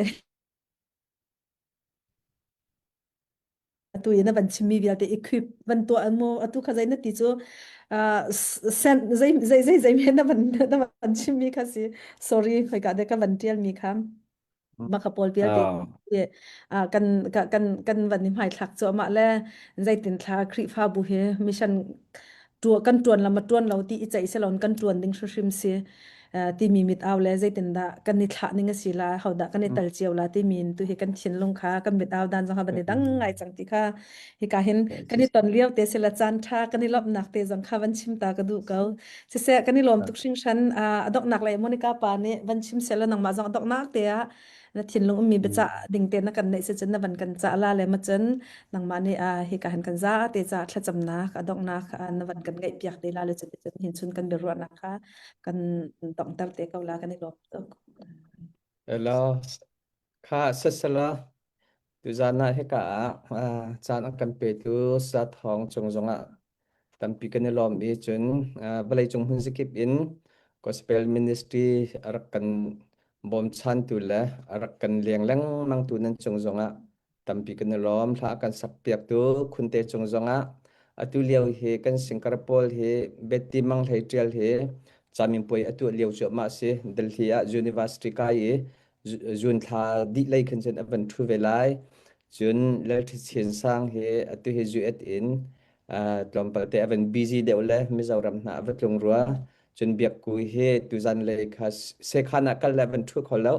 atu i na van chimmi vialte equip van tuah mu atu kha zei na ti cu send zei zei zei zei men na van na van chimmi kha si sorry khoika de ka van tial mi kha maka pawl vialte kan kan kan van i hmai thlak cu amah le zeitin thla Khrihfabu hi mission tua kan tuan lam a tuan lo ti i ceih selon kan tuan ding hrimhrim si timi mit au le zeitindah kan i thlah ning a si la hodah kan i tal cio la timi in tu hi kan thinlung kha kan mit au dan zong ha ban i dang ngai cang ti kha hika hin kan i ton lio te se la caan tha kan i lawmhnak te zong kha van chim ta ka duh ko siseh kan i lawm tuk hringhran a donghnak le Monica pa nih van chim sela nangmah zong a donghnak te ah na thinlung ummi biacah ding te na kan neih si cun na van kan cah la le ma cun nangmah nih hika hin kan za te ca thlacamnak a donghnak na van kan ngaih piak te la le cun cun hin chun kan biaruahnak kha kan donghter te ko la kan i lawm tuk. Hello. Kha sasala tuzan ah hika ah caan an kan petu sa thawng cung zongah tampi kan i lawm i cun vawleicung hmun zakip in gospel ministry a rak kan bawmchantu le a rak kan leng lengmangtu nan cung zongah tampi kan i lawm. Hla a kan sakpiaktu Khunte cung zongah atu lio hi kan singkar pawl hi Betty Mang Hlei Ṭial hi caminpuai a tuah lio cuahmah a si. Delhi ah university kai i June thla dih lei khin cun a van ṭhu ve lai. Cun Lalṭhi Chin Sang hi atu hi US in tlawmpal te a van busy deuh le Mizoram hna a va tlung rua. Cun Biakku hi tuzan lei kha sekhan ah kal le a van ṭhu kho lo.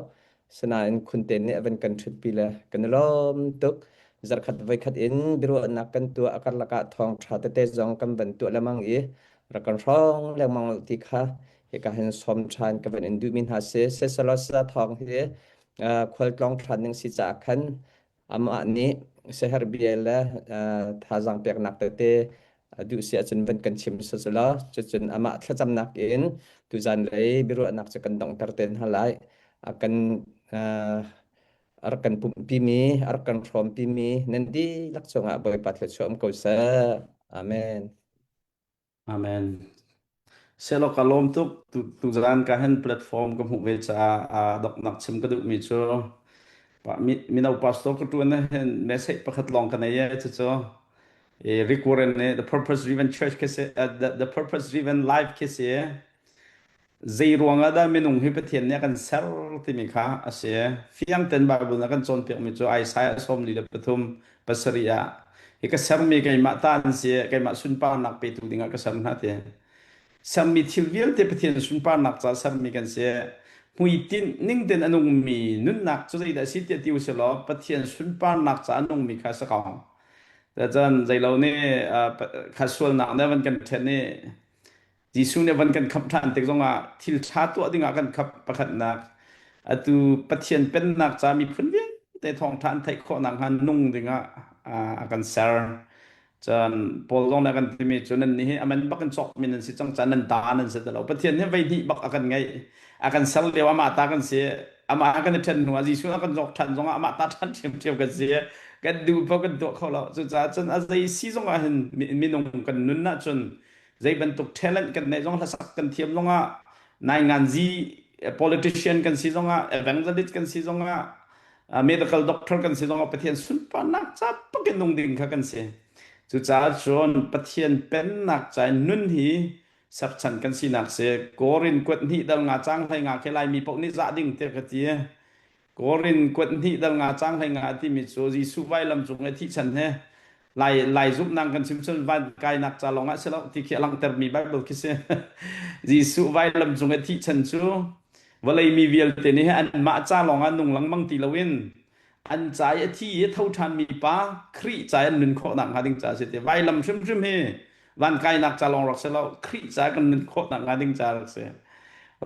Sinain Khunte nih a van kan ṭhutpi le kan i lawm tuk. Zarkhat voikhat in biaruahnak kan tuah a karlak ah thawngṭha tete zong kan van tuah lengmang i rak kan hrawng lengmang ti kha hika hin sawm ṭhan ka van in duhmi hna si. Sesalosa thawng hi khualtlawng ṭhan ning si caah khan amah nih siaherh bia le thazaang peknak tete a duh si ahcun van kan chim selaw cucun amah thlacamnak in tuzan lei biaruahnak cu kan donghter te hna lai. A kan a rak kan pumhpimi, a rak kan hrawmpimi nan dihlak cungah Bawipa thluachuah um ko seh. Amen. Amen. Sehlaw ka lawm tuk. Tuzaan ka hen platform ka hmuh ve caah aa doknak chim ka duhmi cu mino pastor ka ṭuan hin message pakhat lawng ka nei e cucu recurrent ne the purpose driven church khi si the, the purpose driven life khi si zei ruang ah dah minung hi Pathian nih a kan ser timi kha a si fiang ten Bible na kan cawnpiakmi cu Isaiah 43 ah hi ka sermi keimah ta an si keimah sunparnak petu dingah ka ser hna ti sermi thil vialte Pathian sunparnak ca sermi kan si hmuitinh ning ten a nungmi nunnak cu zeidah a si tiah ti usih law Pathian sunparnak ca a nungmi kha a si ko cun zeilo nih kha sualnak nih van kan ṭhen i Jesuh nih van kan khamh ṭhan tik zongah thil ṭha tuah dingah kan khamh pakhatnak atu Pathian pennak ca miphun vialte thawngṭha an theih khawh nakhnga nung dingah a kan ser. Cun Paul zong nih a kan timi cu nan nih hi aman bak in cawkmi nan si cang caah nan ta nan si ti lo. Pathian hi voi hnih bak a kan ngeih. A kan ser lio amah ta kan si. Amah a kan i ṭhen hnu ah Jesuh a kan cawk ṭhan zongah amah ta ṭhan ṭhiamṭhiam kan si. Kan duh paoh kan tuah kho lo. Cucaah cun a zei si zong ah hin minung kan nun ahcun zei bantuk talent kan neih zong hlasak kan thiam zongah nainganzi politician kan si zongah evangelist kan si zongah medical doctor kan si zongah Pathian sunparnak ca pakin nung ding kha kan si. Cucaah cun Pathian pennak ca in nun hi serchan kan sinak si. Korin kuat hnih dal nga cang hlei nga khi Laimi paoh nih zah ding tiah ka ti. Korin kuat hnih dal nga cang hlei nga timi cu Jesuh vailam cung i thihchan he Lai Lai zumhnak kan chim cun van kainak ca lawng ah si lo ti khi a langhtermi Bible khi si. Jesuh vailam cung i thihchan cu vawlei mi vialte nih anmah ca lawng ah nung lengmang ti loin an ca i a thi i a tho ṭhanmi pa Khrih ca i an nun khawh nakhnga ding ca a si ti vailam hrimhrim hi van kainak ca lawng rak si lo Khrih ca kan nun khawh nakhnga ding ca rak si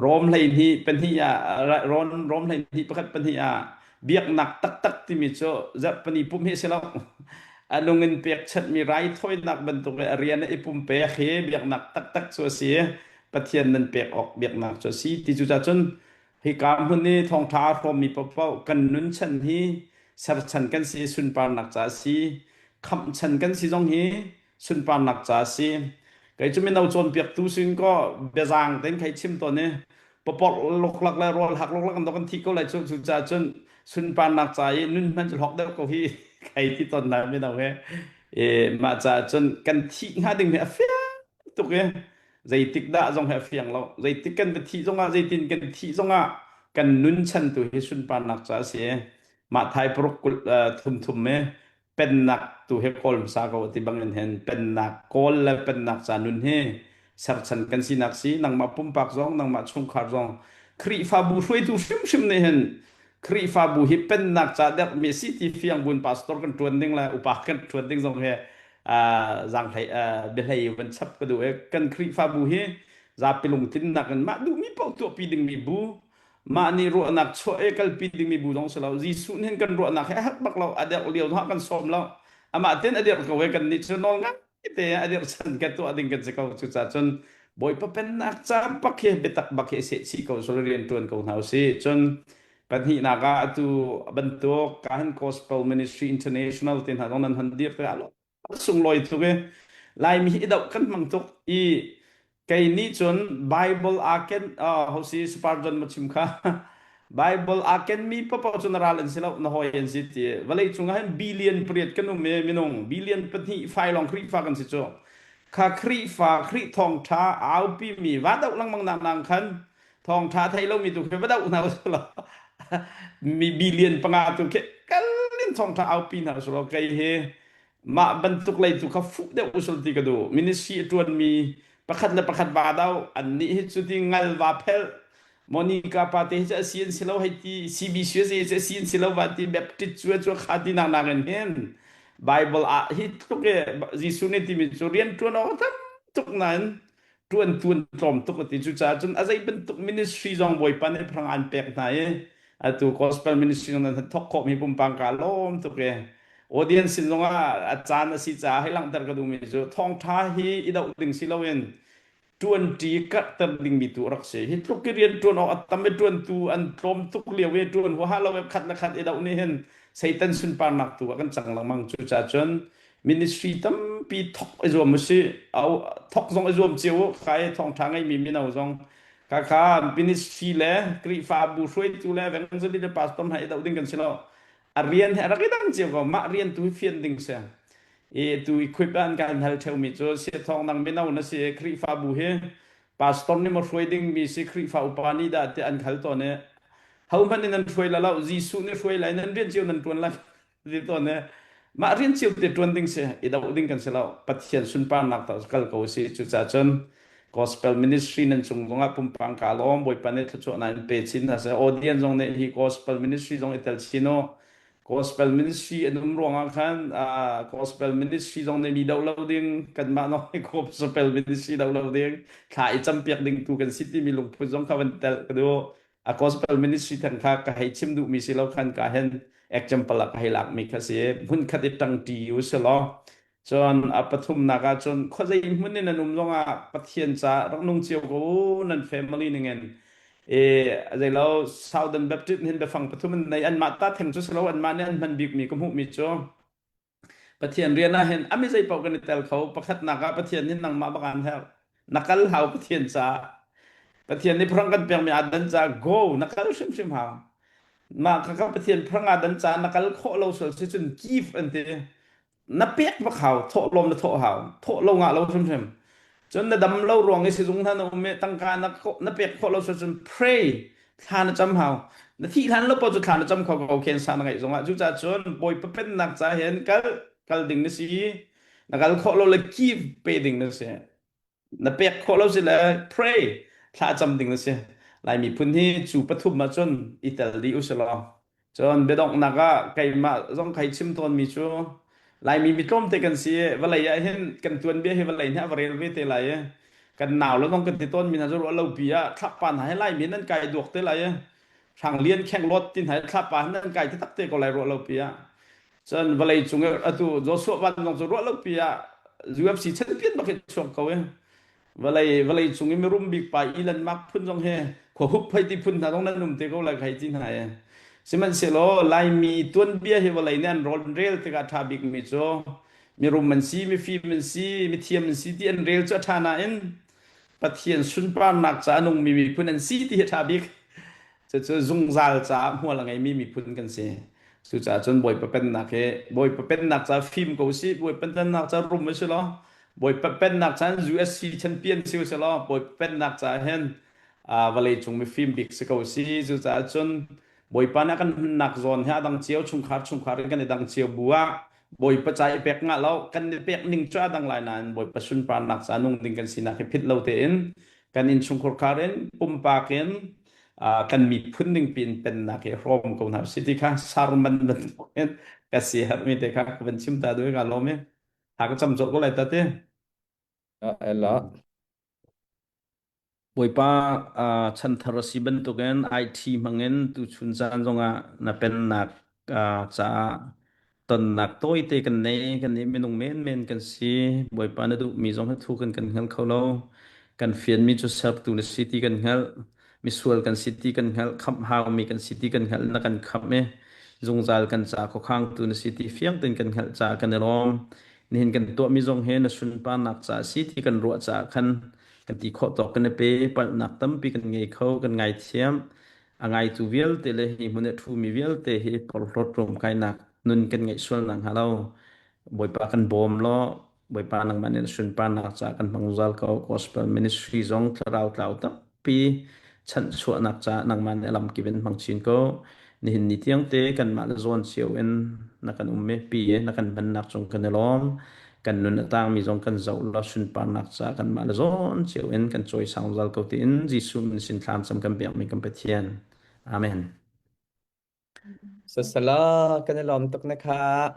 Rom 12 pahnih ah Rom Rom 12 pakhat pahnih ah biaknak taktak timi cu zarhpini pumh hi si lo a nung in pekchanhmi raithawinak bantuk i a rian i pumpek hi biaknak taktak cu a si Pathian nan pek awk biaknak cu a si ti cu cun Hika hmun i thawngṭha aa hrawmmi paohpaoh kan nunchan hi serchan kan si i sunparnak ca a si. Khamhchan kan si zong hi sunparnak ca a si. Kei cu mino cawnpiaktu sin kaw biazaang tein khei chim tawn i paporh luklak le rawl hak luklak an kan thi ko lai cu cucaah cun sunparnak ca i nun hmanh cu hlawk deuh ko hi khei ti tawn hna mino he. E, mah caah cun kan thih hnga ding hi a fiang tuk i Zeitik dah zong hi a fiang lo. Zeitik kan va thih zongah, zeitin kan thih zongah kan nun chan tu hi sunparnak ca a si. Mah thai paruk kul thum thum me pennak tu hi kawl hmasa ko ti bangin hin pennak kawl le pennak ca nun hi serchan kan sinak si nangmah pumpak zong nangmah chungkhar zong Khrihfabu hruaitu hrimhrim nih hin Khrihfabu hi pennak ca dermi si ti fiang bun pastor kan ṭuan ding le upa kan ṭuan ding zong hi zaanghlei biahlei van chap ka duh i kan Khrihfabu hi zapi lungtlinnak in mah duhmi paoh tuahpi dingmi bu mah nih ruahnak chuah i kalpi dingmi bu zong si lo Jesuh nih hin kan ruahnak hi a herh bak lo a derh lio zongah kan sawm lo amah ten a dirh ko i kan nih cu nawl ngai te a dirh chan ka tuah ding kan si ko cucaah cun Bawipa pennak ca bak hi biatak bak hi seh chih ko sula rian ṭuan ko hna usih cun pahnihnak ah atu bantuk kahan Gospel Ministry International te hna zong nan hon dir te ah sunglawi tuk i Laimi hi i doh kan hmang tuk i Kei nih cun Bible aa ken ho si Spurgeon ma chim kha Bible aa kenmi paohpaoh cu na ral an si lo na hawi an si ti vawlei cung ah hin billion pariat kan um i minung billion pahnih fai lawng Khrihfa kan si cu kha Khrihfa Khrih thawngṭha aupi mi va doh lengmang nak nang khan thawngṭha thei lomi tu khi va doh hna usih law mi billion panga tu khi kal in thawngṭha aupi hna usih law kei hi Mah bantuk lei tu kha fuh deuh usul ti ka duh. Ministry a ṭuanmi pakhat le pakhat va do an nih hi cu ti ngal va phelh Monica pa te hi cu a si an si lo hei ti CBC a si a si an si lo va ti Baptist cu cu kha ti nak nak in hin Bible ah hi tluk i Jesuh nih timi cu rian ṭuan awk a tam tuk nain ṭuan tuan tlawm tuk a ti cucaah cun a zei bantuk ministry zong Bawipa nih phrang an pek hna i atu gospel ministry zong nan thok khawh mi pumpang ka lawm tuk i audience sin zong ah a caan a si caah hei langhter ka duhmi cu thawngṭha hi i doh ding si loin ṭuanṭi karhter dingmi tu rak si hi tluk i rian ṭuan awk a tam i ṭuantu an tlawm tuk lio i ṭuan huaha lo i khat le khat i doh nih hin Satan sunparnak tu ah kan cang lengmang cucaah cun ministry tampi thok i zuam usih thok zong i zuam cio u kai thawngtha ngeimi mino zong kaka ministry le Khrihfabu hruaitu le evangelist le pastor hna i doh ding kan si lo a rian he rak i dang cio ko mah rian tu hi fian ding si i tu equip an kan hal theumi cu sia thawng nang mino na si Khrihfabu hi pastor nih maw hruai ding mi si Khrihfa upa nih dah ti an hal tawn i ho hmanh in nan hruai la lo Jesuh nih hruai lai nan rian cio nan tuan lai ti tawn e mah rian cio te tuan ding si i doh ding kan si lo pathian sunparnak ta kal ko si cucaah cun gospel ministry nan cung zongah pumpang ka lawm bawipa nih thluachuah na in pe chin hna seh audience zong nih hi gospel ministry zong i tel chin u gospel ministry an um ruangah khan gospel ministry zong nih mi doh lo ding kanmah zong nih gospel ministry doh lo ding thla i campiak ding tu kan si timi lungput zong kha van tel ka duh a gospel ministry theng kha ka hei chim duhmi si lo khan ka hen example ah ka hei lakmi kha si hmun khat i ṭangṭi u si law cun a pathumnak ah cun khuazei hmun in nan um zongah Pathian ca rak nung cio ko u nan family ningin e zeilo Southern Baptist hin biafang pathum in nei anmah ta theng cu si lo anmah nih an hman bikmi ka hmuhmi cu. Pathian rian ah hin ami zei paoh kan i tel kho. Pakhatnak ah Pathian nih nangmah bak aan herh. Na kal hau Pathian caah. Pathian nih phrang kan pekmi aa dan caah go na kal hrimhrim hau. Mah kha Pathian phrang aa dan caah na kal khawh lo sual si cun give an ti. Na pek bak hau thawhlawm na thawh hau thawh lo ngah lo hrimhrim cun na dam lo ruang i sizung hna na um i tangka na na pek khawh lo cun pray thla na cam hau na thih hlan lo paoh cu thla na cam kho ko khen sa na ngeih zongah cucaah cun bawipa pennak ca hin kal kal ding na si na kal khawh lo le give pe ding na si na pek khawh lo si le pray thla cam ding na si Lai miphun hi cu pathum ah cun i tel dih u si law cun biadonghnak ah keimah zong kai chim tawnmi cu Laimi mi tlawmte kan si i vawlei ah hin kan tuanbia hi vawlei nih a va rel ve te lai i kan nau le zong kan ti tawnmi hna cu ruah lo pi ah thlapa hna hi Laimi nan kai duak te lai i Hrang Lian Kheng Lawt ti hna hi thlapa hin nan kai taktak te ko lai ruah lo pi ah Cun vawlei cung i atu Joshua van zong cu ruah lopi ah UFC champion bak hi chuak ko i vawlei vawlei cung i mirum bik pa Elon Musk phun zong hi khua hup hei ti phun hna zong nan um te ko lai hei ti hna i sihmanhsehlaw Laimi tuanbia hi vawlei nih an rawn rel tikah ṭha bikmi cu mirum an si mifim an si mithiam an si ti an rel cu a ṭha nain Pathian sunparnak ca a nungmi miphun an si ti hi a ṭha bik. Cucu zungzal caah hmual a ngeimi miphun kan si. Cucaah cun Bawipa pennak hi Bawipa pennak ca fim ko si, Bawipa pennak ca rum si law, Bawipa pennak ca USC champion si si law, Bawipa pennak ca hin vawlei cung mifim bik si ko si. Cucaah cun Bawipa nih a kan hmannak zawn hi a dang cio, chungkhar chungkhar in kan i dang cio bu ah Bawipa ca i pek ngah lo, kan i pek ning cu a dang lai nain Bawipa sunparnak ca nung ding kan sinak hi philh lo tein kan innchungkhar khar in pumpak in kan miphun ning piin pennak hi hrawm ko hna usih ti kha sarman bantukin ka si herhmi te kha ka van chim ta duh i ka lawm i ha ka cam colh ko lai ta ti. Ela. Bawipa chanthar a si bantukin IT hmangin tuchun caan zongah na pennak caah tonnak tawite kan nei kan nih minung menmen kan si Bawipa na duhmi zong hi thu kan kan hngal kho lo kan fianmi cu sertu na si ti kan hngalh misual kan si ti kan hngalh khamh haumi kan si ti kan hngalh na kan khamh i zungzal kan ca khuakhangtu na si ti fiang tein kan hngalh caah kan i lawm nihin kan tuahmi zong hi na sunparnak caah si ti kan ruah caah khan kan ti khawh tawk kan i pe palhnak tampi kan ngei kho kan ngaithiam a ngaitu vialte le hi hmun i ṭhumi vialte hi porhlawt ruamkainak nun kan ngeih sual nakhnga lo Bawipa kan bawm law Bawipa nangmah nih na sunparnak caah kan hmang zungzal ko gospel ministry zong thlarau tlau tampi chanhchuahnak caah nangmah nih a lamkip in hmang chin ko nihin ni tiang te kanmah le zawn cio in na kan um i pi na kan hmannak cung kan i lawm kan nun a tangmi zong kan zoh law sunparnak caah kanmah le zawn cio in kan cawisang zungzal ko tiin Jesuh min sin thlam cam kan biakmi kan Pathian. Amen. Sasala kan i lawm tuk na kha.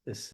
Yes.